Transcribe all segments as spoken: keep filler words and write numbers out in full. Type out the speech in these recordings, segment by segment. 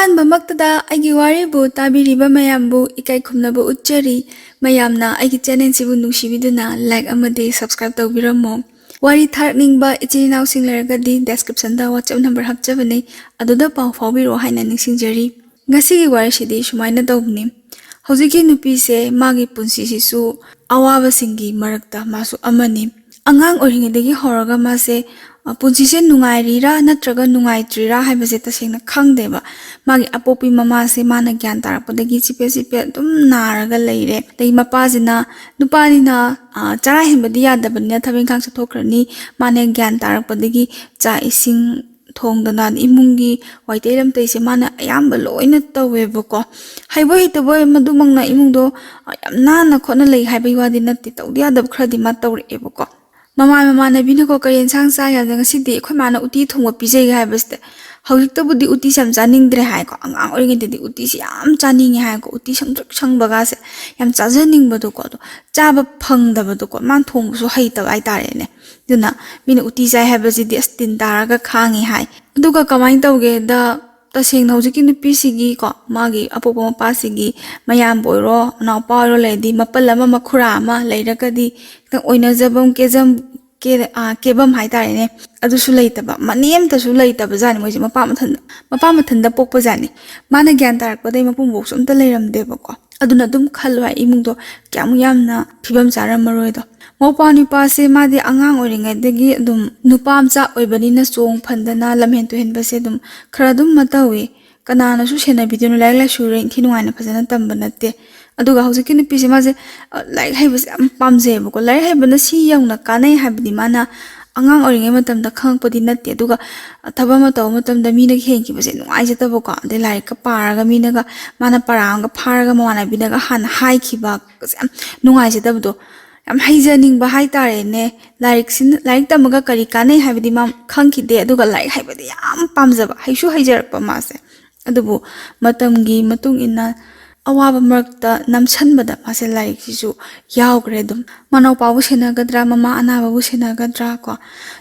ꯑꯍꯥꯟꯕꯃꯛꯇꯗ ꯑꯩꯒꯤ ꯋꯥꯔꯤꯕꯨ ꯇꯥꯕꯤꯔꯤꯕ ꯃꯌꯥꯝꯕꯨ ꯏꯀꯥꯏ ꯈꯨꯝꯅꯕ ꯎꯠꯆꯔꯤ꯫ ꯃꯌꯥꯝꯅ ꯑꯩꯒꯤ ꯆꯦꯅꯦꯜꯁꯤꯕꯨ ꯅꯨꯡꯁꯤꯕꯤꯗꯨꯅ ꯂꯥꯏꯛ ꯑꯃꯗꯤ ꯁꯕꯁꯀ꯭ꯔꯥꯏꯕ ꯇꯧꯕꯤꯔꯝꯃꯣ꯫ ꯋꯥꯔꯤ ꯊꯥꯔꯛꯅꯤꯡꯕ ꯏꯆꯤꯜ ꯏꯅꯥꯎꯁꯤꯡ ꯂꯩꯔꯒꯗꯤ ꯗꯦꯁꯀ꯭ꯔꯤꯞꯁꯟꯗ ꯋꯥꯆꯦꯞ ꯅꯝꯕꯔ ꯍꯥꯞꯆꯕꯅꯤ, ꯑꯗꯨꯗ ꯄꯥꯎ ꯐꯥꯎꯕꯤꯔꯛꯑꯣ ꯍꯥꯏꯅ ꯅꯤꯡꯁꯤꯡꯖꯔꯤ꯫ ꯉꯁꯤꯒꯤ ꯋꯥꯔꯤꯁꯤꯗꯤ ꯁꯨꯃꯥꯏꯅ ꯇꯧꯕꯅꯤ꯫ ꯍꯧꯖꯤꯛꯀꯤ ꯅꯨꯄꯤꯁꯦ ꯃꯥꯒꯤ ꯄꯨꯟꯁꯤꯁꯤꯁꯨ ꯑꯋꯥꯕꯁꯤꯡꯒꯤ ꯃꯔꯛꯇ ꯃꯥꯁꯨ ꯑꯃꯅꯤ꯫ ꯑꯉꯥꯡ ꯑꯣꯏꯔꯤꯉꯩꯗꯒꯤ ꯍꯧꯔꯒ ꯃꯥꯁꯦ, ꯑ, ꯄꯨꯟꯁꯤꯁꯦ ꯅꯨꯡꯉꯥꯏꯔꯤꯔꯥ ꯅꯠꯇ꯭ꯔꯒ ꯅꯨꯡꯉꯥꯏꯇ꯭ꯔꯤꯔꯥ ꯍꯥꯏꯕꯁꯦ ꯇꯁꯦꯡꯅ ꯈꯪꯗꯦꯕ꯫ ꯃꯥꯒꯤ ꯑꯄꯣꯛꯄꯤ ꯃꯃꯥꯁꯦ ꯃꯥꯅ ꯒ꯭ꯌꯥꯟ ꯇꯥꯔꯛꯄꯗꯒꯤ ꯆꯤꯐꯦꯠ ꯆꯤꯐꯦꯠ ꯑꯗꯨꯝ ꯅꯥꯔꯒ ꯂꯩꯔꯦ꯫ ꯑꯗꯩ ꯃꯄꯥꯁꯤꯅ, ꯅꯨꯄꯥꯅꯤꯅ, ꯑ, ꯆꯔꯥ ꯍꯦꯟꯕꯗꯤ ꯌꯥꯗꯕꯅꯤꯅ ꯊꯕꯛ ꯏꯪꯈꯥꯡ ꯆꯠꯊꯣꯛꯈ꯭ꯔꯅꯤ꯫ ꯃꯥꯅ ꯒ꯭ꯌꯥꯟ ꯇꯥꯔꯛꯄꯗꯒꯤ ꯆꯥꯛ ꯏꯁꯤꯡ ꯊꯣꯡꯗꯅ ꯏꯃꯨꯡꯒꯤ ꯋꯥꯏꯇꯩ ꯂꯝꯇꯩꯁꯦ ꯃꯥꯅ ꯑꯌꯥꯝꯕ ꯂꯣꯏꯅ ꯇꯧꯋꯦꯕꯀꯣ꯫ ꯍꯩꯕꯣꯏ ꯍꯩꯇꯕꯣꯏ ꯃꯗꯨꯃꯛꯅ ꯏꯃꯨꯡꯗꯣ, ꯑ, ꯌꯥꯝ ꯅꯥꯟꯅ ꯈꯣꯠꯅ ꯂꯩ ꯍꯥꯏꯕꯒꯤ ꯋꯥꯗꯤ ꯅꯠꯇꯦ, ꯇꯧꯗ ꯌꯥꯗꯕ ꯈꯔꯗꯤ ꯃꯥ ꯇꯧꯔꯛꯑꯦꯕꯀꯣ꯫ ꯃꯃꯥꯟ ꯃꯃꯥꯟꯅꯕꯤꯅꯀꯣ "ꯀꯔꯤ ꯌꯦꯟꯁꯥꯡ ꯆꯥꯏ?" ꯍꯥꯏꯕꯗ "ꯉꯁꯤꯗꯤ ꯑꯩꯈꯣꯏ ꯃꯥꯅ ꯎꯇꯤ ꯊꯣꯡꯕ ꯄꯤꯖꯩ" ꯍꯥꯏꯕꯁꯤꯗ, ꯍꯧꯖꯤꯛꯇꯕꯨꯗꯤ ꯎꯇꯤꯁꯦ ꯌꯥꯝ ꯆꯥꯅꯤꯡꯗ꯭ꯔꯦ ꯍꯥꯏꯀꯣ, ꯑꯉꯥꯡ ꯑꯣꯏꯔꯤꯉꯩꯗꯗꯤ ꯎꯇꯤꯁꯦ ꯌꯥꯝ ꯆꯥꯅꯤꯡꯉꯦ ꯍꯥꯏꯀꯣ, ꯎꯇꯤ ꯁꯪꯇ꯭ꯔꯤꯛ ꯁꯪꯕꯒꯁꯦ ꯌꯥꯝ ꯆꯥꯖꯅꯤꯡꯕꯗꯣꯀꯣ, ꯑꯗꯣ ꯆꯥꯕ ꯐꯪꯗꯕꯗꯣꯀꯣ, ꯃꯥꯅ ꯊꯣꯡꯕꯁꯨ ꯍꯩꯇꯕ ꯍꯥꯏꯇꯥꯔꯦꯅꯦ꯫ ꯑꯗꯨꯅ ꯃꯤꯅ ꯎꯇꯤ ꯆꯥꯏ ꯍꯥꯏꯕꯁꯤꯗꯤ ꯑꯁ ꯇꯤꯟ ꯇꯥꯔꯒ ꯈꯥꯡꯉꯤ ꯍꯥꯏ꯫ ꯑꯗꯨꯒ ꯀꯃꯥꯏꯅ ꯇꯧꯒꯦꯗ, ꯇꯁꯦꯡꯅ ꯍꯧꯖꯤꯛꯀꯤ ꯅꯨꯄꯤꯁꯤꯒꯤꯀꯣ, ꯃꯥꯒꯤ ꯑꯄꯣꯛꯄ ꯃꯄꯥꯁꯤꯒꯤ ꯃꯌꯥꯝꯕ ꯑꯣꯏꯔꯣ, ꯃꯅꯥꯎꯄꯥ ꯑꯣꯏꯔꯣ ꯂꯩꯔꯗꯤ, ꯃꯄꯜ ꯑꯃ, ꯃꯈꯨꯔꯥ ꯑꯃ ꯂꯩꯔꯒꯗꯤ ꯈꯤꯇꯪ ꯑꯣꯏꯅꯖꯕꯝ, ꯀꯦꯖꯝ, ꯀꯦ-, ꯑ, ꯀꯦꯕꯝ ꯍꯥꯏꯇꯥꯔꯦꯅꯦ, ꯑꯗꯨꯁꯨ ꯂꯩꯇꯕ, ꯃꯅꯦ ꯑꯝꯇꯁꯨ ꯂꯩꯇꯕ ꯖꯥꯠꯅꯤ ꯃꯣꯏꯁꯦ꯫ ꯃꯄꯥ ꯃꯊꯟꯗ, ꯃꯄꯥ ꯃꯊꯟꯗ ꯄꯣꯛꯄ ꯖꯥꯠꯅꯤ꯫ ꯃꯥꯅ ꯒ꯭ꯌꯥꯟ ꯇꯥꯔꯛꯄꯗꯩ ꯃꯄꯨꯡꯕꯣꯛꯁꯨ ꯑꯝꯇ ꯂꯩꯔꯝꯗꯦꯕꯀꯣ꯫ ꯑꯗꯨꯅ ꯑꯗꯨꯝ ꯈꯜꯂꯣ ꯍꯥꯏ, ꯏꯃꯨꯡꯗꯣ ꯀꯌꯥꯃꯨꯛ ꯌꯥꯝꯅ ꯐꯤꯕꯝ ꯆꯥꯔꯝꯃꯔꯣꯏꯗꯣ꯫ ꯃꯧꯄꯥ ꯅꯨꯄꯥꯁꯦ ꯃꯥꯗꯤ ꯑꯉꯥꯡ ꯑꯣꯏꯔꯤꯉꯩꯗꯒꯤ ꯑꯗꯨꯝ ꯅꯨꯄꯥ ꯃꯆꯥ ꯑꯣꯏꯕꯅꯤꯅ ꯆꯣꯡ ꯐꯟꯗꯅ ꯂꯝꯍꯦꯟ ꯇꯨꯍꯦꯟꯕꯁꯦ ꯑꯗꯨꯝ ꯈꯔ ꯑꯗꯨꯝ ꯃꯇꯧꯏ꯫ ꯀꯅꯥꯅꯁꯨ ꯁꯦꯟꯅꯕꯤꯗꯣꯏꯅꯣ? ꯂꯥꯏꯔꯤꯛ ꯂꯥꯏꯁꯨ ꯏꯟꯊꯤ ꯅꯨꯡꯉꯥꯏꯅ ꯐꯖꯅ ꯇꯝꯕ ꯅꯠꯇꯦ꯫ ꯑꯗꯨꯒ ꯍꯧꯖꯤꯛꯀꯤ ꯅꯨꯄꯤꯁꯦ ꯃꯥꯁꯦ, ꯑ, ꯂꯥꯏꯔꯤꯛ ꯍꯩꯕꯁꯦ ꯌꯥꯝ ꯄꯥꯝꯖꯩꯌꯦꯕꯀꯣ꯫ ꯂꯥꯏꯔꯤꯛ ꯍꯩꯕꯅ ꯁꯤ ꯌꯧꯅ ꯀꯥꯟꯅꯩ ꯍꯥꯏꯕꯗꯤ ꯃꯥꯅ ꯑꯉꯥꯡ ꯑꯣꯏꯔꯤꯉꯩ ꯃꯇꯝꯗ ꯈꯪꯉꯛꯄꯗꯤ ꯅꯠꯇꯦ꯫ ꯑꯗꯨꯒ ꯊꯕꯛ ꯑꯃ ꯇꯧꯕ ꯃꯇꯝꯗ ꯃꯤꯅꯒ ꯍꯦꯟꯈꯤꯕꯁꯦ ꯅꯨꯡꯉꯥꯏꯖꯗꯕꯀꯣ꯫ ꯑꯗꯩ ꯂꯥꯏꯔꯤꯛꯀ ꯄꯥꯔꯒ ꯃꯤꯅꯒ, ꯃꯥꯅ ꯄꯔꯥ ꯑꯃꯒ ꯐꯥꯔꯒ ꯃꯃꯥꯟꯅꯕꯤꯅꯒ ꯍꯥꯟꯅ ꯍꯥꯏꯈꯤꯕ, ꯌꯥꯝ ꯅꯨꯡꯉꯥꯏꯖꯗꯕꯗꯣ, ꯌꯥꯝ ꯍꯩꯖꯅꯤꯡꯕ ꯍꯥꯏꯇꯥꯔꯦꯅꯦ꯫ ꯂꯥꯏꯔꯤꯛꯁꯤꯅ, ꯂꯥꯏꯔꯤꯛ ꯇꯝꯃꯒ ꯀꯔꯤ ꯀꯥꯟꯅꯩ ꯍꯥꯏꯕꯗꯤ ꯃꯥ ꯈꯪꯈꯤꯗꯦ꯫ ꯑꯗꯨꯒ ꯂꯥꯏꯔꯤꯛ ꯍꯩꯕꯗꯤ ꯌꯥꯝ ꯄꯥꯝꯖꯕ, ꯍꯩꯁꯨ ꯍꯩꯖꯔꯛꯄ ꯃꯥꯁꯦ꯫ ꯑꯗꯨꯕꯨ ꯃꯇꯝꯒꯤ ꯃꯇꯨꯡ ꯏꯟꯅ ꯑꯋꯥꯕ ꯃꯔꯛꯇ ꯅꯝꯁꯟꯕꯗ ꯃꯥꯁꯦ ꯂꯥꯏꯔꯤꯛꯁꯤꯁꯨ ꯌꯥꯎꯈ꯭ꯔꯦ ꯑꯗꯨꯝ꯫ ꯃꯅꯥꯎꯄꯥꯕꯨ ꯁꯦꯟꯅꯒꯗ꯭ꯔꯥ, ꯃꯃꯥ ꯑꯅꯥꯕꯕꯨ ꯁꯦꯟꯅꯒꯗ꯭ꯔꯥ ꯀꯣ꯫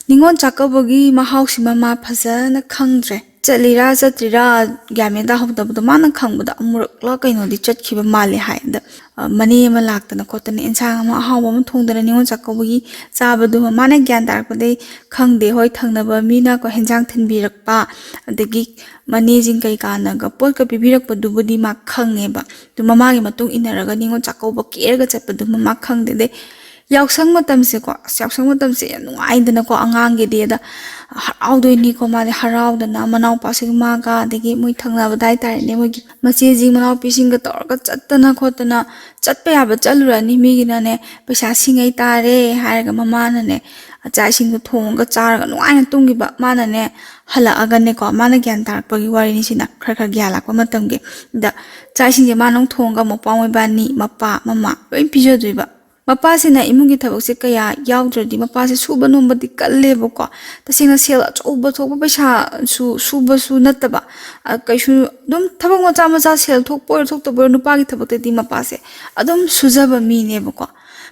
ꯅꯤꯉꯣꯜ ꯆꯥꯛꯀꯧꯕꯒꯤ ꯃꯍꯥꯎꯁꯤꯃ ꯃꯥ ꯐꯖꯅ ꯈꯪꯗ꯭ꯔꯦ꯫ ꯆꯠꯂꯤꯔꯥ ꯆꯠꯇ꯭ꯔꯤꯔꯥ ꯒ꯭ꯌꯥꯟ ꯃꯦꯟ ꯇꯥꯍꯧꯗꯕꯗꯣ, ꯃꯥꯅ ꯈꯪꯕꯗ ꯑꯃꯨꯔꯛꯂ ꯀꯩꯅꯣꯗꯤ ꯆꯠꯈꯤꯕ ꯃꯥꯜꯂꯦ ꯍꯥꯏ꯫ ꯑꯗ, ꯑ, ꯃꯅꯦ ꯑꯃ ꯂꯥꯛꯇꯅ ꯈꯣꯠꯇꯅ ꯑꯦꯟꯁꯥꯡ ꯑꯃ ꯑꯍꯥꯎꯕ ꯑꯃ ꯊꯣꯡꯗꯅ ꯅꯤꯉꯣꯜ ꯆꯥꯛꯀꯧꯕꯒꯤ ꯆꯥꯕꯗꯨꯃ ꯃꯥꯅ ꯒ꯭ꯌꯥꯟ ꯇꯥꯔꯛꯄꯗꯩ ꯈꯪꯗꯦ꯫ ꯍꯣꯏ, ꯊꯪꯅꯕ ꯃꯤꯅ ꯀꯣ ꯍꯦꯟꯖꯥꯡ ꯊꯤꯟꯕꯤꯔꯛꯄ, ꯑꯗꯒꯤ ꯃꯅꯦꯁꯤꯡ ꯀꯩꯀꯥꯅꯒ ꯄꯣꯠꯀ ꯄꯤꯕꯤꯔꯛꯄꯗꯨꯕꯨꯗꯤ ꯃꯥ ꯈꯪꯉꯦꯕ꯫ ꯑꯗꯨ ꯃꯃꯥꯒꯤ ꯃꯇꯨꯡ ꯏꯟꯅꯔꯒ ꯅꯤꯉꯣꯜ ꯆꯥꯛꯀꯧꯕ ꯀꯦꯔꯒ ꯆꯠꯄꯗꯨꯃ ꯃꯥ ꯈꯪꯗꯦ꯫ ꯑꯗꯩ ꯌꯥꯎꯁꯪ ꯃꯇꯝꯁꯦꯀꯣ, ꯑꯁ, ꯌꯥꯎꯁꯪ ꯃꯇꯝꯁꯦ ꯌꯥꯝ ꯅꯨꯡꯉꯥꯏꯗꯅꯀꯣ, ꯑꯉꯥꯡꯒꯤꯗꯤ꯫ ꯑꯗ ꯍꯔꯥꯎꯗꯣꯏꯅꯤꯀꯣ, ꯃꯥꯗꯤ ꯍꯔꯥꯎꯗꯅ ꯃꯅꯥꯎꯄꯥꯁꯤꯡ ꯃꯥꯒ, ꯑꯗꯒꯤ ꯃꯣꯏ ꯊꯪꯅꯕꯗ ꯍꯥꯏꯇꯥꯔꯦꯅꯦ, ꯃꯣꯏꯒꯤ ꯃꯆꯦꯁꯤꯡ ꯃꯅꯥꯎꯄꯤꯁꯤꯡꯒ ꯇꯧꯔꯒ ꯆꯠꯇꯅ ꯈꯣꯠꯇꯅ ꯆꯠꯄ ꯌꯥꯕ ꯆꯠꯂꯨꯔꯅꯤ꯫ ꯃꯤꯒꯤꯅꯅꯦ, "ꯄꯩꯁꯥ ꯁꯤꯡꯉꯩ ꯇꯥꯔꯦ" ꯍꯥꯏꯔꯒ ꯃꯃꯥꯅꯅꯦ, ꯆꯥꯛ ꯏꯁꯤꯡꯗꯣ ꯊꯣꯡꯉꯒ ꯆꯥꯔꯒ ꯅꯨꯡꯉꯥꯏꯅ ꯇꯨꯝꯈꯤꯕ꯫ ꯃꯥꯅꯅꯦ, ꯍꯜꯂꯛꯑꯒꯅꯦꯀꯣ, ꯃꯥꯅ ꯒ꯭ꯌꯥꯟ ꯇꯥꯔꯛꯄꯒꯤ ꯋꯥꯔꯤꯅꯤ ꯁꯤꯅ, ꯈꯔ ꯈꯔ ꯒ꯭ꯌꯥꯟ ꯂꯥꯛꯄ ꯃꯇꯝꯒꯤ꯫ ꯑꯗ ꯆꯥꯛ ꯏꯁꯤꯡꯁꯦ ꯃꯥꯅ ꯑꯃꯨꯛ ꯊꯣꯡꯉꯒ ꯃꯧꯄ꯭ꯋꯥ ꯃꯣꯏꯕꯥꯅꯤ, ꯃꯄꯥ ꯃꯃꯥ ꯂꯣꯏ ꯄꯤꯖꯗꯣꯏꯕ꯫ ꯃꯄꯥꯁꯤꯅ ꯏꯃꯨꯡꯒꯤ ꯊꯕꯛꯁꯦ ꯀꯌꯥ ꯌꯥꯎꯗ꯭ꯔꯗꯤ, ꯃꯄꯥꯁꯦ ꯁꯨꯕ ꯅꯣꯝꯕꯗꯤ ꯀꯜꯂꯦꯕꯀꯣ꯫ ꯇꯁꯦꯡꯅ ꯁꯦꯜ ꯑꯆꯧꯕ ꯊꯣꯛꯄ ꯄꯩꯁꯥꯁꯨ ꯁꯨꯕꯁꯨ ꯅꯠꯇꯕ, ꯑ, ꯀꯩꯁꯨ ꯑꯗꯨꯝ ꯊꯕꯛ ꯃꯆꯥ ꯃꯆꯥ, ꯁꯦꯜ ꯊꯣꯛꯄ ꯑꯣꯏꯔꯣ ꯊꯣꯛꯇꯕ ꯑꯣꯏꯔꯣ, ꯅꯨꯄꯥꯒꯤ ꯊꯕꯛꯇꯗꯤ ꯃꯄꯥꯁꯦ ꯑꯗꯨꯝ ꯁꯨꯖꯕ ꯃꯤꯅꯦꯕꯀꯣ꯫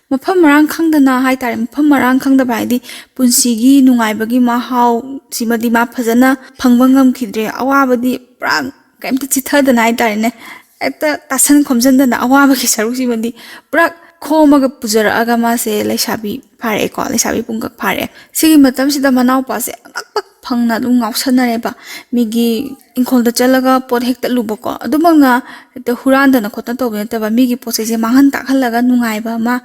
ꯃꯐꯝ ꯃꯔꯥꯡ ꯈꯪꯗꯅ ꯍꯥꯏꯇꯥꯔꯦ, ꯃꯐꯝ ꯃꯔꯥꯡ ꯈꯪꯗꯕ ꯍꯥꯏꯗꯤ ꯄꯨꯟꯁꯤꯒꯤ ꯅꯨꯡꯉꯥꯏꯕꯒꯤ ꯃꯍꯥꯎꯁꯤꯃꯗꯤ ꯃꯥ ꯐꯖꯅ ꯐꯪꯕ ꯉꯝꯈꯤꯗ꯭ꯔꯦ꯫ ꯑꯋꯥꯕꯗꯤ ꯄꯨꯔꯥ ꯀꯩꯝꯇ ꯆꯤꯊꯗꯅ ꯍꯥꯏꯇꯥꯔꯦꯅꯦ, ꯍꯦꯛꯇ ꯇꯥꯁꯟ ꯈꯣꯝꯖꯤꯟꯗꯅ ꯑꯋꯥꯕꯒꯤ ꯁꯔꯨꯛꯁꯤꯃꯗꯤ ꯄꯨꯔꯥ ꯈꯣꯝꯃꯒ ꯄꯨꯖꯔꯛꯑꯒ ꯃꯥꯁꯦ ꯂꯩꯁꯥꯕꯤ ꯐꯥꯔꯛꯑꯦꯀꯣ, ꯂꯩꯁꯥꯕꯤ ꯄꯨꯡꯀꯛ ꯐꯥꯔꯛꯑꯦ꯫ ꯁꯤꯒꯤ ꯃꯇꯝꯁꯤꯗ ꯃꯅꯥꯎꯄꯥꯁꯦ ꯑꯉꯛꯄ ꯐꯪꯅ ꯑꯗꯨꯝ ꯉꯥꯎꯁꯟꯅꯔꯦꯕ꯫ ꯃꯤꯒꯤ ꯏꯪꯈꯣꯜꯗ ꯆꯠꯂꯒ ꯄꯣꯠ ꯍꯦꯛꯇꯠꯂꯨꯕꯀꯣ, ꯑꯗꯨꯃꯛꯅ ꯍꯦꯛꯇ ꯍꯨꯔꯥꯟꯗꯅ ꯈꯣꯠꯇꯅ ꯇꯧꯕ ꯅꯠꯇꯕ, ꯃꯤꯒꯤ ꯄꯣꯠ ꯆꯩꯁꯦ ꯃꯥꯡꯍꯟ ꯇꯥꯛꯍꯜꯂꯒ ꯅꯨꯡꯉꯥꯏꯕ ꯑꯃ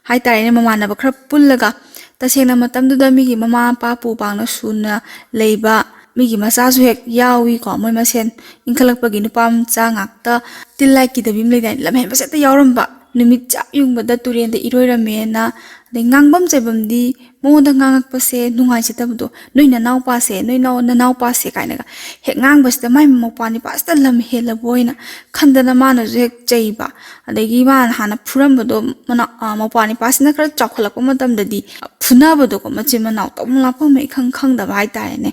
ꯍꯥꯏꯇꯥꯔꯦꯅꯦ, ꯃꯃꯥꯟꯅꯕ ꯈꯔ ꯄꯨꯜꯂꯒ꯫ ꯇꯁꯦꯡꯅ ꯃꯇꯝꯗꯨꯗ ꯃꯤꯒꯤ ꯃꯃꯥ ꯃꯄꯥ ꯄꯨ ꯄꯥꯡꯅ ꯁꯨꯅ ꯂꯩꯕ, ꯃꯤꯒꯤ ꯃꯆꯥꯁꯨ ꯍꯦꯛ ꯌꯥꯎꯏꯀꯣ, ꯃꯣꯏ ꯃꯁꯦꯟ ꯏꯟꯈꯠꯂꯛꯄꯒꯤ ꯅꯨꯄꯥ ꯃꯆꯥ ꯉꯥꯛꯇ, ꯇꯤꯜ ꯂꯥꯏ ꯀꯤꯗꯕꯤ ꯑꯃ ꯂꯩꯗꯥꯏꯅꯦ, ꯂꯝꯍꯦꯟꯕꯁꯦ ꯍꯦꯛꯇ ꯌꯥꯎꯔꯝꯕ꯫ ꯅꯨꯃꯤꯠ ꯆꯞ ꯌꯨꯡꯕꯗ ꯇꯨꯔꯦꯟꯗ ꯏꯔꯣꯏꯔꯝꯃꯦꯅ, ꯑꯗꯩ ꯉꯥꯡꯐꯝ ꯆꯩꯐꯝꯗꯤ ꯃꯉꯣꯟꯗ ꯉꯥꯡꯉꯛꯄꯁꯦ ꯅꯨꯡꯉꯥꯏꯖꯗꯕꯗꯣ, "ꯅꯣꯏ ꯅꯅꯥꯎꯄꯥꯁꯦ, ꯅꯣꯏ ꯅꯅꯥꯎ-, ꯅꯅꯥꯎꯄꯥꯁꯦ" ꯀꯥꯏꯅꯒ ꯍꯦꯛ ꯉꯥꯡꯕꯁꯤꯗ ꯃꯥꯏ ꯃꯧꯄ꯭ꯋꯥ ꯅꯤꯄꯥꯁꯤꯗ ꯂꯝ ꯍꯦꯜꯂꯕꯣꯏꯅ ꯈꯟꯗꯅ ꯃꯥꯅꯁꯨ ꯍꯦꯛ ꯆꯩꯕ꯫ ꯑꯗꯒꯤ ꯃꯥꯅ ꯍꯥꯟꯅ ꯐꯨꯔꯝꯕꯗꯣ ꯃꯅꯥꯎ-, ꯑ, ꯃꯧꯄ꯭ꯋꯥ ꯅꯤꯄꯥꯁꯤꯅ ꯈꯔ ꯆꯥꯎꯈꯠꯂꯛꯄ ꯃꯇꯝꯗꯗꯤ ꯐꯨꯅꯕꯗꯣꯀꯣ, ꯃꯆꯤꯟ ꯃꯅꯥꯎ ꯇꯧꯐꯝ ꯂꯥꯛꯐꯝ ꯏꯈꯪ ꯈꯪꯗꯕ ꯍꯥꯏꯇꯥꯔꯦꯅꯦ꯫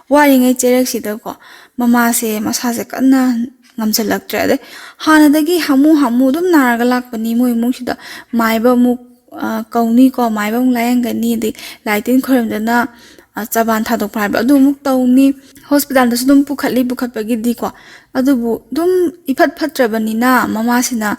ꯋꯥꯔꯤꯉꯩ ꯆꯩꯔꯛꯁꯤꯗꯀꯣ ꯃꯃꯥꯁꯦ ꯃꯁꯥꯁꯦ ꯀꯟꯅ ꯉꯝꯁꯤꯜꯂꯛꯇ꯭ꯔꯦ꯫ ꯑꯗꯩ ꯍꯥꯟꯅꯗꯒꯤ ꯍꯥꯃꯨ ꯍꯥꯃꯨ ꯑꯗꯨꯝ ꯅꯥꯔꯒ ꯂꯥꯛꯄꯅꯤ꯫ ꯃꯣꯏ ꯏꯃꯨꯡꯁꯤꯗ ꯃꯥꯏꯕ ꯑꯃꯨꯛ, ꯑ, ꯀꯧꯅꯤꯀꯣ, ꯃꯥꯏꯕ ꯑꯃꯨꯛ ꯂꯥꯏꯌꯦꯡꯒꯅꯤ, ꯑꯗꯩ ꯂꯥꯏ ꯇꯤꯟ ꯈꯣꯏꯔꯝꯗꯅ, ꯑ, ꯆꯕꯥꯟ ꯊꯥꯗꯣꯛꯄ ꯍꯥꯏꯕ ꯑꯗꯨ ꯑꯃꯨꯛ ꯇꯧꯅꯤ꯫ ꯍꯣꯁꯄꯤꯇꯥꯜꯗꯁꯨ ꯑꯗꯨꯝ ꯄꯨꯈꯠꯂꯤ, ꯄꯨꯈꯠꯄꯒꯤꯗꯤꯀꯣ꯫ ꯑꯗꯨꯕꯨ ꯑꯗꯨꯝ ꯏꯐꯠ ꯐꯠꯇ꯭ꯔꯕꯅꯤꯅ ꯃꯃꯥꯁꯤꯅ,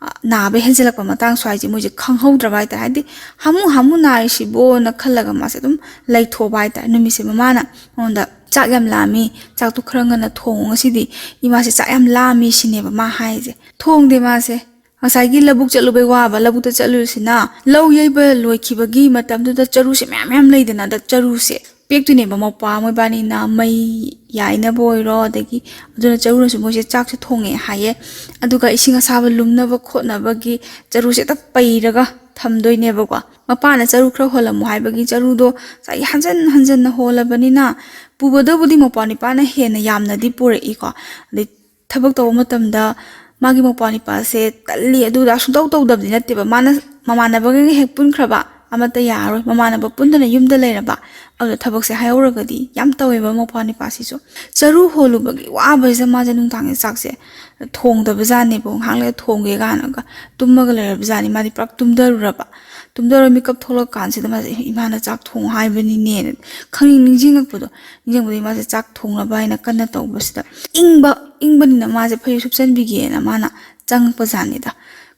ꯑ, ꯅꯥꯕ ꯍꯦꯟꯖꯜꯂꯛꯄ ꯃꯇꯥꯡ ꯁ꯭ꯋꯥꯏꯁꯦ ꯃꯣꯏꯁꯦ ꯈꯪꯍꯧꯗ꯭ꯔꯕ ꯍꯥꯏꯇꯥꯔꯦ꯫ ꯍꯥꯏꯗꯤ ꯍꯥꯃꯨ ꯍꯥꯃꯨ ꯅꯥꯔꯤꯁꯤꯕꯣꯅ ꯈꯜꯂꯒ ꯃꯥꯁꯦ ꯑꯗꯨꯝ ꯂꯩꯊꯣꯛꯄ ꯍꯥꯏꯇꯥꯔꯦ꯫ ꯅꯨꯃꯤꯠꯁꯦ ꯃꯃꯥꯅ ꯃꯉꯣꯟꯗ, "ꯆꯥꯛ ꯌꯥꯝ ꯂꯥꯝꯃꯤ, ꯆꯥꯛꯇꯣ ꯈꯔ ꯉꯟꯅ ꯊꯣꯡꯉꯣ ꯉꯁꯤꯗꯤ, ꯏꯃꯥꯁꯦ ꯆꯥꯛ ꯌꯥꯝ ꯂꯥꯝꯃꯤ" ꯁꯤꯅꯦꯕ ꯃꯥ ꯍꯥꯏꯁꯦ꯫ ꯊꯣꯡꯗꯦ ꯃꯥꯁꯦ꯫ ꯉꯁꯥꯏꯒꯤ ꯂꯧꯕꯨꯛ ꯆꯠꯂꯨꯕꯩ ꯋꯥꯕ, ꯂꯧꯕꯨꯛꯇ ꯆꯠꯂꯨꯔꯤꯁꯤꯅ ꯂꯧ ꯌꯩꯕ ꯂꯣꯏꯈꯤꯕꯒꯤ ꯃꯇꯝꯗꯨꯗ ꯆꯔꯨꯁꯦ ꯃꯌꯥꯝ ꯃꯌꯥꯝ ꯂꯩꯗꯅ, ꯑꯗ ꯆꯔꯨꯁꯦ ꯄꯦꯛꯇꯣꯏꯅꯦꯕ꯫ ꯃꯧꯄ꯭ꯋꯥ ꯃꯣꯏꯕꯥꯅꯤꯅ ꯃꯩ ꯌꯥꯏꯅꯕ ꯑꯣꯏꯔꯣ, ꯑꯗꯒꯤ ꯑꯗꯨꯅ ꯆꯔꯨꯅꯁꯨ ꯃꯣꯏꯁꯦ ꯆꯥꯛꯁꯦ ꯊꯣꯡꯉꯦ ꯍꯥꯏꯌꯦ꯫ ꯑꯗꯨꯒ ꯏꯁꯤꯡ ꯑꯁꯥꯕ ꯂꯨꯝꯅꯕ ꯈꯣꯠꯅꯕꯒꯤ ꯆꯔꯨꯁꯦ ꯍꯦꯛꯇ ꯄꯩꯔꯒ ꯊꯝꯗꯣꯏꯅꯦꯕꯀꯣ꯫ ꯃꯄꯥꯅ ꯆꯔꯨ ꯈꯔ ꯍꯣꯜꯂꯝꯃꯣ ꯍꯥꯏꯕꯒꯤ ꯆꯔꯨꯗꯣ ꯉꯁꯥꯏꯒꯤ ꯍꯟꯖꯟ ꯍꯟꯖꯟꯅ ꯍꯣꯜꯂꯕꯅꯤꯅ, ꯄꯨꯕꯗꯕꯨꯗꯤ ꯃꯧꯄ꯭ꯋꯥ ꯅꯤꯄꯥꯅ ꯍꯦꯟꯅ ꯌꯥꯝꯅꯗꯤ ꯄꯨꯔꯛꯏꯀꯣ꯫ ꯑꯗꯩ ꯊꯕꯛ ꯇꯧꯕ ꯃꯇꯝꯗ ꯃꯥꯒꯤ ꯃꯧꯄ꯭ꯋꯥ ꯅꯤꯄꯥꯁꯦ ꯀꯜꯂꯤ ꯑꯗꯨꯗ ꯁꯨꯡꯇꯧ ꯇꯧꯗꯕꯗꯤ ꯅꯠꯇꯦꯕ꯫ ꯃꯥꯅ ꯃꯃꯥꯟꯅꯕꯒꯩꯒ ꯍꯦꯛ ꯄꯨꯟꯈ꯭ꯔꯕ, ꯑꯃꯠꯇ ꯌꯥꯔꯔꯣꯏ, ꯃꯃꯥꯟꯅꯕ ꯄꯨꯟꯗꯅ ꯌꯨꯝꯗ ꯂꯩꯔꯕ, ꯑꯗꯨꯗ ꯊꯕꯛꯁꯦ ꯍꯥꯏꯍꯧꯔꯒꯗꯤ ꯌꯥꯝ ꯇꯧꯋꯦꯕ ꯃꯧꯄ꯭ꯋꯥ ꯅꯤꯄꯥꯁꯤꯁꯨ꯫ ꯆꯔꯨ ꯍꯣꯜꯂꯨꯕꯒꯤ ꯋꯥꯕꯁꯤꯗ ꯃꯥꯁꯦ ꯅꯨꯡꯗꯥꯡꯒꯤ ꯆꯥꯛꯁꯦ ꯊꯣꯡꯗꯕ ꯖꯥꯠꯅꯦꯕ, ꯉꯥꯏꯍꯥꯛ ꯂꯩꯔ ꯊꯣꯡꯒꯦ ꯀꯥꯏꯅꯒ ꯇꯨꯝꯃꯒ ꯂꯩꯔꯕ ꯖꯥꯠꯅꯤ꯫ ꯃꯥꯗꯤ ꯄꯨꯔꯥ ꯇꯨꯝꯊꯔꯨꯔꯕ꯫ ꯇꯨꯝꯊꯔ ꯃꯤꯀꯞ ꯊꯣꯛꯂꯛꯀꯥꯟꯁꯤꯗ ꯃꯥꯁꯦ, "ꯑꯦ, ꯏꯃꯥꯅ ꯆꯥꯛ ꯊꯣꯡꯉꯣ ꯍꯥꯏꯕꯅꯤꯅꯦꯅ" ꯈꯪꯅꯤꯡ ꯅꯤꯡꯁꯤꯡꯉꯛꯄꯗꯣ꯫ ꯅꯤꯡꯁꯤꯡꯕꯗꯒꯤ ꯃꯥꯁꯦ ꯆꯥꯛ ꯊꯣꯡꯅꯕ ꯍꯥꯏꯅ ꯀꯟꯅ ꯇꯧꯕꯁꯤꯗ, ꯏꯪꯕ, ꯏꯪꯕꯅꯤꯅ ꯃꯥꯁꯦ ꯐꯩꯖꯨꯞ ꯁꯨꯞꯆꯟꯕꯤꯒꯦꯅ ꯃꯥꯅ ꯆꯪꯉꯛꯄ ꯖꯥꯠꯅꯤꯗ꯫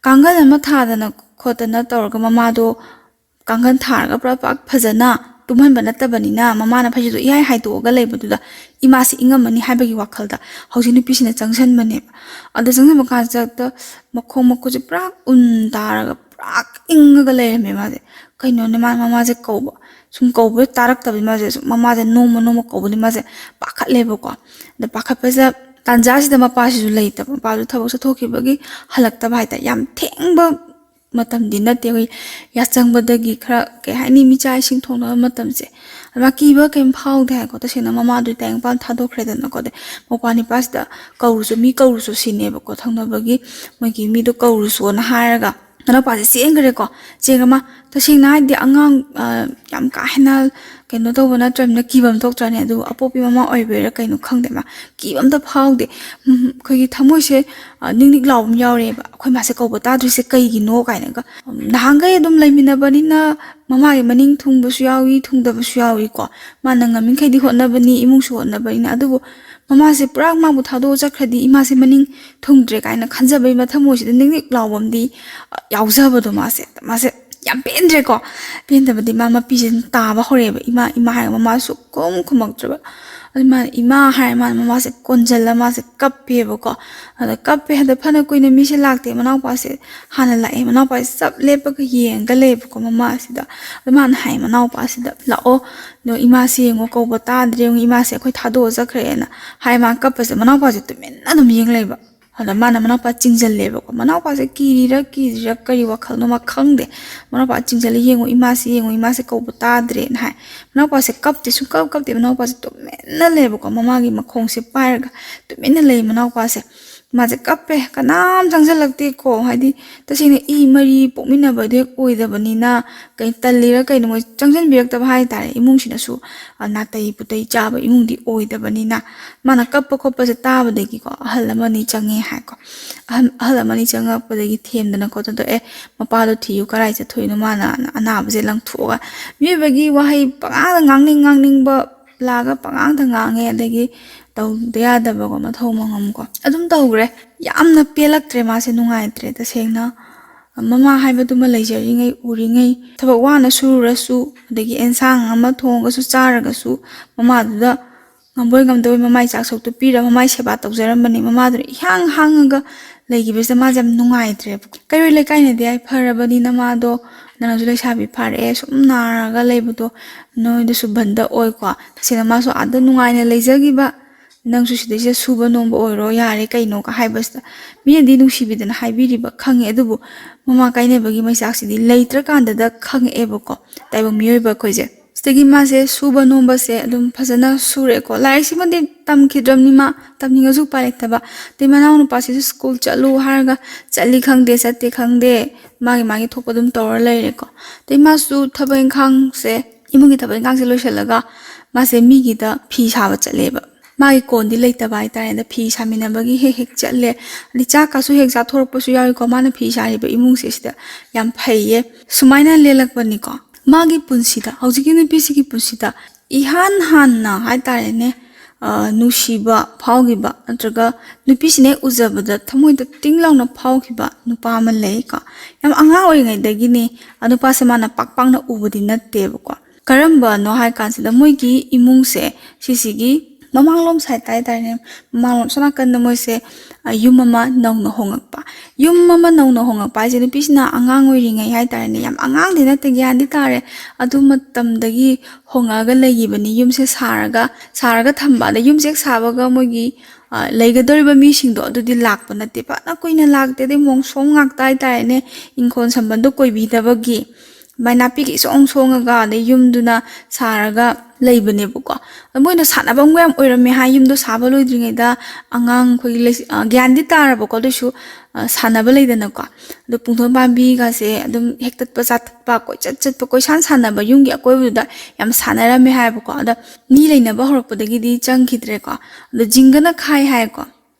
ꯀꯥꯡꯒꯜ ꯑꯃ ꯊꯥꯗꯅ ꯈꯣꯠꯇꯅ ꯇꯧꯔꯒ ꯃꯃꯥꯗꯣ ꯀꯥꯡꯒꯜ ꯊꯥꯔꯒ ꯄꯨꯔꯥ ꯄꯥꯛ ꯐꯖꯅ ꯇꯨꯝꯍꯟꯕ ꯅꯠꯇꯕꯅꯤꯅ ꯃꯃꯥꯅ ꯐꯩꯖꯨꯞꯇꯣ ꯏꯍꯥꯏ ꯍꯥꯏꯗꯣꯛꯑꯒ ꯂꯩꯕꯗꯨꯗ ꯏꯃꯥꯁꯤ ꯏꯪꯉꯝꯃꯅꯤ ꯍꯥꯏꯕꯒꯤ ꯋꯥꯈꯜꯗ ꯍꯧꯖꯤꯛ ꯅꯨꯄꯤꯁꯤꯅ ꯆꯪꯁꯟꯕꯅꯦꯕ꯫ ꯑꯗ ꯆꯪꯁꯟꯕ ꯀꯥꯟꯁꯤꯗ ꯃꯈꯣꯡ ꯃꯈꯨꯠꯁꯦ ꯄꯨꯔꯥ ꯎꯟ ꯇꯥꯔꯒ ꯄꯨꯔꯥ ꯏꯪꯉꯒ ꯂꯩꯔꯝꯃꯦ ꯃꯥꯁꯦ꯫ ꯀꯩꯅꯣꯅꯦ ꯃꯥ ꯃꯃꯥꯁꯦ ꯀꯧꯕ, ꯁꯨꯝ ꯀꯧꯕ ꯇꯥꯔꯛꯇꯕꯗꯤ ꯃꯥꯁꯦ ꯁꯨꯝ ꯃꯃꯥꯁꯦ ꯅꯣꯡꯃ ꯅꯣꯡꯃ ꯀꯧꯕꯗꯤ ꯃꯥꯁꯦ ꯄꯥꯈꯠꯂꯦꯕꯀꯣ꯫ ꯑꯗ ꯄꯥꯈꯠꯄꯁꯤꯗ ꯇꯥꯟꯖꯥꯁꯤꯗ ꯃꯄꯥꯁꯤꯁꯨ ꯂꯩꯇꯕ, ꯃꯄꯥꯁꯨ ꯊꯕꯛ ꯆꯠꯊꯣꯛꯈꯤꯕꯒꯤ ꯍꯜꯂꯛꯇꯕ ꯍꯥꯏꯇꯥꯔꯦ꯫ ꯌꯥꯝ ꯊꯦꯡꯕ ꯃꯇꯝꯗꯤ ꯅꯠꯇꯦ, ꯑꯩꯈꯣꯏ ꯌꯥꯆꯪꯕꯗꯒꯤ ꯈꯔ, ꯀꯩ ꯍꯥꯏꯅꯤ, ꯃꯤꯆꯥꯛ ꯏꯁꯤꯡ ꯊꯣꯡꯅꯕ ꯃꯇꯝꯁꯦ꯫ ꯑꯗꯨꯃꯥꯏꯅ ꯀꯤꯕ ꯀꯩꯝ ꯐꯥꯎꯗꯦ ꯍꯥꯏꯀꯣ꯫ ꯇꯁꯦꯡꯅ ꯃꯃꯥꯗꯨꯗꯤ ꯇꯥꯏꯕꯪꯄꯥꯟ ꯊꯥꯗꯣꯛꯈ꯭ꯔꯦꯗꯅꯀꯣ꯫ ꯑꯗꯩ ꯃꯧꯄ꯭ꯋꯥ ꯅꯤꯄꯥꯁꯤꯗ ꯀꯧꯔꯨꯁꯨ, ꯃꯤ ꯀꯧꯔꯨꯁꯨ ꯁꯤꯅꯦꯕꯀꯣ, ꯊꯪꯅꯕꯒꯤ ꯃꯣꯏꯒꯤ ꯃꯤꯗꯣ ꯀꯧꯔꯨꯁꯣꯅ ꯍꯥꯏꯔꯒ ꯃꯅꯥꯎꯄꯥꯁꯦ ꯆꯦꯟꯈ꯭ꯔꯦꯀꯣ꯫ ꯆꯦꯟꯈ꯭ꯔ ꯃꯥ, ꯇꯁꯦꯡꯅ ꯍꯥꯏꯗꯤ, ꯑꯉꯥꯡ ꯑ, ꯌꯥꯝ ꯀꯥ ꯍꯦꯟꯅ ꯀꯩꯅꯣ ꯇꯧꯕ ꯅꯠꯇ꯭ꯔꯕꯅꯤꯅ ꯀꯤꯕ ꯑꯃ ꯊꯣꯛꯇ꯭ꯔꯅꯦ꯫ ꯑꯗꯨꯕꯨ ꯑꯄꯣꯛꯄꯤ ꯃꯃꯥ ꯑꯣꯏꯕꯩꯔꯥ ꯀꯩꯅꯣ ꯈꯪꯗꯦ, ꯃꯥ ꯀꯤꯕ ꯑꯝꯇ ꯐꯥꯎꯗꯦ꯫ ꯎꯝ, ꯑꯩꯈꯣꯏꯒꯤ ꯊꯃꯣꯏꯁꯦ, ꯑ, ꯅꯤꯛ ꯅꯤꯛ ꯂꯥꯎꯕ ꯑꯃ ꯌꯥꯎꯔꯦꯕ, "ꯑꯩꯈꯣꯏ ꯃꯥꯁꯦ ꯀꯧꯕ ꯇꯥꯗ꯭ꯔꯤꯁꯦ ꯀꯩꯒꯤꯅꯣ?" ꯀꯥꯏꯅꯒ꯫ ꯎꯝ, ꯅꯍꯥꯟꯈꯩ ꯑꯗꯨꯝ ꯂꯩꯃꯤꯟꯅꯕꯅꯤꯅ ꯃꯃꯥꯒꯤ ꯃꯅꯤꯡ ꯊꯨꯡꯕꯁꯨ ꯌꯥꯎꯏ, ꯊꯨꯡꯗꯕꯁꯨ ꯌꯥꯎꯏꯀꯣ꯫ ꯃꯥꯅ ꯉꯝꯃꯤꯈꯩꯗꯤ ꯍꯣꯠꯅꯕꯅꯤ, ꯏꯃꯨꯡꯁꯨ ꯍꯣꯠꯅꯕꯅꯤꯅ꯫ ꯑꯗꯨꯕꯨ ꯃꯃꯥꯁꯦ ꯄꯨꯔꯥ ꯃꯥꯕꯨ ꯊꯥꯗꯣꯛꯑ ꯆꯠꯈ꯭ꯔꯗꯤ ꯏꯃꯥꯁꯦ ꯃꯅꯤꯡ ꯊꯨꯡꯗ꯭ꯔꯦ ꯀꯥꯏꯅ ꯈꯟꯖꯕꯩ ꯃꯊꯃꯣꯏꯁꯤꯗ ꯅꯤꯛ ꯅꯤꯛ ꯂꯥꯎꯕ ꯑꯃꯗꯤ, ꯑ, ꯌꯥꯎꯖꯕꯗꯣ ꯃꯥꯁꯦ꯫ ꯃꯥꯁꯦ ꯌꯥꯝ ꯄꯦꯟꯗ꯭ꯔꯦꯀꯣ꯫ ꯄꯦꯟꯗꯕꯗꯤ ꯃꯥ ꯃꯄꯤꯁꯦ ꯑꯗꯨꯝ ꯇꯥꯕ ꯍꯧꯔꯛꯑꯦꯕ꯫ "ꯏꯃꯥ, ꯏꯃꯥ" ꯍꯥꯏꯔꯒ ꯃꯃꯥꯁꯨ ꯁꯨꯛꯈꯨꯝ ꯈꯨꯝꯃꯛꯇ꯭ꯔꯕ꯫ ꯑꯗꯨ ꯃꯥꯅ "ꯏꯃꯥ" ꯍꯥꯏꯔ ꯃꯥꯅ ꯃꯃꯥꯁꯦ ꯀꯣꯟꯁꯤꯜꯂ ꯃꯥꯁꯦ ꯀꯞꯄꯦꯕꯀꯣ꯫ ꯑꯗ ꯀꯞꯄꯦ꯫ ꯍꯟꯗꯛ ꯐꯅ ꯀꯨꯏꯅ ꯃꯤꯁꯦ ꯂꯥꯛꯇꯦ꯫ ꯃꯅꯥꯎꯄꯥꯁꯦ ꯍꯥꯟꯅ ꯂꯥꯛꯑꯦ꯫ ꯃꯅꯥꯎꯄꯥꯁꯦ ꯆꯞ ꯂꯦꯞꯄꯒ ꯌꯦꯡꯉꯒ ꯂꯩꯌꯦꯕꯀꯣ ꯃꯃꯥꯁꯤꯗ꯫ ꯑꯗ ꯃꯥꯅ ꯍꯥꯏ ꯃꯅꯥꯎꯄꯥꯁꯤꯗ, "ꯂꯥꯛꯑꯣ, ꯑꯗꯣ ꯏꯃꯥꯁꯦ ꯌꯦꯡꯉꯣ, ꯀꯧꯕ ꯇꯥꯗ꯭ꯔꯦ, ꯌꯦꯡꯉꯣ, ꯏꯃꯥꯁꯦ ꯑꯩꯈꯣꯏ ꯊꯥꯗꯣꯛꯑ ꯆꯠꯈ꯭ꯔꯦꯅ" ꯍꯥꯏ ꯃꯥꯅ ꯀꯞꯄꯁꯦ꯫ ꯃꯅꯥꯎꯄꯥꯁꯦ ꯇꯨꯃꯤꯟꯅ ꯑꯗꯨꯝ ꯌꯦꯡ ꯂꯩꯕ꯫ ꯑꯗ ꯃꯥꯅ ꯃꯅꯥꯎꯄꯥ ꯆꯤꯡꯁꯤꯜꯂꯦꯕꯀꯣ꯫ ꯃꯅꯥꯎꯄꯥꯁꯦ ꯀꯤꯔꯤꯔ ꯀꯤꯔꯤꯔ ꯀꯔꯤ ꯋꯥꯈꯜꯅꯣ ꯃꯥ ꯈꯪꯗꯦ꯫ ꯃꯅꯥꯎꯄꯥ ꯆꯤꯡꯁꯤꯜꯂ "ꯌꯦꯡꯉꯨ, ꯏꯃꯥꯁꯦ ꯌꯦꯡꯉꯨ, ꯏꯃꯥꯁꯦ ꯀꯧꯕ ꯇꯥꯗ꯭ꯔꯦꯅ" ꯍꯥꯏ꯫ ꯃꯅꯥꯎꯄꯥꯁꯦ ꯀꯞꯇꯦ, ꯁꯨꯡꯀꯞ ꯀꯞꯇꯦ꯫ ꯃꯅꯥꯎꯄꯥꯁꯦ ꯇꯨꯃꯤꯟꯅ ꯂꯩꯌꯦꯕꯀꯣ꯫ ꯃꯃꯥꯒꯤ ꯃꯈꯣꯡꯁꯦ ꯄꯥꯏꯔꯒ ꯇꯨꯃꯤꯟꯅ ꯂꯩ ꯃꯅꯥꯎꯄꯥꯁꯦ꯫ ꯃꯥꯁꯦ ꯀꯞꯄꯦ, ꯀꯅꯥꯝ ꯆꯪꯁꯤꯜꯂꯛꯇꯦꯀꯣ꯫ ꯍꯥꯏꯗꯤ ꯇꯁꯦꯡꯅ ꯏ ꯃꯔꯤ ꯄꯣꯛꯃꯤꯟꯅꯕꯗꯤ ꯍꯦꯛ ꯑꯣꯏꯗꯕꯅꯤꯅ, ꯀꯩ ꯇꯜꯂꯤꯔ ꯀꯩꯅꯣ ꯃꯣꯏ ꯆꯪꯁꯤꯟꯕꯤꯔꯛꯇꯕ ꯍꯥꯏꯇꯥꯔꯦ꯫ ꯏꯃꯨꯡꯁꯤꯅꯁꯨ, ꯑ, ꯅꯥꯇꯩ ꯄꯨꯇꯩ ꯆꯥꯕ ꯏꯃꯨꯡꯗꯤ ꯑꯣꯏꯗꯕꯅꯤꯅ꯫ ꯃꯥꯅ ꯀꯞꯄ ꯈꯣꯠꯄꯁꯦ ꯇꯥꯕꯗꯒꯤꯀꯣ ꯑꯍꯜ ꯑꯃꯅꯤ ꯆꯪꯉꯦ ꯍꯥꯏꯀꯣ꯫ ꯑꯍꯜ, ꯑꯍꯜ ꯑꯃꯅꯤ ꯆꯪꯉꯛꯄꯗꯒꯤ ꯊꯦꯝꯗꯅ ꯈꯣꯠꯇꯅ ꯇꯧꯔꯦ꯫ "ꯑꯦ, ꯃꯄꯥꯗꯣ ꯊꯤꯌꯨ, ꯀꯔꯥꯏ ꯆꯠꯊꯣꯛꯏꯅꯣ ꯃꯥꯅ?" ꯑꯅꯥꯕꯁꯦ ꯂꯪꯊꯣꯛꯑꯒ꯫ ꯃꯤꯑꯣꯏꯕꯒꯤ ꯋꯥꯍꯩ ꯄꯉꯥꯡꯗ ꯉꯥꯡꯅꯤꯡ ꯉꯥꯡꯅꯤꯡꯕ ꯂꯥꯛꯑꯒ ꯄꯉꯥꯡꯗ ꯉꯥꯡꯉꯦ꯫ ꯑꯗꯒꯤ ꯇꯧꯗ ꯌꯥꯗꯕꯀꯣ, ꯃꯊꯧ ꯃꯉꯝꯀꯣ꯫ ꯑꯗꯨꯝ ꯇꯧꯈ꯭ꯔꯦ꯫ ꯌꯥꯝꯅ ꯄꯦꯜꯂꯛꯇ꯭ꯔꯦ ꯃꯥꯁꯦ, ꯅꯨꯡꯉꯥꯏꯇ꯭ꯔꯦ ꯇꯁꯦꯡꯅ꯫ ꯃꯃꯥ ꯍꯥꯏꯕꯗꯨꯃ ꯂꯩꯖꯔꯤꯉꯩ, ꯎꯔꯤꯉꯩ, ꯊꯕꯛ ꯋꯥꯅ ꯁꯨꯔꯨꯔꯁꯨ, ꯑꯗꯒꯤ ꯑꯦꯟꯁꯥꯡ ꯑꯃ ꯊꯣꯡꯉꯒꯁꯨ ꯆꯥꯔꯒꯁꯨ, ꯃꯃꯥꯗꯨꯗ ꯉꯝꯕꯣꯏ ꯉꯝꯗꯕꯣꯏ ꯃꯃꯥꯏ ꯆꯥꯛ ꯁꯔꯨꯛꯇꯨ ꯄꯤꯔ ꯃꯃꯥꯏ ꯁꯦꯕꯥ ꯇꯧꯖꯔꯝꯕꯅꯤ꯫ ꯃꯃꯥꯗꯨꯅ ꯏꯍꯥꯡ ꯍꯥꯡꯉꯒ ꯂꯩꯈꯤꯕꯁꯤꯗ ꯃꯥꯁꯦ ꯌꯥꯝ ꯅꯨꯡꯉꯥꯏꯇ꯭ꯔꯦꯕ꯫ ꯀꯩꯔꯣꯏ ꯂꯩꯀꯥꯏꯅꯗꯤ ꯍꯥꯏ, "ꯐꯔꯕꯅꯤ ꯅꯃꯥꯗꯣ, ꯅꯪꯁꯨ ꯂꯩꯁꯥꯕꯤ ꯐꯥꯔꯛꯑꯦ, ꯁꯨꯝ ꯅꯥꯔꯒ ꯂꯩꯕꯗꯣ ꯅꯣꯏꯗꯁꯨ ꯕꯟꯗ ꯑꯣꯏꯀꯣ꯫ ꯇꯁꯦꯡꯅ ꯃꯥꯁꯨ ꯑꯥꯗ ꯅꯨꯡꯉꯥꯏꯅ ꯂꯩꯖꯈꯤꯕ, ꯅꯪꯁꯨ ꯁꯤꯗꯩꯁꯤꯗ ꯁꯨꯕ ꯅꯣꯝꯕ ꯑꯣꯏꯔꯣ, ꯌꯥꯔꯦ ꯀꯩꯅꯣꯒ" ꯍꯥꯏꯕꯁꯤꯗ ꯃꯤꯅꯗꯤ ꯅꯨꯡꯁꯤꯕꯤꯗꯅ ꯍꯥꯏꯕꯤꯔꯤꯕ ꯈꯪꯉꯦ꯫ ꯑꯗꯨꯕꯨ ꯃꯃꯥ ꯀꯥꯏꯅꯕꯒꯤ ꯃꯩꯆꯥꯛꯁꯤꯗꯤ ꯂꯩꯇ꯭ꯔꯀꯥꯟꯗꯗ ꯈꯪꯉꯛꯑꯦꯕꯀꯣ꯫ ꯇꯥꯏꯕꯪ ꯃꯤꯑꯣꯏꯕ ꯑꯩꯈꯣꯏꯁꯦ꯫ ꯑꯗꯒꯤ ꯃꯥꯁꯦ ꯁꯨꯕ ꯅꯣꯝꯕꯁꯦ ꯑꯗꯨꯝ ꯐꯖꯅ ꯁꯨꯔꯦꯀꯣ꯫ ꯂꯥꯏꯔꯤꯛꯁꯤꯃꯗꯤ ꯇꯝꯈꯤꯗ꯭ꯔꯕꯅꯤ ꯃꯥ, ꯇꯝꯅꯤꯡꯉꯁꯨ ꯎꯄꯥꯏ ꯂꯩꯇꯕ꯫ ꯑꯗꯩ ꯃꯅꯥꯎ ꯅꯨꯄꯥꯁꯤꯁꯨ ꯁ꯭ꯀꯨꯜ ꯆꯠꯂꯨ ꯍꯥꯏꯔꯒ ꯆꯠꯂꯤ ꯈꯪꯗꯦ, ꯆꯠꯇꯦ ꯈꯪꯗꯦ, ꯃꯥꯒꯤ ꯃꯥꯒꯤ ꯊꯣꯛꯄ ꯑꯗꯨꯝ ꯇꯧꯔ ꯂꯩꯔꯦꯀꯣ꯫ ꯑꯗꯩ ꯃꯥꯁꯨ ꯊꯕꯛ ꯏꯪꯈꯥꯡꯁꯦ, ꯏꯃꯨꯡꯒꯤ ꯊꯕꯛ ꯏꯪꯈꯥꯡꯁꯦ ꯂꯣꯏꯁꯤꯜꯂꯒ ꯃꯥꯁꯦ ꯃꯤꯒꯤꯗ ꯐꯤ ꯁꯥꯕ ꯆꯠꯂꯦꯕ꯫ ꯃꯥꯒꯤ ꯀꯣꯟꯗꯤ ꯂꯩꯇꯕ ꯍꯥꯏꯇꯥꯔꯦ꯫ ꯑꯗ ꯐꯤ ꯁꯥꯃꯤꯟꯅꯕꯒꯤ ꯍꯦꯛ ꯍꯦꯛ ꯆꯠꯂꯦ꯫ ꯑꯗꯩ ꯆꯥꯛ ꯀꯥꯁꯨ ꯍꯦꯛ ꯆꯥꯊꯣꯔꯛꯄꯁꯨ ꯌꯥꯎꯏꯀꯣ꯫ ꯃꯥꯅ ꯐꯤ ꯁꯥꯔꯤꯕ ꯏꯃꯨꯡꯁꯦ ꯁꯤꯗ ꯌꯥꯝ ꯐꯩꯌꯦ꯫ ꯁꯨꯃꯥꯏꯅ ꯂꯦꯜꯂꯛꯄꯅꯤꯀꯣ꯫ ꯃꯥꯒꯤ ꯄꯨꯟꯁꯤꯗ, ꯍꯧꯖꯤꯛꯀꯤ ꯅꯨꯄꯤꯁꯤꯒꯤ ꯄꯨꯟꯁꯤꯗ ꯏꯍꯥꯟ ꯍꯥꯟꯅ ꯍꯥꯏꯇꯥꯔꯦꯅꯦ, ꯑ, ꯅꯨꯡꯁꯤꯕ ꯐꯥꯎꯈꯤꯕ, ꯅꯠꯇ꯭ꯔꯒ ꯅꯨꯄꯤꯁꯤꯅ ꯍꯦꯛ ꯎꯖꯕꯗ ꯊꯃꯣꯏꯗ ꯇꯤꯡ ꯂꯥꯎꯅ ꯐꯥꯎꯈꯤꯕ ꯅꯨꯄꯥ ꯑꯃ ꯂꯩꯀꯣ꯫ ꯌꯥꯝ ꯑꯉꯥꯡ ꯑꯣꯏꯔꯤꯉꯩꯗꯒꯤꯅꯦ꯫ ꯑ, ꯅꯨꯄꯥꯁꯦ ꯃꯥꯅ ꯄꯥꯛ ꯄꯥꯛꯅ ꯎꯕꯗꯤ ꯅꯠꯇꯦꯕꯀꯣ꯫ ꯀꯔꯝꯕꯅꯣ ꯍꯥꯏ ꯀꯥꯟꯁꯤꯗ, ꯃꯣꯏꯒꯤ ꯏꯃꯨꯡꯁꯦ ꯁꯤꯁꯤꯒꯤ ꯃꯃꯥꯡꯂꯣꯝ ꯁꯥꯏꯠꯇ ꯍꯥꯏꯇꯥꯔꯦꯅꯦ, ꯃꯃꯥꯡꯂꯣꯝ ꯁꯣꯝ ꯅꯥꯀꯟꯗ ꯃꯣꯏꯁꯦ, ꯑ, ꯌꯨꯝ ꯑꯃ ꯅꯧꯅ ꯍꯣꯡꯉꯛꯄ꯫ ꯌꯨꯝ ꯑꯃ ꯅꯧꯅ ꯍꯣꯡꯉꯛꯄ ꯍꯥꯏꯁꯦ, ꯅꯨꯄꯤꯁꯤꯅ ꯑꯉꯥꯡ ꯑꯣꯏꯔꯤꯉꯩ ꯍꯥꯏꯇꯥꯔꯦꯅꯦ, ꯌꯥꯝ ꯑꯉꯥꯡꯗꯤ ꯅꯠꯇꯦ, ꯒ꯭ꯌꯥꯟꯗꯤ ꯇꯥꯔꯦ꯫ ꯑꯗꯨ ꯃꯇꯝꯗꯒꯤ ꯍꯣꯡꯉꯛꯑꯒ ꯂꯩꯈꯤꯕꯅꯤ꯫ ꯌꯨꯝꯁꯦ ꯁꯥꯔꯒ, ꯁꯥꯔꯒ ꯊꯝꯕ꯫ ꯑꯗ ꯌꯨꯝꯁꯦ ꯍꯦꯛ ꯁꯥꯕꯒ ꯃꯣꯏꯒꯤ, ꯑ, ꯂꯩꯒꯗꯧꯔꯤꯕ ꯃꯤꯁꯤꯡꯗꯣ ꯑꯗꯨꯗꯤ ꯂꯥꯛꯄ ꯅꯠꯇꯦ, ꯐꯅ ꯀꯨꯏꯅ ꯂꯥꯛꯇꯦ꯫ ꯑꯗꯩ ꯃꯣꯡꯁꯣꯡ ꯉꯥꯛꯇ ꯍꯥꯏꯇꯥꯔꯦꯅꯦ, ꯏꯪꯈꯣꯜ ꯁꯝꯕꯜꯗꯣ ꯀꯣꯏꯕꯤꯗꯕꯒꯤ꯫ ꯑꯗꯨꯃꯥꯏꯅ ꯅꯥꯄꯤꯒ ꯏꯁꯣꯡ ꯁꯣꯡꯉꯒ, ꯑꯗꯩ ꯌꯨꯝꯗꯨꯅ ꯁꯥꯔꯒ ꯂꯩꯕꯅꯦꯕꯀꯣ꯫ ꯑꯗꯣ ꯃꯣꯏꯅ ꯁꯥꯟꯅꯐꯝꯒ ꯌꯥꯝ ꯑꯣꯏꯔꯝꯃꯦ ꯍꯥꯏ, ꯌꯨꯝꯗꯣ ꯁꯥꯕ ꯂꯣꯏꯗ꯭ꯔꯤꯉꯩꯗ꯫ ꯑꯉꯥꯡ ꯑꯩꯈꯣꯏꯒꯤ ꯂꯩ-, ꯑ, ꯒ꯭ꯌꯥꯟꯗꯤ ꯇꯥꯔꯕꯀꯣ, ꯑꯗꯨꯏꯁꯨ, ꯑ, ꯁꯥꯟꯅꯕ ꯂꯩꯗꯅꯀꯣ꯫ ꯑꯗꯣ ꯄꯨꯡꯗꯣꯟ ꯄꯥꯝꯕꯤꯒꯁꯦ ꯑꯗꯨꯝ ꯍꯦꯛꯇꯠꯄ, ꯆꯥꯊꯠꯄ, ꯀꯣꯏꯆꯠ ꯆꯠꯄ, ꯀꯣꯏꯁꯥꯟ ꯁꯥꯟꯅꯕ, ꯌꯨꯝꯒꯤ ꯑꯀꯣꯏꯕꯗꯨꯗ ꯌꯥꯝ ꯁꯥꯟꯅꯔꯝꯃꯦ ꯍꯥꯏꯕꯀꯣ꯫ ꯑꯗ ꯃꯤ ꯂꯩꯅꯕ ꯍꯧꯔꯛꯄꯗꯒꯤꯗꯤ ꯆꯪꯈꯤꯗ꯭ꯔꯦꯀꯣ꯫ ꯑꯗꯣ ꯖꯤꯡꯒꯅ ꯈꯥꯏ ꯍꯥꯏꯀꯣ꯫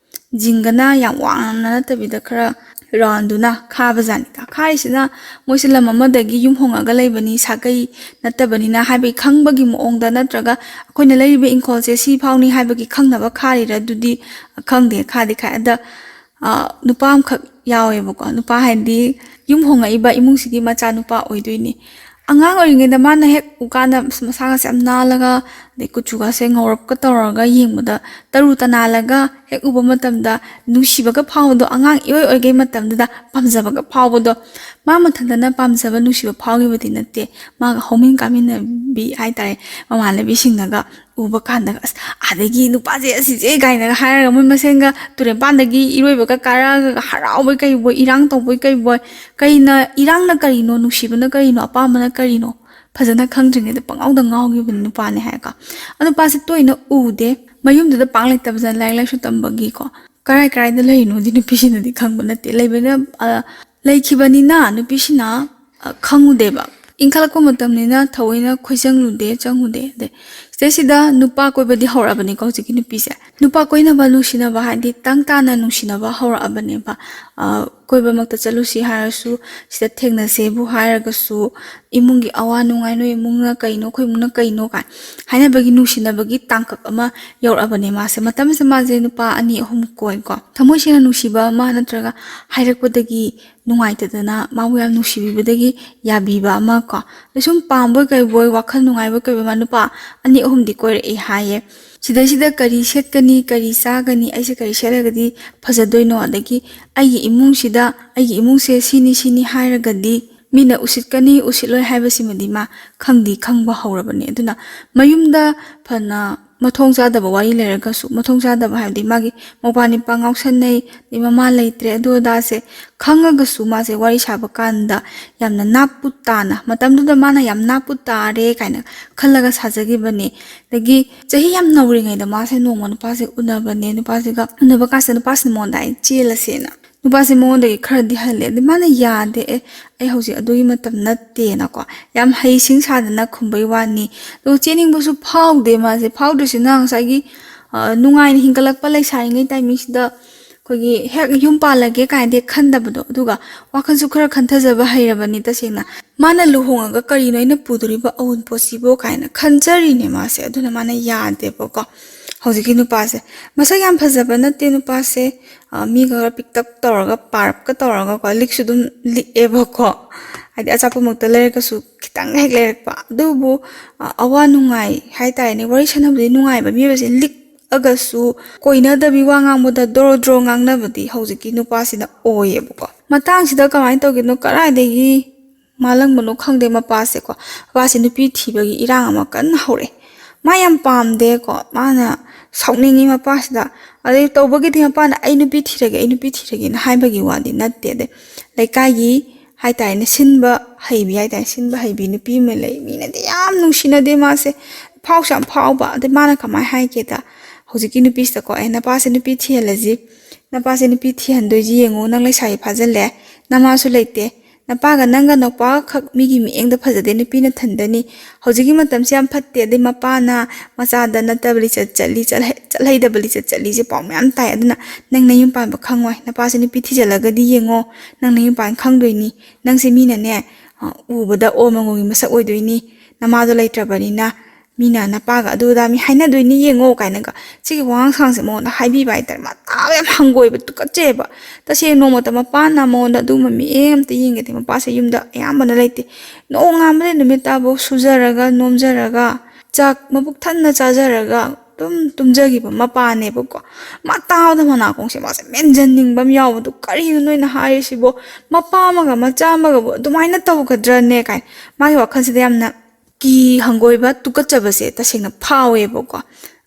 ꯖꯤꯡꯒꯅ ꯌꯥꯝ ꯋꯥꯡꯅ ꯅꯠꯇꯕꯤꯗ ꯈꯔ ꯔꯥꯎꯟꯗꯨꯅ ꯈꯥꯕꯖꯥꯠꯅꯤꯗ꯫ ꯈꯥꯔꯤꯁꯤꯅ ꯃꯣꯏꯁꯦ ꯂꯝ ꯑꯃꯗꯒꯤ ꯌꯨꯝ ꯍꯣꯡꯉꯒ ꯂꯩꯕꯅꯤ, ꯁꯥꯒꯩ ꯅꯠꯇꯕꯅꯤꯅ ꯍꯥꯏꯕꯒꯤ ꯈꯪꯕꯒꯤ ꯃꯑꯣꯡꯗ, ꯅꯠꯇ꯭ꯔꯒ ꯑꯩꯈꯣꯏꯅ ꯂꯩꯔꯤꯕ ꯏꯪꯈꯣꯜꯁꯦ ꯁꯤ ꯐꯥꯎꯅꯤ ꯍꯥꯏꯕꯒꯤ ꯈꯪꯅꯕ ꯈꯥꯔꯤꯔꯥ ꯑꯗꯨꯗꯤ ꯈꯪꯗꯦ, ꯈꯥꯗꯤ ꯈꯥꯏ꯫ ꯑꯗ, ꯑ, ꯅꯨꯄꯥ ꯑꯃꯈꯛ ꯌꯥꯎꯋꯦꯕꯀꯣ꯫ ꯅꯨꯄꯥ ꯍꯥꯏꯗꯤ ꯌꯨꯝ ꯍꯣꯡꯉꯛꯏꯕ ꯏꯃꯨꯡꯁꯤꯒꯤ ꯃꯆꯥꯅꯨꯄꯥ ꯑꯣꯏꯗꯣꯏꯅꯤ꯫ ꯑꯉꯥꯡ ꯑꯣꯏꯔꯤꯉꯩꯗ ꯃꯥꯅ ꯍꯦꯛ ꯎꯀꯥꯟꯗ ꯃꯁꯥꯒꯁꯦ ꯌꯥꯝ ꯅꯥꯜꯂꯒ, ꯑꯗꯩ ꯀꯨꯆꯨꯒꯁꯦ ꯉꯧꯔꯞꯀ ꯇꯧꯔꯒ ꯌꯦꯡꯕꯗ ꯇꯔꯨ ꯇꯅꯥꯜꯂꯒ ꯍꯦꯛ ꯎꯕ ꯃꯇꯝꯗ ꯅꯨꯡꯁꯤꯕꯒ ꯐꯥꯎꯕꯗꯣ, ꯑꯉꯥꯡ ꯏꯑꯣꯏ ꯑꯣꯏꯒꯩ ꯃꯇꯝꯗꯨꯗ ꯄꯥꯝꯖꯕꯒ ꯐꯥꯎꯕꯗꯣ꯫ ꯃꯥ ꯃꯊꯟꯇꯅ ꯄꯥꯝꯖꯕ ꯅꯨꯡꯁꯤꯕ ꯐꯥꯎꯈꯤꯕꯗꯤ ꯅꯠꯇꯦ, ꯃꯥꯒ ꯍꯧꯃꯤꯟ ꯀꯥꯃꯤꯟꯅꯕꯤ ꯍꯥꯏꯇꯥꯔꯦ, ꯃꯃꯥꯟꯅꯕꯤꯁꯤꯡꯅꯒ ꯎꯕ ꯀꯥꯟꯗꯒ, "ꯑꯁ, ꯑꯗꯒꯤ ꯅꯨꯄꯥꯁꯦ ꯑꯁꯤꯁꯦ" ꯀꯥꯏꯅꯒ ꯍꯥꯏꯔꯒ ꯃꯣꯏ ꯃꯁꯦꯟꯒ ꯇꯨꯔꯦꯟꯄꯥꯟꯗꯒꯤ ꯏꯔꯣꯏꯕꯒ ꯀꯥꯔꯛꯑꯒ ꯍꯔꯥꯎꯕꯣꯏ ꯀꯩꯕꯣꯏ, ꯏꯔꯥꯡ ꯇꯧꯕꯣꯏ ꯀꯩꯕꯣꯏ꯫ ꯀꯩꯅ, ꯏꯔꯥꯡꯅ ꯀꯔꯤꯅꯣ, ꯅꯨꯡꯁꯤꯕꯅ ꯀꯔꯤꯅꯣ, ꯑꯄꯥꯝꯕꯅ ꯀꯔꯤꯅꯣ? ꯐꯖꯅ ꯈꯪꯗ꯭ꯔꯤꯉꯩꯗ ꯄꯪꯉꯥꯎꯗ ꯉꯥꯎꯈꯤꯕ ꯅꯨꯄꯥꯅꯦ ꯍꯥꯏꯀꯣ꯫ ꯑꯗꯨ ꯅꯨꯄꯥꯁꯦ ꯇꯣꯏꯅ ꯎꯗꯦ, ꯃꯌꯨꯝꯗꯨꯗ ꯄꯥꯛ ꯂꯩꯇꯕꯖꯥꯠꯅꯤ, ꯂꯥꯏꯔꯤꯛ ꯂꯥꯏꯁꯨ ꯇꯝꯕꯒꯤꯀꯣ꯫ ꯀꯔꯥꯏ ꯀꯔꯥꯏꯗ ꯂꯩꯔꯤꯅꯣꯗꯤ ꯅꯨꯄꯤꯁꯤꯅꯗꯤ ꯈꯪꯕ ꯅꯠꯇꯦ꯫ ꯂꯩꯕꯅ, ꯑ, ꯂꯩꯈꯤꯕꯅꯤꯅ ꯅꯨꯄꯤꯁꯤꯅ, ꯑ, ꯈꯪꯉꯨꯗꯦꯕ꯫ ꯏꯟꯈꯠꯂꯛꯄ ꯃꯇꯝꯅꯤꯅ ꯊꯑꯣꯏꯅ ꯈꯣꯏꯖꯪꯂꯨꯗꯦ, ꯆꯪꯉꯨꯗꯦ꯫ ꯑꯗꯩ ꯁꯤꯗꯩꯁꯤꯗ ꯅꯨꯄꯥ ꯀꯣꯏꯕꯗꯤ ꯍꯧꯔꯛꯑꯕꯅꯤꯀꯣ ꯍꯧꯖꯤꯛꯀꯤ ꯅꯨꯄꯤꯁꯦ꯫ ꯅꯨꯄꯥ ꯀꯣꯏꯅꯕ, ꯅꯨꯡꯁꯤꯅꯕ ꯍꯥꯏꯗꯤ ꯇꯪ ꯇꯥꯅ ꯅꯨꯡꯁꯤꯅꯕ ꯍꯧꯔꯛꯑꯕꯅꯦꯕ꯫ ꯑ, ꯀꯣꯏꯕꯃꯛꯇ ꯆꯠꯂꯨꯁꯤ ꯍꯥꯏꯔꯁꯨ, ꯁꯤꯗ ꯊꯦꯡꯅꯁꯦꯕꯨ ꯍꯥꯏꯔꯒꯁꯨ, ꯏꯃꯨꯡꯒꯤ ꯑꯋꯥ ꯅꯨꯡꯉꯥꯏ, ꯅꯣꯏ ꯏꯃꯨꯡꯅ ꯀꯩꯅꯣ, ꯑꯩꯈꯣꯏ ꯏꯃꯨꯡꯅ ꯀꯩꯅꯣ ꯀꯥꯏ ꯍꯥꯏꯅꯕꯒꯤ, ꯅꯨꯡꯁꯤꯅꯕꯒꯤ ꯇꯥꯡꯀꯛ ꯑꯃ ꯌꯧꯔꯛꯑꯕꯅꯦ ꯃꯥꯁꯦ꯫ ꯃꯇꯝꯁꯤꯗ ꯃꯥꯁꯦ ꯅꯨꯄꯥ ꯑꯅꯤ ꯑꯍꯨꯝ ꯀꯣꯏꯀꯣ꯫ ꯊꯃꯣꯏ ꯁꯦꯡꯅ ꯅꯨꯡꯁꯤꯕ ꯑꯃ ꯅꯠꯇ꯭ꯔꯒ ꯍꯥꯏꯔꯛꯄꯗꯒꯤ ꯅꯨꯡꯉꯥꯏꯇꯗꯅ ꯃꯥꯕꯨ ꯌꯥꯝ ꯅꯨꯡꯁꯤꯕꯤꯕꯗꯒꯤ ꯌꯥꯕꯤꯕ ꯑꯃ ꯀꯣ꯫ ꯑꯗꯩ ꯁꯨꯝ ꯄꯥꯝꯕꯣꯏ ꯀꯩꯕꯣꯏ, ꯋꯥꯈꯜ ꯅꯨꯡꯉꯥꯏꯕꯣꯏ ꯀꯩꯕꯣꯏ ꯃꯥ ꯅꯨꯄꯥ ꯑꯅꯤ ꯑꯍꯨꯝꯗꯤ ꯀꯣꯏꯔꯛꯑꯦ ꯍꯥꯏꯌꯦ꯫ ꯁꯤꯗꯩꯁꯤꯗ ꯀꯔꯤ ꯁꯦꯠꯀꯅꯤ, ꯀꯔꯤ ꯆꯥꯒꯅꯤ, ꯑꯩꯁꯦ ꯀꯔꯤ ꯁꯦꯠꯂꯒꯗꯤ ꯐꯖꯗꯣꯏꯅꯣ, ꯑꯗꯒꯤ ꯑꯩꯒꯤ ꯏꯃꯨꯡꯁꯤꯗ, ꯑꯩꯒꯤ ꯏꯃꯨꯡꯁꯦ ꯁꯤꯅꯤ ꯁꯤꯅꯤ ꯍꯥꯏꯔꯒꯗꯤ ꯃꯤꯅ ꯎꯁꯤꯠꯀꯅꯤ ꯎꯁꯤꯠꯂꯣꯏ ꯍꯥꯏꯕꯁꯤꯃꯗꯤ ꯃꯥ ꯈꯪꯗꯤ ꯈꯪꯕ ꯍꯧꯔꯕꯅꯦ꯫ ꯑꯗꯨꯅ ꯃꯌꯨꯝꯗ ꯐꯅ ꯃꯊꯣꯡ ꯆꯥꯗꯕ ꯋꯥꯔꯤ ꯂꯩꯔꯒꯁꯨ, ꯃꯊꯣꯡ ꯆꯥꯗꯕ ꯍꯥꯏꯕꯗꯤ ꯃꯥꯒꯤ ꯃꯧꯄꯥ ꯅꯤꯄꯥ ꯉꯥꯎꯁꯟꯅꯩ, ꯑꯗꯩ ꯃꯃꯥ ꯂꯩꯇ꯭ꯔꯦ, ꯑꯗꯨ ꯑꯗꯥꯁꯦ ꯈꯪꯉꯒꯁꯨ ꯃꯥꯁꯦ ꯋꯥꯔꯤ ꯁꯥꯕ ꯀꯥꯟꯗ ꯌꯥꯝꯅ ꯅꯥꯞꯄꯨ ꯇꯥꯅ, ꯃꯇꯝꯗꯨꯗ ꯃꯥꯅ ꯌꯥꯝ ꯅꯥꯞꯄꯨ ꯇꯥꯔꯦ ꯀꯥꯏꯅ ꯈꯜꯂꯒ ꯁꯥꯖꯈꯤꯕꯅꯦ꯫ ꯑꯗꯒꯤ ꯆꯍꯤ ꯌꯥꯝ ꯅꯧꯔꯤꯉꯩꯗ ꯃꯥꯁꯦ ꯅꯣꯡꯃ ꯅꯨꯄꯥꯁꯦ ꯎꯅꯕꯅꯦ꯫ ꯅꯨꯄꯥꯁꯤꯒ ꯎꯅꯕ ꯀꯥꯟꯁꯤꯗ ꯅꯨꯄꯥꯁꯤꯅ ꯃꯉꯣꯟꯗ ꯑꯩ ꯆꯦꯜꯂꯁꯦꯅ꯫ ꯅꯨꯄꯥꯁꯦ ꯃꯉꯣꯟꯗꯒꯤ ꯈꯔꯗꯤ ꯍꯜꯂꯦ꯫ ꯑꯗꯩ ꯃꯥꯅ ꯌꯥꯗꯦ, "ꯑꯦ, ꯑꯩ ꯍꯧꯖꯤꯛ ꯑꯗꯨꯒꯤ ꯃꯇꯝ ꯅꯠꯇꯦꯅꯀꯣ", ꯌꯥꯝ ꯍꯩꯁꯤꯡ ꯁꯥꯗꯅ ꯈꯨꯝꯕꯩ ꯋꯥꯅꯤ꯫ ꯑꯗꯨꯒ ꯆꯦꯟꯅꯤꯡꯕꯁꯨ ꯐꯥꯎꯗꯦ ꯃꯥꯁꯦ꯫ ꯐꯥꯎꯗ꯭ꯔꯤꯁꯤꯅ ꯉꯁꯥꯏꯒꯤ, ꯑ, ꯅꯨꯡꯉꯥꯏꯅ ꯍꯤꯡꯒꯠꯂꯛꯄ ꯂꯩꯁꯥꯔꯤꯉꯩ ꯇꯥꯏꯃꯤꯡꯁꯤꯗ ꯑꯩꯈꯣꯏꯒꯤ ꯍꯦꯛ ꯌꯨꯝ ꯄꯥꯜꯂꯒꯦ ꯀꯥꯏꯅꯗꯤ ꯈꯟꯗꯕꯗꯣ, ꯑꯗꯨꯒ ꯋꯥꯈꯜꯁꯨ ꯈꯔ ꯈꯟꯊꯖꯕ ꯍꯩꯔꯕꯅꯤ ꯇꯁꯦꯡꯅ꯫ ꯃꯥꯅ ꯂꯨꯍꯣꯡꯉꯒ ꯀꯔꯤꯅꯣ ꯑꯩꯅ ꯄꯨꯗꯣꯔꯤꯕ ꯑꯑꯣꯟꯄꯣꯠꯁꯤꯕꯣ ꯀꯥꯏꯅ ꯈꯟꯖꯔꯤꯅꯦ ꯃꯥꯁꯦ꯫ ꯑꯗꯨꯅ ꯃꯥꯅ ꯌꯥꯗꯦꯕꯀꯣ ꯍꯧꯖꯤꯛꯀꯤ ꯅꯨꯄꯥꯁꯦ꯫ ꯃꯁꯛ ꯌꯥꯝ ꯐꯖꯕ ꯅꯠꯇꯦ ꯅꯨꯄꯥꯁꯦ꯫ ꯑ, ꯃꯤꯒ ꯈꯔ ꯄꯤꯛꯇꯛ ꯇꯧꯔꯒ, ꯄꯥꯔꯞꯀ ꯇꯧꯔꯒꯀꯣ, ꯂꯤꯛꯁꯨ ꯑꯗꯨꯝ ꯂꯤꯛꯑꯦꯕꯀꯣ꯫ ꯍꯥꯏꯗꯤ ꯑꯆꯥꯄꯣꯠꯃꯛꯇ ꯂꯩꯔꯒꯁꯨ ꯈꯤꯇꯪ ꯍꯦꯛ ꯂꯩꯔꯛꯄ꯫ ꯑꯗꯨꯕꯨ, ꯑ, ꯑꯋꯥ ꯅꯨꯡꯉꯥꯏ ꯍꯥꯏꯇꯥꯔꯦꯅꯦ, ꯋꯥꯔꯤ ꯁꯥꯟꯅꯕꯗꯤ ꯅꯨꯡꯉꯥꯏꯕ꯫ ꯃꯤꯑꯣꯏꯕꯁꯦ ꯂꯤꯛꯑꯒꯁꯨ ꯀꯣꯏꯅꯗꯕꯤ ꯋꯥ ꯉꯥꯡꯕꯗ ꯗꯣꯔꯣ ꯗꯣꯔꯣ ꯉꯥꯡꯅꯕꯗꯤ ꯍꯧꯖꯤꯛꯀꯤ ꯅꯨꯄꯥꯁꯤꯅ ꯑꯣꯏꯌꯦꯕꯀꯣ꯫ ꯃꯇꯥꯡꯁꯤꯗ ꯀꯃꯥꯏꯅ ꯇꯧꯒꯦꯅꯣ, ꯀꯗꯥꯏꯗꯒꯤ ꯃꯥꯜꯂꯝꯕꯅꯣ ꯈꯪꯗꯦ ꯃꯄꯥꯁꯦꯀꯣ꯫ ꯃꯄꯥꯁꯦ ꯅꯨꯄꯤ ꯊꯤꯕꯒꯤ ꯏꯔꯥꯡ ꯑꯃ ꯀꯟꯅ ꯍꯧꯔꯛꯑꯦ꯫ ꯃꯥ ꯌꯥꯝ ꯄꯥꯝꯗꯦꯀꯣ꯫ ꯃꯥꯅ ꯁꯥꯎꯅꯤꯡꯉꯤ ꯃꯄꯥꯁꯤꯗ꯫ ꯑꯗꯩ ꯇꯧꯕꯒꯤꯗꯤ ꯃꯄꯥꯅ "ꯑꯩ ꯅꯨꯄꯤ ꯊꯤꯔꯒꯦ, ꯑꯩ ꯅꯨꯄꯤ ꯊꯤꯔꯒꯦꯅ" ꯍꯥꯏꯕꯒꯤ ꯋꯥꯗꯤ ꯅꯠꯇꯦ꯫ ꯑꯗꯩ ꯂꯩꯀꯥꯏꯒꯤ ꯍꯥꯏꯇꯥꯔꯦꯅꯦ, ꯁꯤꯟꯕ ꯍꯩꯕꯤ ꯍꯥꯏꯇꯥꯔꯦ, ꯁꯤꯟꯕ ꯍꯩꯕꯤ ꯅꯨꯄꯤ ꯑꯃ ꯂꯩ꯫ ꯃꯤꯅꯗꯤ ꯌꯥꯝ ꯅꯨꯡꯁꯤꯅꯗꯦ ꯃꯥꯁꯦ, ꯐꯥꯎꯁꯨ ꯌꯥꯝ ꯐꯥꯎꯕ꯫ ꯑꯗꯩ ꯃꯥꯅ ꯀꯃꯥꯏꯅ ꯍꯥꯏꯒꯦꯗ, ꯍꯧꯖꯤꯛꯀꯤ ꯅꯨꯄꯤꯁꯤꯗꯀꯣ, "ꯑꯦ, ꯅꯄꯥꯁꯦ ꯅꯨꯄꯤ ꯊꯤꯍꯜꯂꯁꯤ, ꯅꯄꯥꯁꯦ ꯅꯨꯄꯤ ꯊꯤꯍꯟꯗꯣꯏꯁꯤ ꯌꯦꯡꯉꯣ, ꯅꯪ ꯂꯩꯁꯥꯕꯤ ꯐꯥꯖꯤꯜꯂꯦ, ꯅꯃꯥꯁꯨ ꯂꯩꯇꯦ, ꯅꯄꯥꯒ ꯅꯪꯒ ꯅꯨꯄꯥ ꯈꯛ ꯃꯤꯒꯤ ꯃꯤꯠꯌꯦꯡꯗ ꯐꯖꯗꯦ, ꯅꯨꯄꯤꯅ ꯊꯟꯗꯅꯤ꯫ ꯍꯧꯖꯤꯛꯀꯤ ꯃꯇꯝꯁꯦ ꯌꯥꯝ ꯐꯠꯇꯦ, ꯑꯗꯩ ꯃꯄꯥꯅ ꯃꯆꯥꯗ ꯅꯠꯇꯕ ꯂꯤꯆꯠ ꯆꯠꯂꯤ, ꯆꯠꯍꯩ-, ꯆꯠꯍꯩꯗꯕ ꯂꯤꯆꯠ ꯆꯠꯂꯤꯁꯦ ꯄꯥꯎ ꯃꯌꯥꯝ ꯇꯥꯏ꯫ ꯑꯗꯨꯅ ꯅꯪ ꯅꯌꯨꯝ ꯄꯥꯟꯕ ꯈꯪꯉꯣꯏ, ꯅꯄꯥꯁꯦ ꯅꯨꯄꯤ ꯊꯤꯖꯤꯜꯂꯒꯗꯤ ꯌꯦꯡꯉꯣ, ꯅꯪ ꯅꯌꯨꯝ ꯄꯥꯟ ꯈꯪꯗꯣꯏꯅꯤ, ꯅꯪꯁꯦ ꯃꯤꯅꯅꯦ, ꯑ, ꯎꯕꯗ ꯑꯣ ꯃꯉꯣꯟꯒꯤ ꯃꯁꯛ ꯑꯣꯏꯗꯣꯏꯅꯤ, ꯅꯃꯥꯗꯣ ꯂꯩꯇ꯭ꯔꯕꯅꯤꯅ ꯃꯤꯅ ꯅꯄꯥꯒ ꯑꯗꯨ ꯑꯗꯥ ꯃꯤ ꯍꯥꯏꯅꯗꯣꯏꯅꯤ ꯌꯦꯡꯉꯣ" ꯀꯥꯏꯅꯒ ꯁꯤꯒꯤ ꯋꯥꯉꯥꯡ ꯁꯉꯥꯡꯁꯦ ꯃꯉꯣꯟꯗ ꯍꯥꯏꯕꯤꯕ ꯍꯥꯏꯇꯥꯔꯦ꯫ ꯃꯇꯥ ꯌꯥꯝ ꯍꯪꯒꯣꯏꯕ, ꯇꯨꯀꯠꯆꯩꯑꯕ꯫ ꯇꯁꯦꯡꯅ ꯅꯣꯡꯃꯇ ꯃꯄꯥꯅ ꯃꯉꯣꯟꯗ ꯑꯗꯨꯒꯨꯝꯕ ꯃꯤꯠꯌꯦꯡ ꯑꯝꯇ ꯌꯦꯡꯒꯗꯦ꯫ ꯃꯄꯥꯁꯦ ꯌꯨꯝꯗ ꯑꯌꯥꯝꯕꯅ ꯂꯩꯇꯦ꯫ ꯅꯣꯡꯉꯥꯟꯕꯗꯩ ꯅꯨꯃꯤꯠ ꯇꯥꯕꯧ ꯁꯨꯖꯔꯒ ꯅꯣꯝꯖꯔꯒ ꯆꯥꯛ ꯃꯕꯨꯛ ꯊꯟꯅ ꯆꯥꯖꯔꯒ ꯑꯗꯨꯝ ꯇꯨꯝꯖꯈꯤꯕ ꯃꯄꯥꯅꯦꯕꯀꯣ꯫ ꯃꯥ ꯇꯥꯕꯗ ꯃꯅꯥꯀꯣꯡꯁꯦ ꯃꯥꯁꯦ ꯃꯦꯟꯁꯤꯟꯅꯤꯡꯕ ꯑꯃ ꯌꯥꯎꯕꯗꯣ, "ꯀꯔꯤꯅꯣ ꯅꯣꯏꯅ ꯍꯥꯏꯔꯤꯁꯤꯕꯣ? ꯃꯄꯥ ꯑꯃꯒ ꯃꯆꯥ ꯑꯃꯒꯕꯨ ꯑꯗꯨꯃꯥꯏꯅ ꯇꯧꯒꯗ꯭ꯔꯅꯦ?" ꯀꯥꯏꯅ ꯃꯥꯒꯤ ꯋꯥꯈꯜꯁꯤꯗ ꯌꯥꯝꯅ ꯀꯤ ꯍꯪꯒꯣꯏꯕ, ꯇꯨꯀꯠꯆꯕꯁꯦ ꯇꯁꯦꯡꯅ ꯐꯥꯎꯋꯦꯕꯀꯣ꯫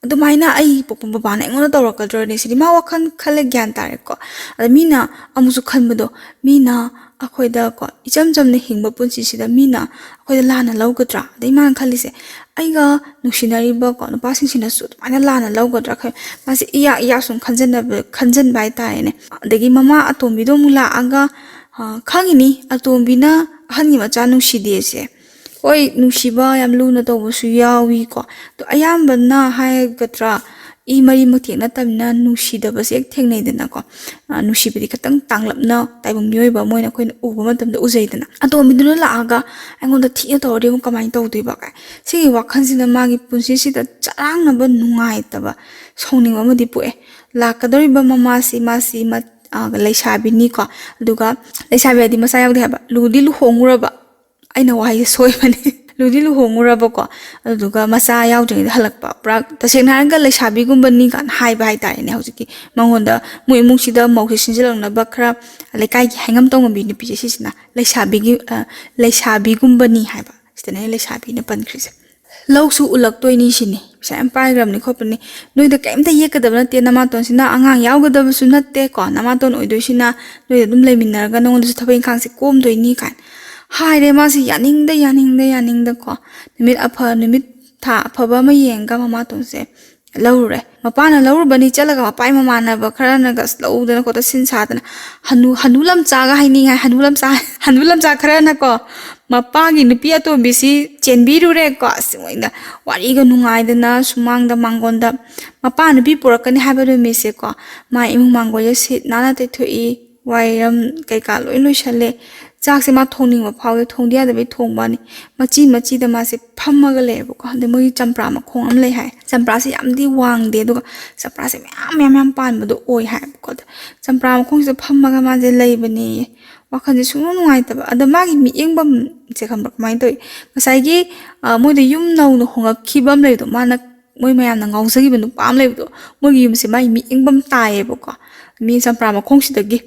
ꯑꯗꯨꯃꯥꯏꯅ ꯑꯩ ꯄꯣꯛꯄ ꯕꯕꯥꯅ ꯑꯩꯉꯣꯟꯗ ꯇꯧꯔꯛꯀꯗ꯭ꯔꯅꯦ ꯁꯤꯗꯤ ꯃꯥ ꯋꯥꯈꯜ ꯈꯜꯂ ꯒ꯭ꯌꯥꯟ ꯇꯥꯔꯦꯀꯣ꯫ ꯑꯗ ꯃꯤꯅ ꯑꯃꯨꯛꯁꯨ ꯈꯟꯕꯗꯣ, ꯃꯤꯅ ꯑꯩꯈꯣꯏꯗꯀꯣ, ꯏꯆꯝ ꯆꯝꯅ ꯍꯤꯡꯕ ꯄꯨꯟꯁꯤꯁꯤꯗ ꯃꯤꯅ ꯑꯩꯈꯣꯏꯗ ꯂꯥꯟꯅ ꯂꯧꯒꯗ꯭ꯔꯥ? ꯑꯗꯩ ꯃꯥꯅ ꯈꯜꯂꯤꯁꯦ, "ꯑꯩꯒ ꯅꯨꯡꯁꯤꯅꯔꯤꯕꯀꯣ ꯅꯨꯄꯥꯁꯤꯡꯁꯤꯅꯁꯨ ꯑꯗꯨꯃꯥꯏꯅ ꯂꯥꯟꯅ ꯂꯧꯒꯗ꯭ꯔꯥ?" ꯈꯜ-, ꯃꯥꯁꯦ ꯏꯌꯥ ꯏꯌꯥ ꯁꯨꯝ ꯈꯟꯖꯟꯅꯕ, ꯈꯟꯖꯟꯕ ꯍꯥꯏꯇꯥꯔꯦꯅꯦ꯫ ꯑꯗꯒꯤ ꯃꯃꯥ ꯑꯇꯣꯝꯕꯤꯗꯣ ꯑꯃꯨꯛ ꯂꯥꯛꯑꯒ, ꯑ, ꯈꯪꯉꯤꯅꯤ, ꯑꯇꯣꯝꯕꯤꯅ ꯑꯍꯟꯒꯤ ꯃꯆꯥ ꯅꯨꯡꯁꯤꯗꯦꯁꯦ꯫ ꯍꯣꯏ, ꯅꯨꯡꯁꯤꯕ ꯌꯥꯝ ꯂꯨꯅ ꯇꯧꯕꯁꯨ ꯌꯥꯎꯏꯀꯣ꯫ ꯑꯗꯣ ꯑꯌꯥꯝꯕꯅ ꯍꯥꯏꯒꯗ꯭ꯔꯥ, ꯏ ꯃꯔꯤꯃꯛ ꯊꯦꯡꯅ ꯅꯠꯇꯕꯅꯤꯅ ꯅꯨꯡꯁꯤꯗꯕꯁꯦ ꯍꯦꯛ ꯊꯦꯡꯅꯩꯗꯅꯀꯣ꯫ ꯑ, ꯅꯨꯡꯁꯤꯕꯗꯤ ꯈꯤꯇꯪ ꯇꯥꯡꯂꯞꯅ ꯇꯥꯏꯕꯪ ꯃꯤꯑꯣꯏꯕ ꯑꯃ ꯑꯣꯏꯅ ꯑꯩꯈꯣꯏꯅ ꯎꯕ ꯃꯇꯝꯗ ꯎꯖꯩꯗꯅ꯫ ꯑꯇꯣꯝꯕꯤꯗꯨꯅ ꯂꯥꯛꯑꯒ ꯑꯩꯉꯣꯟꯗ ꯊꯤꯅ ꯇꯧꯔꯗꯤ ꯑꯃꯨꯛ ꯀꯃꯥꯏꯅ ꯇꯧꯗꯣꯏꯕ ꯀꯥꯏ꯫ ꯁꯤꯒꯤ ꯋꯥꯈꯜꯁꯤꯅ ꯃꯥꯒꯤ ꯄꯨꯟꯁꯤꯁꯤꯗ ꯆꯔꯥꯡꯅꯕ, ꯅꯨꯡꯉꯥꯏꯇꯕ, ꯁꯥꯎꯅꯤꯡꯕ ꯑꯃꯗꯤ ꯄꯣꯛꯑꯦ꯫ ꯂꯥꯛꯀꯗꯧꯔꯤꯕ ꯃꯃꯥꯁꯤ, ꯃꯥꯁꯤ ꯃ-, ꯑ, ꯂꯩꯁꯥꯕꯤꯅꯤꯀꯣ꯫ ꯑꯗꯨꯒ ꯂꯩꯁꯥꯕꯤ ꯍꯥꯏꯗꯤ ꯃꯆꯥ ꯌꯥꯎꯗꯦ ꯍꯥꯏꯕ, ꯂꯨꯗꯤ ꯂꯨꯍꯣꯡꯉꯨꯔꯕ꯫ ꯑꯩꯅ ꯋꯥꯍꯩꯁꯦ ꯁꯣꯏꯕꯅꯦ꯫ ꯂꯨꯗꯤ ꯂꯨꯍꯣꯡꯉꯨꯔꯕꯀꯣ, ꯑꯗꯨꯗꯨꯒ ꯃꯆꯥ ꯌꯥꯎꯗ꯭ꯔꯤꯉꯩꯗ ꯍꯜꯂꯛꯄ꯫ ꯄꯨꯔꯥ ꯇꯁꯦꯡꯅ ꯍꯥꯏꯔꯒ ꯂꯩꯁꯥꯕꯤꯒꯨꯝꯕꯅꯤ ꯀꯥꯏꯅ ꯍꯥꯏꯕ ꯍꯥꯏꯇꯥꯔꯦꯅꯦ꯫ ꯍꯧꯖꯤꯛꯀꯤ ꯃꯉꯣꯟꯗ, ꯃꯣꯏ ꯏꯃꯨꯡꯁꯤꯗ ꯃꯧꯁꯦ ꯁꯤꯟꯖꯤꯜꯂꯛꯅꯕ ꯈꯔ ꯂꯩꯀꯥꯏꯒꯤ ꯍꯥꯏꯉꯝ ꯇꯧꯉꯝꯕꯤ ꯅꯨꯄꯤꯁꯦ ꯁꯤꯁꯤꯅ ꯂꯩꯁꯥꯕꯤꯒꯤ, ꯑ, ꯂꯩꯁꯥꯕꯤꯒꯨꯝꯕꯅꯤ ꯍꯥꯏꯕ꯫ ꯁꯤꯗꯅꯦ ꯂꯩꯁꯥꯕꯤꯅ ꯄꯟꯈ꯭ꯔꯤꯁꯦ꯫ ꯂꯧꯁꯨ ꯎꯜꯂꯛꯇꯣꯏꯅꯤ ꯁꯤꯅꯤ, ꯄꯩꯁꯥ ꯌꯥꯝ ꯄꯥꯏꯈ꯭ꯔꯕꯅꯤ ꯈꯣꯠꯄꯅꯤ, ꯅꯣꯏꯗ ꯀꯩꯝꯇ ꯌꯦꯛꯀꯗꯕ ꯅꯠꯇꯦ, ꯅꯃꯥꯇꯣꯟꯁꯤꯅ ꯑꯉꯥꯡ ꯌꯥꯎꯒꯗꯕꯁꯨ ꯅꯠꯇꯦꯀꯣ, ꯅꯃꯥꯇꯣꯟ ꯑꯣꯏꯗꯣꯏꯁꯤꯅ ꯅꯣꯏꯗ ꯑꯗꯨꯝ ꯂꯩꯃꯤꯟꯅꯔꯒ ꯅꯉꯣꯟꯗꯁꯨ ꯊꯕꯛ ꯏꯪꯈꯥꯡꯁꯦ ꯀꯣꯝꯗꯣꯏꯅꯤ ꯀꯥꯏꯅ ꯍꯥꯏꯔꯦ꯫ ꯃꯥꯁꯤ ꯌꯥꯅꯤꯡꯗ ꯌꯥꯅꯤꯡꯗ ꯌꯥꯅꯤꯡꯗꯀꯣ, ꯅꯨꯃꯤꯠ ꯑꯐ ꯅꯨꯃꯤꯠ ꯊꯥ ꯑꯐꯕ ꯑꯃ ꯌꯦꯡꯉꯒ ꯃꯃꯥꯇꯣꯟꯁꯦ ꯂꯧꯔꯨꯔꯦ꯫ ꯃꯄꯥꯅ ꯂꯧꯔꯨꯕꯅꯤ ꯆꯠꯂꯒ ꯃꯄꯥꯏ ꯃꯃꯥꯟꯅꯕ ꯈꯔꯅꯒ ꯑꯁ ꯂꯧꯗꯅ ꯈꯣꯠꯇ ꯁꯤꯟ ꯁꯥꯗꯅ, ꯍꯅꯨ ꯍꯅꯨ ꯂꯝꯆꯥꯒ ꯍꯥꯏꯅꯤꯡꯉꯥꯏ, ꯍꯅꯨ ꯂꯝꯆꯥ ꯍꯅꯨ ꯂꯝꯆꯥ ꯈꯔꯅꯀꯣ ꯃꯄꯥꯒꯤ ꯅꯨꯄꯤ ꯑꯇꯣꯝꯕꯤꯁꯤ ꯆꯦꯟꯕꯤꯔꯨꯔꯦꯀꯣ꯫ ꯑꯁ ꯃꯣꯏꯅ ꯋꯥꯔꯤꯒ ꯅꯨꯡꯉꯥꯏꯗꯅ ꯁꯨꯃꯥꯡꯗ ꯃꯥꯡꯒꯣꯟꯗ ꯃꯄꯥ ꯅꯨꯄꯤ ꯄꯨꯔꯛꯀꯅꯤ ꯍꯥꯏꯕ ꯅꯨꯃꯤꯠꯁꯦꯀꯣ, ꯃꯥ ꯏꯃꯨꯡ ꯃꯥꯡꯒꯣꯟꯁꯦ ꯁꯤꯠ ꯅꯥꯟꯅ ꯇꯩꯊꯣꯛꯏ, ꯋꯥꯏꯔꯝ ꯀꯩꯀꯥ ꯂꯣꯏ ꯂꯣꯏꯁꯜꯂꯦ꯫ ꯆꯥꯛꯁꯦ ꯃꯥ ꯊꯣꯡꯅꯤꯡꯕ ꯐꯥꯎꯗꯦ, ꯊꯣꯡꯗ ꯌꯥꯗꯕꯩ ꯊꯣꯡꯕꯅꯤ꯫ ꯃꯆꯤ ꯃꯆꯤꯗ ꯃꯥꯁꯦ ꯐꯝꯃꯒ ꯂꯩꯌꯦꯕꯀꯣ꯫ ꯑꯗꯩ ꯃꯣꯏꯒꯤ ꯆꯝꯄ꯭ꯔꯥ ꯃꯈꯣꯡ ꯑꯃ ꯂꯩ ꯍꯥꯏ꯫ ꯆꯝꯄ꯭ꯔꯥꯁꯦ ꯌꯥꯝꯗꯤ ꯋꯥꯡꯗꯦ, ꯑꯗꯨꯒ ꯆꯝꯄ꯭ꯔꯥꯁꯦ ꯃꯌꯥꯝ ꯃꯌꯥꯝ ꯃꯌꯥꯝ ꯄꯥꯟꯕꯗꯣ ꯑꯣꯏ ꯍꯥꯏꯕꯀꯣ꯫ ꯑꯗ ꯆꯝꯄ꯭ꯔꯥ ꯃꯈꯣꯡꯁꯤꯗ ꯐꯝꯃꯒ ꯃꯥꯁꯦ ꯂꯩꯕꯅꯦꯌꯦ꯫ ꯋꯥꯈꯜꯁꯦ ꯁꯨꯡꯅꯨꯡ ꯅꯨꯡꯉꯥꯏꯇꯕ꯫ ꯑꯗ ꯃꯥꯒꯤ ꯃꯤꯠꯌꯦꯡꯐꯝꯁꯦ ꯈꯪꯕ꯭ꯔꯥ ꯀꯃꯥꯏꯅ ꯇꯧꯏ? ꯉꯁꯥꯏꯒꯤ, ꯑ, ꯃꯣꯏꯗ ꯌꯨꯝ ꯅꯧꯅ ꯍꯣꯡꯉꯛꯈꯤꯕ ꯑꯃ ꯂꯩꯕꯗꯣ, ꯃꯥꯅ ꯃꯣꯏ ꯃꯌꯥꯝꯅ ꯉꯥꯎꯖꯈꯤꯕ ꯅꯨꯄꯥ ꯑꯃ ꯂꯩꯕꯗꯣ, ꯃꯣꯏꯒꯤ ꯌꯨꯝꯁꯦ ꯃꯥꯒꯤ ꯃꯤꯠꯌꯦꯡꯐꯝ ꯇꯥꯏꯌꯦꯕꯀꯣ꯫ ꯃꯤ ꯆꯝꯄ꯭ꯔꯥ ꯃꯈꯣꯡꯁꯤꯗꯒꯤ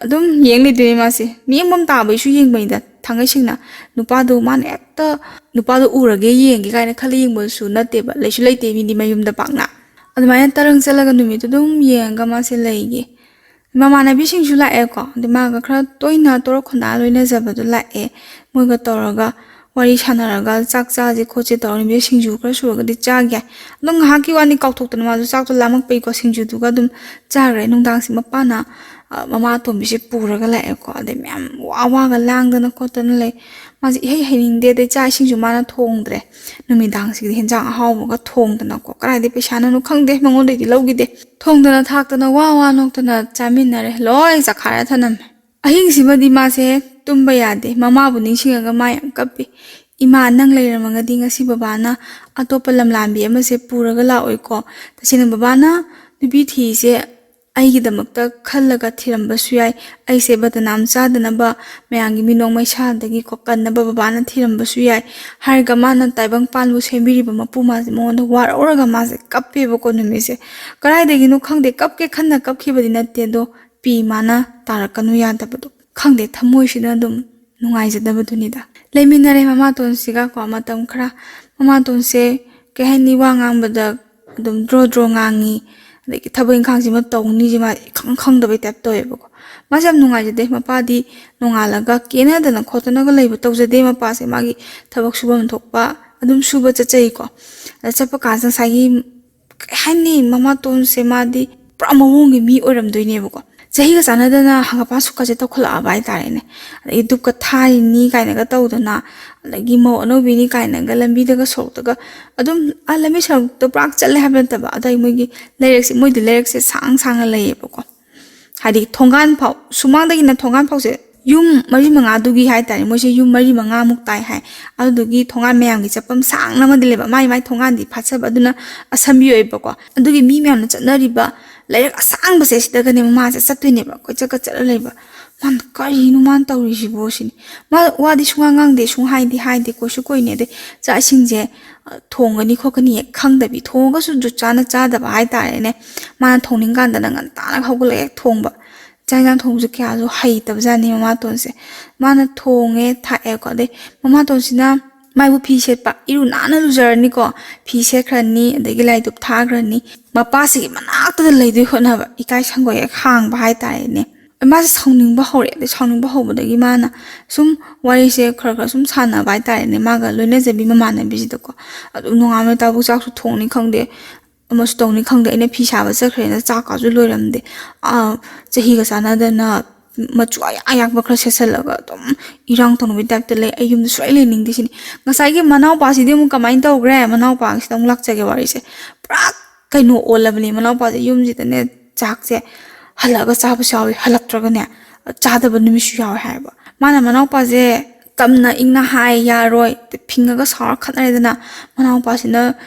ꯑꯗꯨꯝ ꯌꯦꯡ ꯂꯩꯗꯣꯏꯅꯦ ꯃꯥꯁꯦ꯫ ꯃꯤꯠꯌꯦꯡꯐꯝ ꯇꯥꯕꯩꯁꯨ ꯌꯦꯡꯕꯅꯤꯗ, ꯊꯥꯡꯒꯩ ꯁꯦꯡꯅ꯫ ꯅꯨꯄꯥꯗꯣ ꯃꯥꯅ ꯍꯦꯛꯇ ꯅꯨꯄꯥꯗꯣ ꯎꯔꯒꯦ ꯌꯦꯡꯒꯦ ꯀꯥꯏꯅ ꯈꯜꯂ ꯌꯦꯡꯕꯁꯨ ꯅꯠꯇꯦꯕ, ꯂꯩꯁꯨ ꯂꯩꯇꯦ ꯃꯤꯗꯤ ꯃꯌꯨꯝꯗ ꯄꯥꯛꯅ꯫ ꯑꯗꯨꯃꯥꯏꯅ ꯇꯔꯪ ꯆꯠꯂꯒ ꯅꯨꯃꯤꯠꯇꯨ ꯑꯗꯨꯝ ꯌꯦꯡꯉꯒ ꯃꯥꯁꯦ ꯂꯩꯒꯦ꯫ ꯃꯃꯥꯟꯅꯕꯤꯁꯤꯡꯁꯨ ꯂꯥꯛꯑꯦꯀꯣ꯫ ꯑꯗꯩ ꯃꯥꯒ ꯈꯔ ꯇꯣꯏꯅ ꯇꯣꯔꯛ ꯈꯣꯟꯗꯥ ꯂꯣꯏꯅꯖꯕꯗꯣ ꯂꯥꯛꯑꯦ꯫ ꯃꯣꯏꯒ ꯇꯧꯔꯒ ꯋꯥꯔꯤ ꯁꯥꯟꯅꯔꯒ ꯆꯥꯛ ꯆꯥꯁꯦ ꯈꯣꯠꯁꯦ ꯇꯧꯔꯒ ꯅꯨꯃꯤꯠꯇꯨ ꯁꯤꯡꯖꯨ ꯈꯔ ꯁꯨꯔꯒꯗꯤ ꯆꯥꯒꯦ꯫ ꯑꯗꯨꯝ ꯉꯥꯏꯍꯥꯛꯀꯤ ꯋꯥꯅꯤ, ꯀꯥꯎꯊꯣꯛꯇꯅ ꯃꯥꯁꯨ ꯆꯥꯛꯇꯣ ꯂꯥꯝꯃꯛꯄꯩꯀꯣ ꯁꯤꯡꯖꯨꯗꯨꯒ ꯑꯗꯨꯝ ꯆꯥꯈ꯭ꯔꯦ꯫ ꯅꯨꯡꯗꯥꯡꯁꯦ ꯃꯄꯥꯅ, ꯑ, ꯃꯃꯥ ꯑꯇꯣꯝꯕꯤꯁꯦ ꯄꯨꯔꯒ ꯂꯥꯛꯑꯦꯀꯣ꯫ ꯑꯗꯩ ꯃꯌꯥꯝ ꯋꯥ ꯋꯥꯒ ꯂꯥꯡꯗꯅ ꯈꯣꯠꯇꯅ ꯂꯩ꯫ ꯃꯥꯁꯦ ꯏꯍꯩ ꯍꯩꯅꯤꯡꯗꯦ꯫ ꯑꯗꯩ ꯆꯥꯛ ꯏꯁꯤꯡꯁꯨ ꯃꯥꯅ ꯊꯣꯡꯗ꯭ꯔꯦ꯫ ꯅꯨꯃꯤꯗꯥꯡꯁꯤꯗꯤ ꯍꯦꯟꯖꯥꯡ ꯑꯍꯥꯎꯕꯒ ꯊꯣꯡꯗꯅꯀꯣ꯫ ꯀꯗꯥꯏꯗꯩ ꯄꯩꯁꯥꯅꯅꯣ ꯈꯪꯗꯦ, ꯃꯉꯣꯟꯗꯩꯗꯤ ꯂꯧꯈꯤꯗꯦ꯫ ꯊꯣꯡꯗꯅ ꯊꯥꯛꯇꯅ ꯋꯥ ꯋꯥ ꯅꯣꯛꯇꯅ ꯆꯥꯃꯤꯟꯅꯔꯦ꯫ ꯂꯣꯏ ꯆꯈꯥꯏꯔ ꯊꯅꯝꯃꯦ꯫ ꯑꯍꯤꯡꯁꯤꯃꯗꯤ ꯃꯥꯁꯦ ꯇꯨꯝꯕ ꯌꯥꯗꯦ꯫ ꯃꯃꯥꯕꯨ ꯅꯤꯡꯁꯤꯡꯉꯒ ꯃꯥ ꯌꯥꯝ ꯀꯞꯄꯤ꯫ "ꯏꯃꯥ, ꯅꯪ ꯂꯩꯔꯝꯃꯒꯗꯤ ꯉꯁꯤ ꯕꯕꯥꯅ ꯑꯇꯣꯞꯄ ꯂꯝꯂꯥꯟꯕꯤ ꯑꯃꯁꯦ ꯄꯨꯔꯒ ꯂꯥꯛꯑꯣꯏꯀꯣ꯫ ꯇꯁꯦꯡꯅ ꯕꯕꯥꯅ ꯅꯨꯄꯤ ꯊꯤꯔꯤꯁꯦ ꯑꯩꯒꯤꯗꯃꯛꯇ ꯈꯜꯂꯒ ꯊꯤꯔꯝꯕꯁꯨ ꯌꯥꯏ꯫ ꯑꯩꯁꯦ ꯕꯗꯅꯥꯝ ꯆꯥꯗꯅꯕ, ꯃꯌꯥꯝꯒꯤ ꯃꯤꯅꯣꯛ ꯃꯩꯁꯥꯗꯒꯤꯀꯣ ꯀꯟꯅꯕ ꯕꯕꯥꯅ ꯊꯤꯔꯝꯕꯁꯨ ꯌꯥꯏ" ꯍꯥꯏꯔꯒ ꯃꯥꯅ ꯇꯥꯏꯕꯪꯄꯥꯟꯕꯨ ꯁꯦꯝꯕꯤꯔꯤꯕ ꯃꯄꯨ ꯃꯥꯁꯦ ꯃꯉꯣꯟꯗ ꯋꯥꯔꯧꯔꯒ ꯃꯥꯁꯦ ꯀꯞꯄꯦꯕꯀꯣ ꯅꯨꯃꯤꯠꯁꯦ꯫ ꯀꯗꯥꯏꯗꯒꯤꯅꯣ ꯈꯪꯗꯦ, ꯀꯞꯀꯦ ꯈꯟꯅ ꯀꯞꯈꯤꯕꯗꯤ ꯅꯠꯇꯦ, ꯑꯗꯣ ꯄꯤ ꯃꯥꯅ ꯇꯥꯔꯛꯀꯅꯨ ꯌꯥꯗꯕꯗꯣ꯫ ꯈꯪꯗꯦ, ꯊꯃꯣꯏꯁꯤꯗ ꯑꯗꯨꯝ ꯅꯨꯡꯉꯥꯏꯖꯗꯕꯗꯨꯅꯤꯗ꯫ ꯂꯩꯃꯤꯟꯅꯔꯦ ꯃꯃꯥꯇꯣꯟꯁꯤꯒꯀꯣ ꯃꯇꯝ ꯈꯔ꯫ ꯃꯃꯥꯇꯣꯟꯁꯦ ꯀꯩ ꯍꯥꯏꯅꯤ, ꯋꯥ ꯉꯥꯡꯕꯗ ꯑꯗꯨꯝ ꯗ꯭ꯔꯣ ꯗ꯭ꯔꯣ ꯉꯥꯡꯉꯤ, ꯑꯗꯒꯤ ꯊꯕꯛ ꯏꯪꯈꯥꯡꯁꯤꯃ ꯇꯧꯅꯤꯁꯦ ꯃꯥ ꯏꯈꯪ ꯈꯪꯗꯕꯩ ꯇꯥꯏꯞ ꯇꯧꯋꯦꯕꯀꯣ꯫ ꯃꯥꯁꯦ ꯌꯥꯝ ꯅꯨꯡꯉꯥꯏꯖꯗꯦ꯫ ꯃꯄꯥꯗꯤ ꯅꯣꯡꯉꯥꯜꯂꯒ ꯀꯦꯅꯗꯅ ꯈꯣꯠꯇꯅꯒ ꯂꯩꯕ ꯇꯧꯖꯗꯦ꯫ ꯃꯄꯥꯁꯦ ꯃꯥꯒꯤ ꯊꯕꯛ ꯁꯨꯐꯝ ꯊꯣꯛꯄ ꯑꯗꯨꯝ ꯁꯨꯕ ꯆꯠꯆꯩꯀꯣ꯫ ꯑꯗ ꯆꯠꯄ ꯀꯥꯟꯁꯤꯗ ꯉꯁꯥꯏꯒꯤ ꯀꯩ ꯍꯥꯏꯅꯤ, ꯃꯃꯥꯇꯣꯟꯁꯦ ꯃꯥꯗꯤ ꯄꯨꯔꯥ ꯃꯑꯣꯡꯒꯤ ꯃꯤ ꯑꯣꯏꯔꯝꯗꯣꯏꯅꯦꯕꯀꯣ꯫ ꯆꯍꯤꯒ ꯆꯥꯟꯅꯗꯅ ꯍꯪꯒꯄꯥꯟ ꯁꯨꯛꯀꯁꯦ ꯇꯧꯈꯠꯂꯛꯑꯕ ꯍꯥꯏꯇꯥꯔꯦꯅꯦ꯫ ꯑꯗꯒꯤ ꯙꯨꯞꯀ ꯊꯥꯔꯤꯅꯤ ꯀꯥꯏꯅꯒ ꯇꯧꯗꯅ, ꯑꯗꯒꯤ ꯃꯧ ꯑꯅꯧꯕꯤꯅꯤ ꯀꯥꯏꯅꯒ ꯂꯝꯕꯤꯗꯒ ꯁꯣꯔꯣꯛꯇꯒ ꯑꯗꯨꯝ, ꯑ, ꯂꯝꯕꯤ ꯁꯣꯔꯣꯛꯇ ꯄꯨꯔꯥ ꯆꯠꯂꯦ ꯍꯥꯏꯕ ꯅꯠꯇꯕ, ꯑꯗꯩ ꯃꯣꯏꯒꯤ ꯂꯩꯔꯛꯁꯦ, ꯃꯣꯏꯗꯤ ꯂꯩꯔꯛꯁꯦ ꯁꯥꯡ ꯁꯥꯡꯅ ꯂꯩꯌꯦꯕꯀꯣ꯫ ꯍꯥꯏꯗꯤ ꯊꯣꯡꯒꯥꯟ ꯐꯥꯎ, ꯁꯨꯃꯥꯡꯗꯒꯤꯅ ꯊꯣꯡꯒꯥꯟ ꯐꯥꯎꯁꯦ ꯌꯨꯝ ꯃꯔꯤ ꯃꯉꯥꯗꯨꯒꯤ ꯍꯥꯏꯇꯥꯔꯦ, ꯃꯣꯏꯁꯦ ꯌꯨꯝ ꯃꯔꯤ ꯃꯉꯥꯃꯨꯛ ꯇꯥꯏ ꯍꯥꯏ꯫ ꯑꯗꯨꯗꯨꯒꯤ ꯊꯣꯡꯒꯥꯟ ꯃꯌꯥꯝꯒꯤ ꯆꯠꯐꯝ ꯁꯥꯡꯅ ꯑꯃꯗꯤ ꯂꯩꯕ, ꯃꯥꯏ ꯃꯥꯏ ꯊꯣꯡꯒꯥꯟꯗꯤ ꯐꯥꯠꯆꯕ, ꯑꯗꯨꯅ ꯑꯁꯝꯕꯤ ꯑꯣꯏꯕꯀꯣ꯫ ꯑꯗꯨꯒꯤ ꯃꯤ ꯃꯌꯥꯝꯅ ꯆꯠꯅꯔꯤꯕ ꯂꯩꯔꯛ ꯑꯁꯥꯡꯕꯁꯦ, ꯁꯤꯗꯒꯅꯦ ꯃꯥꯁꯦ ꯆꯠꯇꯣꯏꯅꯦꯕ, ꯀꯣꯏꯆꯠꯀ ꯆꯠꯂ ꯂꯩꯕ꯫ ꯃꯥꯅ "ꯀꯔꯤꯅꯣ ꯃꯥꯅ ꯇꯧꯔꯤꯁꯤꯕꯣ?" ꯁꯤꯅꯤ꯫ ꯃꯥ ꯋꯥꯗꯤ ꯁꯨꯡꯉꯥꯡ ꯉꯥꯡꯗꯦ, ꯁꯨꯡꯍꯥꯏꯗꯤ ꯍꯥꯏꯗꯦ, ꯀꯣꯏꯁꯨ ꯀꯣꯏꯅꯦ꯫ ꯑꯗꯩ ꯆꯥꯛ ꯏꯁꯤꯡꯁꯦ, ꯑ, ꯊꯣꯡꯒꯅꯤ ꯈꯣꯠꯀꯅꯤ ꯍꯦꯛ ꯈꯪꯗꯕꯤ, ꯊꯣꯡꯉꯒꯁꯨ ꯖꯨꯠ ꯆꯥꯅ ꯆꯥꯗꯕ ꯍꯥꯏꯇꯥꯔꯦꯅꯦ꯫ ꯃꯥꯅ ꯊꯣꯡꯅꯤꯡꯀꯥꯟꯗꯅ ꯉꯟꯇꯥꯅ ꯍꯧꯒꯠꯂꯒ ꯍꯦꯛ ꯊꯣꯡꯕ꯫ ꯆꯥꯛ ꯏꯟꯁꯥꯡ ꯊꯣꯡꯕꯁꯨ ꯀꯌꯥꯁꯨ ꯍꯩꯇꯕꯖꯥꯠꯅꯤ ꯃꯃꯥꯇꯣꯟꯁꯦ꯫ ꯃꯥꯅ ꯊꯣꯡꯉꯦ ꯊꯥꯛꯑꯦꯀꯣ꯫ ꯑꯗꯩ ꯃꯃꯥꯇꯣꯟꯁꯤꯅ ꯃꯥꯏꯕꯨ ꯐꯤ ꯁꯦꯠꯄ, ꯏꯔꯨ ꯅꯥꯟꯅ ꯂꯨꯖꯔꯅꯤꯀꯣ, ꯐꯤ ꯁꯦꯠꯈ꯭ꯔꯅꯤ, ꯑꯗꯒꯤ ꯂꯥꯏ ꯙꯨꯞ ꯊꯥꯈ꯭ꯔꯅꯤ꯫ ꯃꯄꯥꯁꯤꯒꯤ ꯃꯅꯥꯛꯇꯗ ꯂꯩꯗꯣꯏ ꯍꯣꯠꯅꯕ, ꯏꯀꯥꯏ ꯁꯪꯒꯣꯏ ꯍꯦꯛ ꯍꯥꯡꯕ ꯍꯥꯏꯇꯥꯔꯦꯅꯦ꯫ ꯃꯥꯁꯦ ꯁꯥꯎꯅꯤꯡꯕ ꯍꯧꯔꯛꯑꯦ꯫ ꯑꯗꯩ ꯁꯥꯎꯅꯤꯡꯕ ꯍꯧꯕꯗꯒꯤ ꯃꯥꯅ ꯁꯨꯝ ꯋꯥꯔꯤꯁꯦ ꯈꯔ ꯈꯔ ꯁꯨꯝ ꯁꯥꯟꯅꯕ ꯍꯥꯏꯇꯥꯔꯦꯅꯦ, ꯃꯥꯒ ꯂꯣꯏꯅꯖꯕꯤ ꯃꯃꯥꯟꯅꯕꯤꯁꯤꯗꯀꯣ꯫ ꯑꯗꯨꯝ ꯅꯣꯡꯉꯥꯟꯕ ꯇꯥꯕꯨ ꯆꯥꯛꯁꯨ ꯊꯣꯡꯅꯤ ꯈꯪꯗꯦ, ꯑꯃꯁꯨ ꯇꯧꯅꯤ ꯈꯪꯗꯦ꯫ ꯑꯩꯅ ꯐꯤ ꯁꯥꯕ ꯆꯠꯈ꯭ꯔꯦꯅ ꯆꯥꯛꯀꯥꯁꯨ ꯂꯣꯏꯔꯝꯗꯦ꯫ ꯑꯥ, ꯆꯍꯤꯒ ꯆꯥꯟꯅꯗꯅ ꯃꯆꯨ ꯑꯌꯥꯛ ꯑꯌꯥꯛꯄ ꯈꯔ ꯁꯦꯠꯆꯜꯂꯒ ꯑꯗꯨꯝ ꯏꯔꯥꯡ ꯇꯧꯅꯕꯒꯤ ꯇꯥꯏꯞꯇ ꯂꯩ꯫ ꯑꯩ ꯌꯨꯝꯗ ꯁꯨꯡꯂꯩ ꯂꯩꯅꯤꯡꯗꯦ ꯁꯤꯅꯤ꯫ ꯉꯁꯥꯏꯒꯤ ꯃꯅꯥꯎꯄꯥꯁꯤꯗꯤ ꯑꯃꯨꯛ ꯀꯃꯥꯏꯅ ꯇꯧꯈ꯭ꯔꯦ? ꯃꯅꯥꯎꯄꯥꯁꯤꯗ ꯑꯃꯨꯛ ꯂꯥꯛꯆꯒꯦ ꯋꯥꯔꯤꯁꯦ꯫ ꯄꯨꯔꯥ ꯀꯩꯅꯣ ꯑꯣꯜꯂꯕꯅꯦ ꯃꯅꯥꯎꯄꯥꯁꯦ꯫ ꯌꯨꯝꯁꯤꯗꯅꯦ ꯆꯥꯛꯁꯦ ꯍꯜꯂꯛꯑꯒ ꯆꯥꯕꯁꯨ ꯌꯥꯎꯏ, ꯍꯜꯂꯛꯇ꯭ꯔꯒꯅꯦ ꯆꯥꯗꯕ ꯅꯨꯃꯤꯠꯁꯨ ꯌꯥꯎꯋꯦ ꯍꯥꯏꯌꯦꯕ꯫ ꯃꯥꯅ ꯃꯅꯥꯎꯄꯥꯁꯦ ꯇꯝꯅ ꯏꯪꯅ ꯍꯥꯏ ꯌꯥꯔꯣꯏ, ꯐꯤꯡꯉꯒ ꯁꯥꯎꯔ ꯈꯠꯅꯔꯦꯗꯅ꯫ ꯃꯅꯥꯎꯄꯥꯁꯤꯅ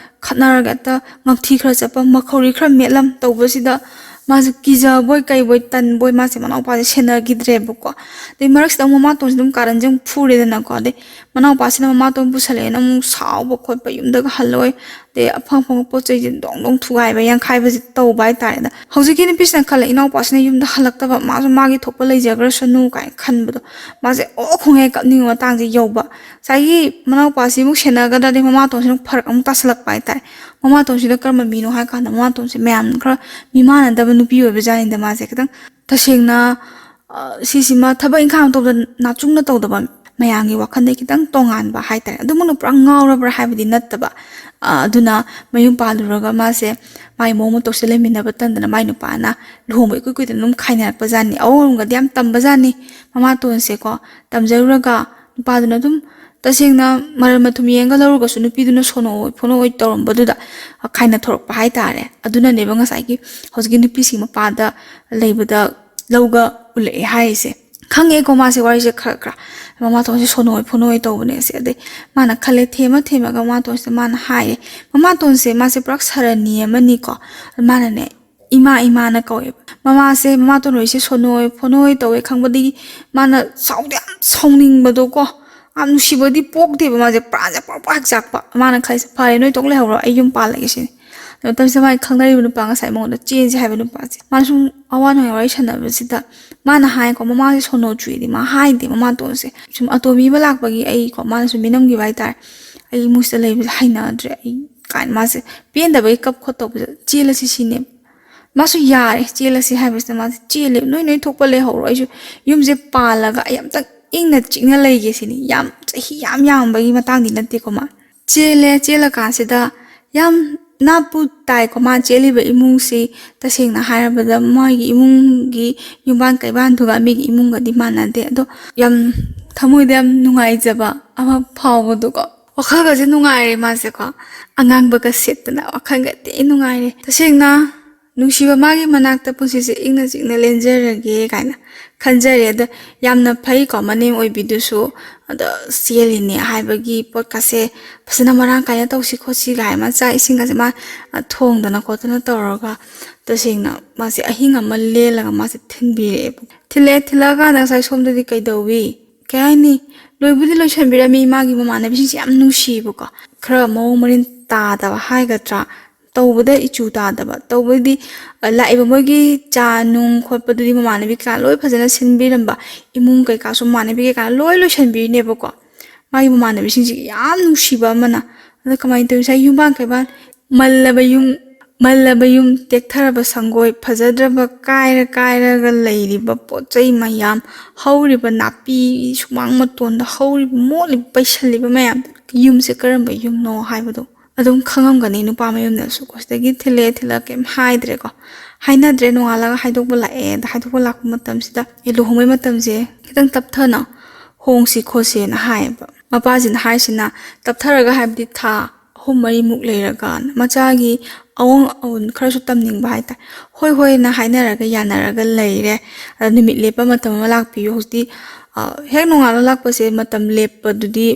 ꯈꯠꯅꯔꯒ ꯍꯦꯛꯇ ꯉꯛꯊꯤ ꯈꯔ ꯆꯠꯄ, ꯃꯈꯧꯔꯤ ꯈꯔ ꯃꯦꯠꯂꯝ ꯇꯧꯕꯁꯤꯗ ꯃꯥꯁꯦ ꯀꯤꯖꯕꯣꯏ ꯀꯩꯕꯣꯏ ꯇꯟꯕꯣꯏ ꯃꯥꯁꯦ ꯃꯅꯥꯎꯄꯥꯁꯦ ꯁꯦꯟꯅꯈꯤꯗ꯭ꯔꯦꯕꯀꯣ꯫ ꯑꯗꯩ ꯃꯔꯛꯁꯤꯗ ꯑꯃꯨꯛ ꯃꯃꯥꯇꯣꯟꯁꯤꯅ ꯑꯗꯨꯝ ꯀꯥꯔꯟꯁꯦ ꯑꯃꯨꯛ ꯐꯨꯔꯦꯗꯅꯀꯣ꯫ ꯑꯗꯩ ꯃꯅꯥꯎꯄꯥꯁꯤꯅ ꯃꯃꯥꯇꯣꯟ ꯄꯨꯁꯜꯂꯛꯑꯦꯅ ꯑꯃꯨꯛ ꯁꯥꯎꯕ ꯈꯣꯠꯄ, ꯌꯨꯝꯗꯒ ꯍꯜꯂꯣꯏ, ꯑꯗꯩ ꯑꯐꯪ ꯑꯐꯪꯕ ꯄꯣꯠ ꯆꯩꯁꯦ ꯗꯣꯡ ꯗꯣꯡ ꯊꯨꯒꯥꯏꯕ, ꯌꯥꯡꯈꯥꯏꯕꯁꯦ ꯇꯧꯕ ꯍꯥꯏꯇꯥꯔꯦꯗ꯫ ꯍꯧꯖꯤꯛꯀꯤ ꯅꯨꯄꯤꯁꯤꯅ ꯈꯜꯂꯦ, ꯏꯅꯥꯎꯄꯥꯁꯤꯅ ꯌꯨꯝꯗ ꯍꯜꯂꯛꯇꯕ, ꯃꯥꯁꯨ ꯃꯥꯒꯤ ꯊꯣꯛꯄ ꯂꯩꯖꯈ꯭ꯔꯁꯅꯨ ꯀꯥꯏꯅ ꯈꯟꯕꯗꯣ, ꯃꯥꯁꯦ ꯑꯣ ꯈꯣꯡꯉꯦ ꯀꯞꯅꯤꯡꯕ ꯃꯇꯥꯡꯁꯦ ꯌꯧꯕ꯫ ꯉꯁꯥꯏꯒꯤ ꯃꯅꯥꯎꯄꯥꯁꯤꯃꯨꯛ ꯁꯦꯟꯅꯒꯗ꯭ꯔꯗꯤ ꯃꯃꯥꯇꯣꯟꯁꯤꯅ ꯐꯔꯛ ꯑꯃꯨꯛ ꯇꯥꯁꯜꯂꯛꯄ ꯍꯥꯏꯇꯥꯔꯦ꯫ ꯃꯃꯥꯇꯣꯟꯁꯤꯅ ꯀꯔꯝꯕ ꯃꯤꯅꯣ ꯍꯥꯏ ꯀꯥꯟꯗ, ꯃꯃꯥꯇꯣꯟꯁꯦ ꯃꯌꯥꯝ ꯈꯔ ꯃꯤꯃꯥꯟꯅꯗꯕ ꯅꯨꯄꯤ ꯑꯣꯏꯕꯖꯥꯠꯅꯤꯗ꯫ ꯃꯥꯁꯦ ꯈꯤꯇꯪ ꯇꯁꯦꯡꯅ, ꯑ, ꯁꯤꯁꯤꯃ ꯊꯕꯛ ꯏꯪꯈꯥꯡ ꯇꯧꯗ ꯅꯥꯆꯨꯡꯅ ꯇꯧꯗꯕ, ꯃꯌꯥꯝꯒꯤ ꯋꯥꯈꯜꯗ ꯈꯤꯇꯪ ꯇꯣꯉꯥꯟꯕ ꯍꯥꯏꯇꯥꯔꯦ꯫ ꯑꯗꯨꯃꯛꯅ ꯄꯨꯔꯥ ꯉꯥꯎꯔꯕ꯭ꯔꯥ ꯍꯥꯏꯕꯗꯤ ꯅꯠꯇꯕ꯫ ꯑ, ꯑꯗꯨꯅ ꯃꯌꯨꯝ ꯄꯥꯜꯂꯨꯔꯒ ꯃꯥꯁꯦ ꯃꯥꯒꯤ ꯃꯑꯣꯡ ꯃꯇꯧꯁꯦ ꯂꯩꯃꯤꯟꯅꯕ ꯇꯟꯗꯅ ꯃꯥꯏ ꯅꯨꯄꯥꯅ ꯂꯨꯍꯣꯡꯕ ꯏꯀꯨꯏ ꯀꯨꯏꯗꯅ ꯑꯗꯨꯝ ꯈꯥꯏꯅꯔꯛꯄ ꯖꯥꯠꯅꯤ꯫ ꯑꯑꯣꯟꯕꯒꯗꯤ ꯌꯥꯝ ꯇꯝꯕ ꯖꯥꯠꯅꯤ ꯃꯃꯥꯇꯣꯟꯁꯦꯀꯣ꯫ ꯇꯝꯖꯔꯨꯔꯒ ꯅꯨꯄꯥꯗꯨꯅ ꯑꯗꯨꯝ ꯇꯁꯦꯡꯅ ꯃꯔꯟ ꯃꯊꯨꯝ ꯌꯦꯡꯉꯒ ꯂꯧꯔꯒꯁꯨ ꯅꯨꯄꯤꯗꯨꯅ ꯁꯣꯟꯅꯣ ꯐꯣꯅꯣ ꯇꯧꯔꯝꯕꯗꯨꯗ ꯈꯥꯏꯅ ꯊꯣꯔꯛꯄ ꯍꯥꯏꯇꯥꯔꯦ꯫ ꯑꯗꯨꯅꯅꯦꯕ ꯉꯁꯥꯏꯒꯤ ꯍꯧꯖꯤꯛꯀꯤ ꯅꯨꯄꯤꯁꯤꯒꯤ ꯃꯄꯥꯗ ꯂꯩꯕꯗ ꯂꯧꯒ ꯎꯠꯂꯛꯑꯦ ꯍꯥꯏꯔꯤꯁꯦ꯫ ꯈꯪꯉꯦꯀꯣ ꯃꯥꯁꯦ ꯋꯥꯔꯤꯁꯦ ꯈꯔ ꯈꯔ꯫ ꯃꯃꯥꯇꯣꯟꯁꯦ ꯁꯣꯟꯅꯣꯏ ꯐꯣꯅꯣꯏ ꯇꯧꯕꯅꯦ ꯁꯦ꯫ ꯑꯗꯩ ꯃꯥꯅ ꯈꯜꯂꯦ, ꯊꯦꯝꯃ ꯊꯦꯝꯃꯒ ꯃꯃꯥꯇꯣꯟꯁꯤꯗ ꯃꯥꯅ ꯍꯥꯏꯌꯦ꯫ ꯃꯃꯥꯇꯣꯟꯁꯦ ꯃꯥꯁꯦ ꯄꯨꯔꯥ ꯁꯔꯅꯤ ꯑꯃꯅꯤꯀꯣ꯫ ꯃꯥꯅꯅꯦ, "ꯏꯃꯥ, ꯏꯃꯥꯅ" ꯀꯧꯋꯦꯕ꯫ ꯃꯃꯥꯁꯦ, ꯃꯃꯥꯇꯣꯟ ꯍꯣꯏꯁꯦ ꯁꯣꯟꯅꯣꯏ ꯐꯣꯅꯣꯏ ꯇꯧꯋꯦ ꯈꯪꯕꯗꯒꯤ ꯃꯥꯅ ꯁꯥꯎꯗ ꯌꯥꯝ ꯁꯥꯎꯅꯤꯡꯕꯗꯣꯀꯣ꯫ ꯌꯥꯝ ꯅꯨꯡꯁꯤꯕꯗꯤ ꯄꯣꯛꯇꯦꯕ ꯃꯥꯁꯦ, ꯄ꯭ꯔꯥꯁꯦ ꯄ꯭ꯔꯣꯛ ꯄ꯭ꯔꯥꯛ ꯆꯥꯛꯄ꯫ ꯃꯥꯅ ꯈꯜꯂꯤꯁꯦ, "ꯐꯔꯦ, ꯅꯣꯏ ꯇꯣꯛ ꯂꯩꯍꯧꯔꯣ, ꯑꯩ ꯌꯨꯝ ꯄꯥꯜꯂꯒꯦ" ꯁꯤꯅꯤ꯫ ꯑꯗꯨ ꯃꯇꯝꯁꯤꯗ ꯃꯥꯒꯤ ꯈꯪꯅꯔꯤꯕ ꯅꯨꯄꯥ, ꯉꯁꯥꯏ ꯃꯉꯣꯟꯗ ꯆꯦꯟꯁꯦ ꯍꯥꯏꯕ ꯅꯨꯄꯥꯁꯦ, ꯃꯥꯅ ꯁꯨꯝ ꯑꯋꯥ ꯅꯨꯡꯉꯥꯏ ꯋꯥꯔꯤ ꯁꯥꯟꯅꯕꯁꯤꯗ ꯃꯥꯅ ꯍꯥꯏꯀꯣ, ꯃꯃꯥꯁꯦ ꯁꯣꯅꯣ ꯆꯨꯏꯗꯤ ꯃꯥ ꯍꯥꯏꯗꯦ, ꯃꯃꯥꯇꯣꯟꯁꯦ꯫ ꯁꯨꯝ ꯑꯇꯣꯝꯕꯤ ꯑꯃ ꯂꯥꯛꯄꯒꯤ ꯑꯩꯀꯣ, ꯃꯥꯅ ꯁꯨꯝ ꯃꯤꯅꯝꯈꯤꯕ ꯍꯥꯏꯇꯥꯔꯦ꯫ "ꯑꯩ ꯏꯃꯨꯡꯁꯤꯗ ꯂꯩꯕꯁꯦ ꯍꯩꯅꯗ꯭ꯔꯦ ꯑꯩ" ꯀꯥꯏꯅ ꯃꯥꯁꯦ ꯄꯦꯟꯗꯕꯒꯤ ꯀꯞ ꯈꯣꯠ ꯇꯧꯕꯁꯦ, "ꯆꯦꯜꯂꯁꯤ" ꯁꯤꯅꯦꯕ꯫ ꯃꯥꯁꯨ ꯌꯥꯔꯦ, ꯆꯦꯜꯂꯁꯤ ꯍꯥꯏꯕꯁꯤꯗ ꯃꯥꯁꯦ ꯆꯦꯜꯂꯦ꯫ "ꯅꯣꯏ ꯅꯣꯏ ꯊꯣꯛꯄ ꯂꯩꯍꯧꯔꯣ, ꯑꯩꯁꯨ ꯌꯨꯝꯁꯦ ꯄꯥꯜꯂꯒ ꯑꯩ ꯑꯝꯇꯪ ꯏꯪꯅ ꯆꯤꯛꯅ ꯂꯩꯒꯦ" ꯁꯤꯅꯤ꯫ ꯌꯥꯝ, ꯆꯍꯤ ꯌꯥꯝ ꯌꯥꯝꯕꯒꯤ ꯃꯇꯥꯡꯗꯤ ꯅꯠꯇꯦꯀꯣ ꯃꯥ꯫ ꯆꯦꯜꯂꯦ, ꯆꯦꯜꯂꯀꯥꯟꯁꯤꯗ ꯌꯥꯝ ꯅꯥꯞꯄꯨ ꯇꯥꯏꯀꯣ ꯃꯥ ꯆꯦꯜꯂꯤꯕ ꯏꯃꯨꯡꯁꯤ꯫ ꯇꯁꯦꯡꯅ ꯍꯥꯏꯔꯕꯗ ꯃꯣꯏꯒꯤ ꯏꯃꯨꯡꯒꯤ ꯌꯨꯝꯕꯥꯟ ꯀꯩꯕꯥꯟꯗꯨꯒ ꯃꯤꯒꯤ ꯏꯃꯨꯡꯒꯗꯤ ꯃꯥꯟꯅꯗꯦ꯫ ꯑꯗꯣ ꯌꯥꯝ ꯊꯃꯣꯏꯗ ꯌꯥꯝ ꯅꯨꯡꯉꯥꯏꯖꯕ ꯑꯃ ꯐꯥꯎꯕꯗꯣꯀꯣ꯫ ꯋꯥꯈꯜꯒꯁꯦ ꯅꯨꯡꯉꯥꯏꯔꯦ ꯃꯥꯁꯦꯀꯣ꯫ ꯑꯉꯥꯡꯕꯒ ꯁꯦꯠꯇꯅ ꯋꯥꯈꯜꯒ ꯊꯤ ꯅꯨꯡꯉꯥꯏꯔꯦ꯫ ꯇꯁꯦꯡꯅ ꯅꯨꯡꯁꯤꯕ ꯃꯥꯒꯤ ꯃꯅꯥꯛꯇ ꯄꯨꯟꯁꯤꯁꯦ ꯏꯪꯅ ꯆꯤꯛꯅ ꯂꯦꯟꯖꯔꯒꯦ ꯀꯥꯏꯅ ꯈꯟꯖꯔꯦ꯫ ꯑꯗ ꯌꯥꯝꯅ ꯐꯩꯀꯣ, ꯃꯅꯦꯝ ꯑꯣꯏꯕꯤꯗꯨꯁꯨ ꯑꯗ ꯆꯦꯜꯂꯤꯅꯦ ꯍꯥꯏꯕꯒꯤ ꯄꯣꯠꯀꯁꯦ ꯐꯖꯅ ꯃꯔꯥꯡ ꯀꯥꯏꯅ ꯇꯧꯁꯤ ꯈꯣꯠꯁꯤ ꯀꯥꯏ, ꯃꯥ ꯆꯥꯛ ꯏꯁꯤꯡꯒꯁꯦ ꯃꯥ, ꯑ, ꯊꯣꯡꯗꯅ ꯈꯣꯠꯇꯅ ꯇꯧꯔꯒ ꯇꯁꯦꯡꯅ ꯃꯥꯁꯦ ꯑꯍꯤꯡ ꯑꯃ ꯂꯦꯜꯂꯒ ꯃꯥꯁꯦ ꯊꯤꯟꯕꯤꯔꯛꯑꯦꯕ꯫ ꯊꯤꯜꯂꯛꯑꯦ, ꯊꯤꯜꯂꯛꯑꯀꯥꯟꯗ ꯉꯁꯥꯏ ꯁꯣꯝꯗꯗꯤ ꯀꯩꯗꯧꯋꯤ? ꯀꯩ ꯍꯥꯏꯅꯤ? ꯂꯣꯏꯕꯨꯗꯤ ꯂꯣꯏꯁꯟꯕꯤꯔꯝꯃꯤ, ꯃꯥꯒꯤ ꯃꯃꯥꯟꯅꯕꯤꯁꯤꯡꯁꯦ ꯌꯥꯝ ꯅꯨꯡꯁꯤꯌꯦꯕꯀꯣ꯫ ꯈꯔ ꯃꯑꯣꯡ ꯃꯔꯤꯟ ꯇꯥꯗꯕ ꯍꯥꯏꯒꯗ꯭ꯔꯥ, ꯇꯧꯕꯗ ꯏꯆꯨ ꯇꯥꯗꯕ꯫ ꯇꯧꯕꯗꯤ, ꯑ, ꯂꯥꯛꯏꯕ ꯃꯣꯏꯒꯤ ꯆꯥ ꯅꯨꯡ ꯈꯣꯠꯄꯗꯨꯗꯤ ꯃꯃꯥꯟꯅꯕꯤ ꯀꯩꯀꯥ ꯂꯣꯏ ꯐꯖꯅ ꯁꯤꯟꯕꯤꯔꯝꯕ, ꯏꯃꯨꯡ ꯀꯩꯀꯥꯁꯨ ꯃꯃꯥꯟꯅꯕꯤ ꯀꯩꯀꯥ ꯂꯣꯏ ꯂꯣꯏꯁꯟꯕꯤꯔꯤꯅꯦꯕꯀꯣ꯫ ꯃꯥꯒꯤ ꯃꯃꯥꯟꯅꯕꯤꯁꯤꯡꯁꯤꯒꯤ ꯌꯥꯝ ꯅꯨꯡꯁꯤꯕ ꯑꯃꯅ꯫ ꯑꯗ ꯀꯃꯥꯏꯅ ꯇꯧꯋꯤ? ꯉꯁꯥꯏ ꯌꯨꯝꯕꯥꯟ ꯀꯩꯕꯥꯟ ꯃꯜꯂꯕ ꯌꯨꯝ, ꯃꯜꯂꯕ ꯌꯨꯝ, ꯇꯦꯛꯊꯔꯕ ꯁꯪꯒꯣꯏ, ꯐꯖꯗ꯭ꯔꯕ ꯀꯥꯏꯔ ꯀꯥꯏꯔꯒ ꯂꯩꯔꯤꯕ ꯄꯣꯠ ꯆꯩ ꯃꯌꯥꯝ, ꯍꯧꯔꯤꯕ ꯅꯥꯄꯤ ꯁꯨꯃꯥꯡ ꯃꯇꯣꯟꯗ ꯍꯧꯔꯤꯕ, ꯃꯣꯠꯂꯤꯕ, ꯄꯩꯁꯜꯂꯤꯕ ꯃꯌꯥꯝ, ꯌꯨꯝꯁꯦ ꯀꯔꯝꯕ ꯌꯨꯝꯅꯣ ꯍꯥꯏꯕꯗꯣ ꯑꯗꯨꯝ ꯈꯪꯉꯝꯒꯅꯤ ꯅꯨꯄꯥ ꯃꯌꯨꯝꯅꯁꯨꯀꯣ꯫ ꯁꯤꯗꯒꯤ ꯊꯤꯜꯂꯛꯑꯦ, ꯊꯤꯜꯂꯛꯑꯦ, ꯀꯩꯝ ꯍꯥꯏꯗ꯭ꯔꯦꯀꯣ꯫ ꯍꯥꯏꯅꯗ꯭ꯔꯦ, ꯅꯣꯡꯉꯥꯜꯂꯒ ꯍꯥꯏꯗꯣꯛꯄ ꯂꯥꯛꯑꯦ꯫ ꯑꯗ ꯍꯥꯏꯗꯣꯛꯄ ꯂꯥꯛꯄ ꯃꯇꯝꯁꯤꯗ, ꯑꯦ, ꯂꯨꯍꯣꯡꯕꯩ ꯃꯇꯝꯁꯦ ꯈꯤꯇꯪ ꯇꯞꯊꯅ ꯍꯣꯡꯁꯤ ꯈꯣꯠꯁꯦꯅ ꯍꯥꯏꯌꯦꯕ꯫ ꯃꯄꯥꯁꯤꯅ ꯍꯥꯏꯁꯤꯅ, ꯇꯞꯊꯔꯒ ꯍꯥꯏꯕꯗꯤ ꯊꯥ ꯑꯍꯨꯝ ꯃꯔꯤꯃꯨꯛ ꯂꯩꯔꯒ ꯃꯆꯥꯒꯤ ꯑꯑꯣꯟ ꯑꯑꯣꯟ ꯈꯔꯁꯨ ꯇꯝꯅꯤꯡꯕ ꯍꯥꯏꯇꯥꯔꯦ꯫ ꯍꯣꯏ, ꯍꯣꯏꯅ ꯍꯥꯏꯅꯔꯒ ꯌꯥꯅꯔꯒ ꯂꯩꯔꯦ꯫ ꯑꯗ ꯅꯨꯃꯤꯠ ꯂꯦꯞꯄ ꯃꯇꯝ ꯑꯃ ꯂꯥꯛꯄꯤꯌꯨ꯫ ꯍꯧꯖꯤꯛꯇꯤ, ꯑ, ꯍꯦꯛ ꯅꯣꯡꯉꯥꯜꯂ ꯂꯥꯛꯄꯁꯦ, ꯃꯇꯝ ꯂꯦꯞꯄꯗꯨꯗꯤ,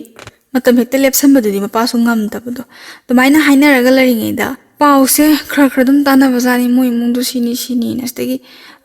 ꯃꯇꯝ ꯍꯦꯛꯇ ꯂꯦꯞꯁꯟꯕꯗꯨꯗꯤ ꯃꯄꯥꯁꯨ ꯉꯝꯗꯕꯗꯣ꯫ ꯑꯗꯨꯃꯥꯏꯅ ꯍꯥꯏꯅꯔꯒ ꯂꯩꯔꯤꯉꯩꯗ ꯄꯥꯎꯁꯦ ꯈꯔ ꯈꯔ ꯑꯗꯨꯝ ꯇꯥꯟꯅꯕꯖꯥꯠꯅꯤ, ꯃꯣꯏ ꯏꯃꯨꯡꯗꯣ ꯁꯤꯅꯤ ꯁꯤꯅꯤꯅ꯫ ꯁꯤꯗꯒꯤ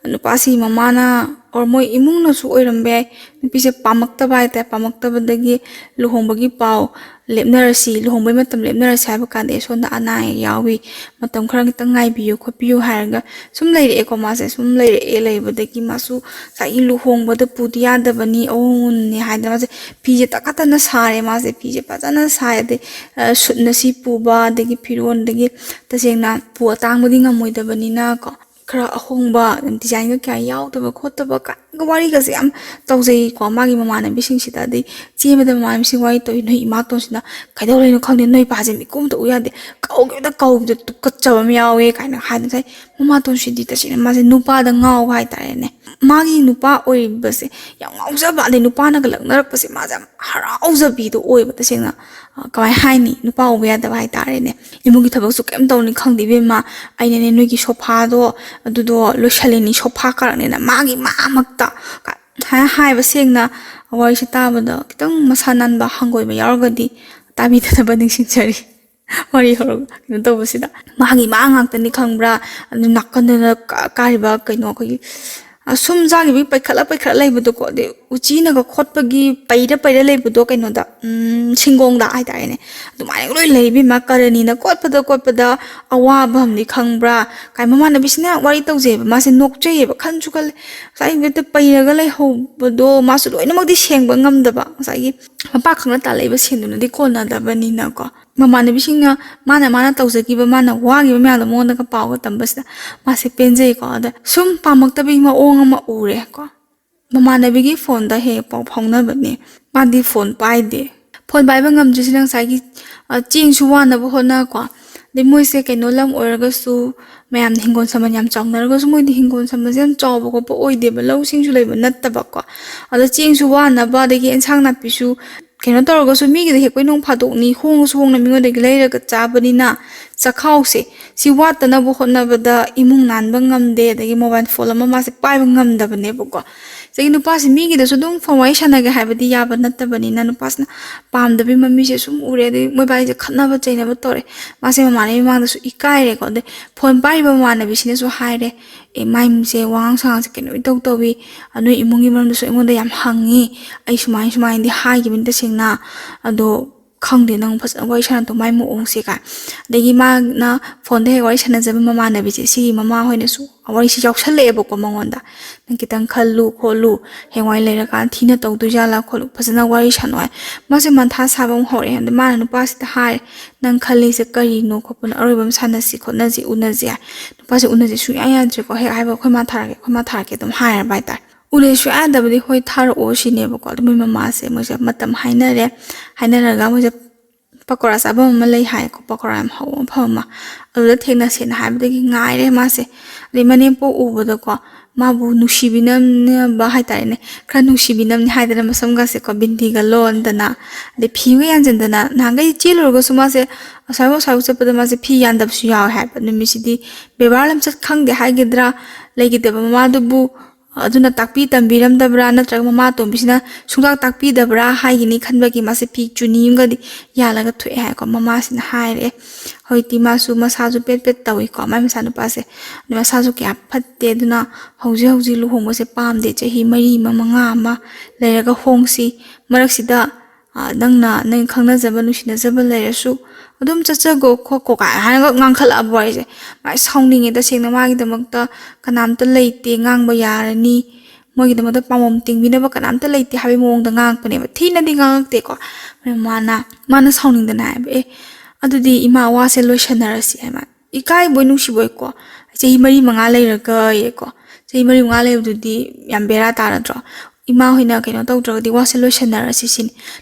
ꯅꯨꯄꯥꯁꯤ ꯃꯃꯥꯅ, or ꯃꯣꯏ ꯏꯃꯨꯡꯅꯁꯨ ꯑꯣꯏꯔꯝꯕ ꯌꯥꯏ, ꯅꯨꯄꯤꯁꯦ ꯄꯥꯝꯃꯛꯇꯕ ꯍꯥꯏꯇꯥꯔꯦ꯫ ꯄꯥꯝꯃꯛꯇꯕꯗꯒꯤ ꯂꯨꯍꯣꯡꯕꯒꯤ ꯄꯥꯎ ꯂꯦꯞꯅꯔꯁꯤ, ꯂꯨꯍꯣꯡꯕꯩ ꯃꯇꯝ ꯂꯦꯞꯅꯔꯁꯤ ꯍꯥꯏꯕ ꯀꯥꯟꯗ, "ꯑꯦ, ꯁꯣꯝꯗ ꯑꯅꯥ ꯑꯌꯦꯛ ꯌꯥꯎꯏ, ꯃꯇꯝ ꯈꯔ ꯈꯤꯇꯪ ꯉꯥꯏꯕꯤꯌꯨ ꯈꯣꯠꯄꯤꯌꯨ" ꯍꯥꯏꯔꯒ ꯁꯨꯝ ꯂꯩꯔꯛꯑꯦꯀꯣ꯫ ꯃꯥꯁꯦ ꯁꯨꯝ ꯂꯩꯔꯛꯑꯦ, ꯂꯩꯕꯗꯒꯤ ꯃꯥꯁꯨ ꯉꯁꯥꯏꯒꯤ ꯂꯨꯍꯣꯡꯕꯗ ꯄꯨꯗ ꯌꯥꯗꯕꯅꯤ, ꯑꯑꯣꯟ ꯑꯎꯟꯅꯦ ꯍꯥꯏꯗꯅ ꯃꯥꯁꯦ ꯐꯤꯁꯦ ꯇꯛꯈꯠꯇꯅ ꯁꯥꯔꯦ꯫ ꯃꯥꯁꯦ ꯐꯤꯁꯦ ꯐꯖꯅ ꯁꯥꯏ, ꯑꯗꯩ, ꯑ, ꯁꯨꯠꯅ ꯁꯤ ꯄꯨꯕ, ꯑꯗꯒꯤ ꯐꯤꯔꯣꯟꯗꯒꯤ ꯇꯁꯦꯡꯅ ꯎꯄꯨ ꯑꯇꯥꯡꯕꯗꯤ ꯉꯝꯃꯣꯏꯗꯕꯅꯤꯅ ꯀꯣ, ꯈꯔ ꯑꯍꯣꯡꯕ, ꯗꯤꯖꯥꯏꯟꯒ ꯀꯌꯥ ꯌꯥꯎꯗꯕ ꯈꯣꯠꯇꯕ ꯀꯥꯏꯅꯒ ꯋꯥꯔꯤꯒꯁꯦ ꯌꯥꯝ ꯇꯧꯖꯩꯀꯣ꯫ ꯃꯥꯒꯤ ꯃꯃꯥꯟꯅꯕꯤꯁꯤꯡꯁꯤꯗ, ꯑꯗꯩ ꯆꯦꯟꯕꯗ ꯃꯃꯥꯟꯅꯕꯤꯁꯤꯡ ꯋꯥꯔꯤ ꯇꯧꯏ, "ꯅꯣꯏ ꯏꯃꯥꯇꯣꯟꯁꯤꯅ ꯀꯩꯗꯧꯔꯤꯅꯣ ꯈꯪꯗꯦ, ꯅꯣꯏ ꯏꯄꯥꯁꯦ ꯃꯤꯀꯨꯞ ꯑꯝꯇ ꯎ ꯌꯥꯗꯦ, ꯀꯧꯒꯦꯗ ꯀꯧꯕꯗ ꯇꯨꯀꯠꯆꯕ ꯑꯃ ꯌꯥꯎꯋꯦ" ꯀꯥꯏꯅ ꯍꯥꯏꯗꯅ ꯉꯁꯥꯏ ꯃꯃꯥꯇꯣꯟꯁꯤꯗꯤ ꯇꯁꯦꯡꯅ ꯃꯥꯁꯦ ꯅꯨꯄꯥꯗ ꯉꯥꯎꯕ ꯍꯥꯏꯇꯥꯔꯦꯅꯦ꯫ ꯃꯥꯒꯤ ꯅꯨꯄꯥ ꯑꯣꯏꯕꯁꯦ ꯌꯥꯝ ꯉꯥꯎꯖꯕ, ꯑꯗꯩ ꯅꯨꯄꯥꯅꯒ ꯂꯛꯅꯔꯛꯄꯁꯦ ꯃꯥꯁꯦ ꯌꯥꯝ ꯍꯔꯥꯎꯖꯕꯤꯗꯣ ꯑꯣꯏꯕ꯫ ꯇꯁꯦꯡꯅ, ꯑ, ꯀꯃꯥꯏ ꯍꯥꯏꯅꯤ, ꯅꯨꯄꯥ ꯎꯕ ꯌꯥꯗꯕ ꯍꯥꯏꯇꯥꯔꯦꯅꯦ꯫ ꯏꯃꯨꯡꯒꯤ ꯊꯕꯛꯁꯨ ꯀꯩꯝ ꯇꯧꯅꯤ ꯈꯪꯗꯦ ꯏꯕꯦꯝꯃ, ꯑꯩꯅꯅꯦ ꯅꯣꯏꯒꯤ ꯁꯣꯐꯥꯗꯣ ꯑꯗꯨꯗꯣ ꯂꯣꯏꯁꯜꯂꯤꯅꯤ, ꯁꯣꯐꯥ ꯀꯥꯔꯛꯅꯦꯅ ꯃꯥꯒꯤ ꯃꯥꯃꯛꯇ ꯍꯥꯏ-, ꯍꯥꯏꯕ꯫ ꯁꯦꯡꯅ ꯋꯥꯔꯤꯁꯦ ꯇꯥꯕꯗ ꯈꯤꯇꯪ ꯃꯁꯥ ꯅꯥꯟꯕ ꯍꯪꯒꯣꯏꯕ ꯌꯥꯎꯔꯒꯗꯤ ꯇꯥꯕꯤꯗꯅꯕ ꯅꯤꯡꯁꯤꯡꯖꯔꯤ꯫ ꯋꯥꯔꯤ ꯍꯧꯔꯒ ꯀꯩꯅꯣ ꯇꯧꯕꯁꯤꯗ ꯃꯥꯒꯤ ꯃꯥ ꯉꯥꯛꯇꯅꯤ ꯈꯪꯕ꯭ꯔꯥ, ꯑꯗꯨ ꯅꯥꯀꯟꯗꯅ ꯀꯥ-, ꯀꯥꯔꯤꯕ ꯀꯩꯅꯣ ꯑꯩꯈꯣꯏꯒꯤ ꯑꯁꯨꯝ ꯆꯥꯈꯤꯕꯒꯤ ꯄꯩꯈꯠꯂ ꯄꯩꯈꯠꯂ ꯂꯩꯕꯗꯣꯀꯣ, ꯑꯗꯩ ꯎꯆꯤꯅꯒ ꯈꯣꯠꯄꯒꯤ ꯄꯩꯔ ꯄꯩꯔ ꯂꯩꯕꯗꯣ ꯀꯩꯅꯣꯗ, ꯎꯝ, ꯁꯤꯡꯒꯣꯡꯗ ꯍꯥꯏꯇꯥꯔꯦꯅꯦ꯫ ꯑꯗꯨꯃꯥꯏꯅ ꯂꯣꯏ ꯂꯩ ꯏꯕꯦꯝꯃ꯫ ꯀꯔꯅꯤꯅ ꯀꯣꯠꯄꯗ ꯀꯣꯠꯄꯗ ꯑꯋꯥꯕ ꯑꯃꯗꯤ ꯈꯪꯕ꯭ꯔꯥ? ꯀꯥꯏ ꯃꯃꯥꯟꯅꯕꯤꯁꯤꯅ ꯋꯥꯔꯤ ꯇꯧꯖꯩꯑꯕ, ꯃꯥꯁꯦ ꯅꯣꯛꯆꯩꯑꯕ, ꯈꯟꯁꯨ ꯈꯜꯂꯦ꯫ ꯉꯁꯥꯏꯒꯤ ꯍꯦꯛꯇ ꯄꯩꯔꯒ ꯂꯩꯍꯧꯕꯗꯣ ꯃꯥꯁꯨ ꯂꯣꯏꯅꯃꯛꯇꯤ ꯁꯦꯡꯕ ꯉꯝꯗꯕ, ꯉꯁꯥꯏꯒꯤ ꯃꯄꯥ ꯈꯪꯅ ꯇꯥꯜꯂꯛꯏꯕ ꯁꯦꯟꯗꯨꯅꯗꯤ ꯀꯣꯟꯅꯗꯕꯅꯤꯅꯀꯣ꯫ ꯃꯃꯥꯟꯅꯕꯤꯁꯤꯡꯅ ꯃꯥꯅ, ꯃꯥꯅ ꯇꯧꯖꯈꯤꯕ, ꯃꯥꯅ ꯋꯥꯈꯤꯕ ꯃꯌꯥꯝꯗꯣ ꯃꯉꯣꯟꯗꯒ ꯄꯥꯎꯒ ꯇꯝꯕꯁꯤꯗ ꯃꯥꯁꯦ ꯄꯦꯟꯖꯩꯀꯣ꯫ ꯑꯗ ꯁꯨꯝ ꯄꯥꯝꯃꯛꯇꯕꯒꯤ ꯃꯑꯣꯡ ꯑꯃ ꯎꯔꯦꯀꯣ꯫ ꯃꯃꯥꯟꯅꯕꯤꯒꯤ ꯐꯣꯟꯗ ꯍꯦꯛ ꯍꯦꯛ ꯄꯥꯎ ꯐꯥꯎꯅꯕꯅꯦ꯫ ꯃꯥꯗꯤ ꯐꯣꯟ ꯄꯥꯏꯗꯦ꯫ ꯐꯣꯟ ꯄꯥꯏꯕ ꯉꯝꯗ꯭ꯔꯤꯁꯤꯅ ꯉꯁꯥꯏꯒꯤ, ꯑ, ꯆꯦꯡꯁꯨ ꯋꯥꯅꯕ ꯍꯣꯠꯅꯀꯣ꯫ ꯑꯗꯩ ꯃꯣꯏꯁꯦ ꯀꯩꯅꯣ ꯂꯝ ꯑꯣꯏꯔꯒꯁꯨ, ꯃꯌꯥꯝꯅ ꯍꯤꯡꯒꯣꯜ ꯁꯝꯕꯜ ꯌꯥꯝ ꯆꯥꯎꯅꯔꯒꯁꯨ ꯃꯣꯏꯗꯤ ꯍꯤꯡꯒꯣꯜ ꯁꯝꯕꯜꯁꯦ ꯌꯥꯝ ꯆꯥꯎꯕ ꯈꯣꯠꯄ ꯑꯣꯏꯗꯦꯕ, ꯂꯧꯁꯤꯡꯁꯨ ꯂꯩꯕ ꯅꯠꯇꯕꯀꯣ꯫ ꯑꯗꯣ ꯆꯦꯡꯁꯨ ꯋꯥꯅꯕ, ꯑꯗꯒꯤ ꯑꯦꯟꯁꯥꯡ ꯅꯥꯄꯤꯁꯨ ꯀꯩꯅꯣ ꯇꯧꯔꯒꯁꯨ ꯃꯤꯒꯤꯗ ꯍꯦꯛꯄꯩ ꯅꯣꯡ ꯐꯥꯗꯣꯛꯅꯤ, ꯍꯣꯡꯉꯁꯨ ꯍꯣꯡꯅ ꯃꯤꯉꯣꯟꯗꯒꯤ ꯂꯩꯔꯒ ꯆꯥꯕꯅꯤꯅ ꯆꯈꯥꯎꯁꯦ ꯁꯤ ꯋꯥꯠꯇꯅꯕ ꯍꯣꯠꯅꯕꯗ ꯏꯃꯨꯡ ꯅꯥꯟꯕ ꯉꯝꯗꯦ, ꯑꯗꯒꯤ ꯃꯣꯕꯥꯏꯜ ꯐꯣꯟ ꯑꯃ ꯃꯥꯁꯦ ꯄꯥꯏꯕ ꯉꯝꯗꯕꯅꯦꯕꯀꯣ꯫ ꯑꯗꯒꯤ ꯅꯨꯄꯥꯁꯤ ꯃꯤꯒꯤꯗꯁꯨ ꯑꯗꯨꯝ ꯐꯣꯟ ꯋꯥꯔꯤ ꯁꯥꯟꯅꯒꯦ ꯍꯥꯏꯕꯗꯤ ꯌꯥꯕ ꯅꯠꯇꯕꯅꯤꯅ ꯅꯨꯄꯥꯁꯤꯅ ꯄꯥꯝꯗꯕꯤ ꯃꯃꯤꯁꯦ ꯁꯨꯝ ꯎꯔꯦ꯫ ꯑꯗꯩ ꯃꯣꯏꯕꯥꯏꯁꯦ ꯈꯠꯅꯕ ꯆꯩꯅꯕ ꯇꯧꯔꯦ꯫ ꯃꯥꯁꯦ ꯃꯃꯥꯟꯅꯕꯤ ꯃꯃꯥꯡꯗꯁꯨ ꯏꯀꯥꯏꯔꯦꯀꯣ꯫ ꯑꯗꯩ ꯐꯣꯟ ꯄꯥꯏꯔꯤꯕ ꯃꯃꯥꯟꯅꯕꯤꯁꯤꯅꯁꯨ ꯍꯥꯏꯔꯦ, "ꯑꯦ, ꯃꯥꯏꯁꯦ ꯋꯥꯉꯥꯡ ꯁꯉꯥꯡꯁꯦ ꯀꯩꯅꯣ ꯏꯇꯧ ꯇꯧꯏ, ꯅꯣꯏ ꯏꯃꯨꯡꯒꯤ ꯃꯔꯝꯗꯁꯨ ꯑꯩꯉꯣꯟꯗ ꯌꯥꯝ ꯍꯪꯉꯤ, ꯑꯩ ꯁꯨꯃꯥꯏ ꯁꯨꯃꯥꯏꯅꯗꯤ ꯍꯥꯏꯈꯤꯕꯅꯤ ꯇꯁꯦꯡꯅ, ꯑꯗꯣ ꯈꯪꯗꯦ, ꯅꯪ ꯐꯖꯅ ꯋꯥꯔꯤ ꯁꯥꯟꯅꯗꯧ ꯃꯥꯏ ꯃꯑꯣꯡꯁꯦ" ꯀꯥꯏ꯫ ꯑꯗꯒꯤ ꯃꯥꯅ ꯐꯣꯟꯗ ꯍꯦꯛ ꯋꯥꯔꯤ ꯁꯥꯟꯅꯖꯕ ꯃꯃꯥꯟꯅꯕꯤꯁꯦ, ꯁꯤꯒꯤ ꯃꯃꯥ ꯍꯣꯏꯅꯁꯨ ꯋꯥꯔꯤꯁꯤ ꯌꯥꯎꯁꯜꯂꯛꯑꯦꯕꯀꯣ ꯃꯉꯣꯟꯗ, "ꯅꯪ ꯈꯤꯇꯪ ꯈꯜꯂꯨ ꯈꯣꯠꯂꯨ, ꯍꯌꯦꯡꯋꯥꯏ ꯂꯩꯔꯀꯥꯟꯗ ꯊꯤꯅ ꯇꯧꯗꯣꯏ ꯖꯥꯠꯂꯥ ꯈꯣꯠꯂꯨ, ꯐꯖꯅ ꯋꯥꯔꯤ ꯁꯥꯟꯅꯧ" ꯍꯥꯏ꯫ ꯃꯥꯁꯦ ꯃꯊꯥ ꯁꯥꯕ ꯑꯃꯨꯛ ꯍꯧꯔꯛꯑꯦ꯫ ꯑꯗ ꯃꯥꯅ ꯅꯨꯄꯥꯁꯤꯗ ꯍꯥꯏ, "ꯅꯪ ꯈꯜꯂꯤꯁꯦ ꯀꯔꯤꯅꯣ ꯈꯣꯠꯄꯅꯣ, ꯑꯔꯣꯏꯕ ꯑꯃ ꯁꯥꯟꯅꯁꯤ ꯈꯣꯠꯅꯁꯤ, ꯎꯅꯁꯤ" ꯍꯥꯏ꯫ ꯅꯨꯄꯥꯁꯦ ꯎꯅꯁꯤ ꯁꯨꯡꯌꯥ ꯌꯥꯗ꯭ꯔꯦꯀꯣ꯫ ꯍꯦꯛ ꯍꯥꯏꯕ, "ꯑꯩꯈꯣꯏ ꯃꯥ ꯊꯥꯔꯛꯀꯦ, ꯑꯩꯈꯣꯏ ꯃꯥ ꯊꯥꯔꯛꯀꯦ" ꯑꯗꯨꯝ ꯍꯥꯏꯔꯕ ꯍꯥꯏꯇꯥꯔꯦ꯫ ꯎꯅꯁꯤ ꯁꯨꯡꯌꯥ ꯌꯥꯗꯕꯗꯤ, "ꯍꯣꯏ ꯊꯥꯔꯛꯑꯣ" ꯁꯤꯅꯦꯕꯀꯣ꯫ ꯑꯗꯨ ꯃꯣꯏ ꯃꯃꯥꯁꯦ, ꯃꯣꯏꯁꯦ ꯃꯇꯝ ꯍꯥꯏꯅꯔꯦ꯫ ꯍꯥꯏꯅꯔꯒ ꯃꯣꯏꯁꯦ ꯄꯀꯣꯔꯥ ꯆꯥꯐꯝ ꯑꯃ ꯂꯩ ꯍꯥꯏꯀꯣ, ꯄꯀꯣꯔꯥ ꯌꯥꯝ ꯍꯧꯕ ꯃꯐꯝ ꯑꯃ, ꯑꯗꯨꯗ ꯊꯦꯡꯅꯁꯦꯅ ꯍꯥꯏꯕꯗꯒꯤ ꯉꯥꯏꯔꯦ ꯃꯥꯁꯦ꯫ ꯑꯗꯩ ꯃꯅꯦꯝꯄꯣꯛ ꯎꯕꯗꯀꯣ, ꯃꯥꯕꯨ ꯅꯨꯡꯁꯤꯕꯤꯅꯕ ꯍꯥꯏꯇꯥꯔꯦꯅꯦ, ꯈꯔ ꯅꯨꯡꯁꯤꯕꯤꯅꯕꯅꯤ ꯍꯥꯏꯗꯅ ꯃꯁꯝꯒꯁꯦꯀꯣ ꯕꯤꯟꯗꯤꯒ ꯂꯣꯟꯗꯅ, ꯑꯗꯩ ꯐꯤꯒ ꯌꯥꯟꯁꯤꯟꯗꯅ, ꯅꯍꯥꯟꯈꯩ ꯆꯦꯜꯂꯨꯔꯒꯁꯨ ꯃꯥꯁꯦ ꯑꯁ꯭ꯋꯥꯏꯐꯥꯎ ꯑꯁ꯭ꯋꯥꯏꯐꯥꯎ ꯆꯠꯄꯗ ꯃꯥꯁꯦ ꯐꯤ ꯌꯥꯟꯗꯕꯁꯨ ꯌꯥꯎꯋꯦ ꯍꯥꯏꯕ꯫ ꯅꯨꯃꯤꯠꯁꯤꯗꯤ ꯕꯦꯕꯥꯔ ꯂꯝꯆꯠ ꯈꯪꯗꯦ ꯍꯥꯏꯒꯗ꯭ꯔꯥ, ꯂꯩꯈꯤꯗꯕ ꯃꯃꯥꯗꯨꯕꯨ ꯑꯗꯨꯅ ꯇꯥꯛꯄꯤ ꯇꯝꯕꯤꯔꯝꯗꯕ꯭ꯔꯥ, ꯅꯠꯇ꯭ꯔꯒ ꯃꯃꯥ ꯑꯇꯣꯝꯕꯤꯁꯤꯅ ꯁꯨꯡꯇꯥꯛ ꯇꯥꯛꯄꯤꯗꯕ꯭ꯔꯥ ꯍꯥꯏꯒꯤꯅꯤ ꯈꯟꯕꯒꯤ ꯃꯥꯁꯦ ꯐꯤ ꯆꯨꯅꯤ ꯑꯃꯒꯗꯤ ꯌꯥꯜꯂꯒ ꯊꯣꯛꯑꯦ ꯍꯥꯏꯀꯣ꯫ ꯃꯃꯥꯁꯤꯅ ꯍꯥꯏꯔꯛꯑꯦ꯫ ꯍꯧꯖꯤꯛꯇꯤ ꯃꯥꯁꯨ ꯃꯁꯥꯁꯨ ꯄꯦꯠ ꯄꯦꯠ ꯇꯧꯏꯀꯣ, ꯃꯥꯏ ꯃꯆꯥꯅꯨꯄꯥꯁꯦ꯫ ꯑꯗꯨ ꯃꯁꯥꯁꯨ ꯀꯌꯥ ꯐꯠꯇꯦ꯫ ꯑꯗꯨꯅ ꯍꯧꯖꯤꯛ ꯍꯧꯖꯤꯛ ꯂꯨꯍꯣꯡꯕꯁꯦ ꯄꯥꯝꯗꯦ, ꯆꯍꯤ ꯃꯔꯤ ꯑꯃ ꯃꯉꯥ ꯑꯃ ꯂꯩꯔꯒ ꯍꯣꯡꯁꯤ, ꯃꯔꯛꯁꯤꯗ ꯅꯪꯅ ꯅꯪ ꯈꯪꯅꯖꯕ ꯅꯨꯡꯁꯤꯅꯖꯕ ꯂꯩꯔꯁꯨ ꯑꯗꯨꯝ ꯆꯠꯆꯒꯣ ꯈꯣꯠꯀꯣ ꯀꯥꯏꯅ ꯍꯥꯏꯔꯒ ꯉꯥꯡꯈꯠꯂꯛꯑꯕ ꯋꯥꯔꯤꯁꯦ꯫ ꯃꯥ ꯁꯥꯎꯅꯤꯡꯉꯦ ꯇꯁꯦꯡꯅ꯫ ꯃꯥꯒꯤꯗꯃꯛꯇ ꯀꯅꯥꯝꯇ ꯂꯩꯇꯦ, ꯉꯥꯡꯕ ꯌꯥꯔꯅꯤ, ꯃꯣꯏꯒꯤꯗꯃꯛꯇ ꯄꯥꯝꯕꯣꯝ ꯇꯤꯡꯕꯤꯅꯕ ꯀꯅꯥꯝꯇ ꯂꯩꯇꯦ ꯍꯥꯏꯕꯒꯤ ꯃꯑꯣꯡꯗ ꯉꯥꯡꯉꯛꯄꯅꯦꯕ꯫ ꯊꯤꯅꯗꯤ ꯉꯥꯡꯉꯛꯇꯦꯀꯣ꯫ ꯃꯥꯅ ꯃꯥꯅ ꯁꯥꯎꯅꯤꯡꯗꯅ ꯍꯥꯏꯕ, "ꯑꯦ, ꯑꯗꯨꯗꯤ ꯏꯃꯥ, ꯋꯥꯁꯦ ꯂꯣꯏꯁꯟꯅꯔꯁꯤ" ꯍꯥꯏ꯫ ꯃꯥ ꯏꯀꯥꯏꯕꯣꯏ ꯅꯨꯡꯁꯤꯕꯣꯏꯀꯣ, ꯆꯍꯤ ꯃꯔꯤ ꯃꯉꯥ ꯂꯩꯔꯒꯌꯦꯀꯣ꯫ ꯆꯍꯤ ꯃꯔꯤ ꯃꯉꯥ ꯂꯩꯕꯗꯨꯗꯤ ꯌꯥꯝ ꯕꯦꯔꯥ ꯇꯥꯔꯗ꯭ꯔꯣ? "ꯏꯃꯥ ꯍꯣꯏꯅ ꯀꯩꯅꯣ ꯇꯧꯗ꯭ꯔꯒꯗꯤ ꯋꯥꯁꯦ ꯂꯣꯏꯁꯟꯅꯔꯁꯤ" ꯁꯤꯅꯤ꯫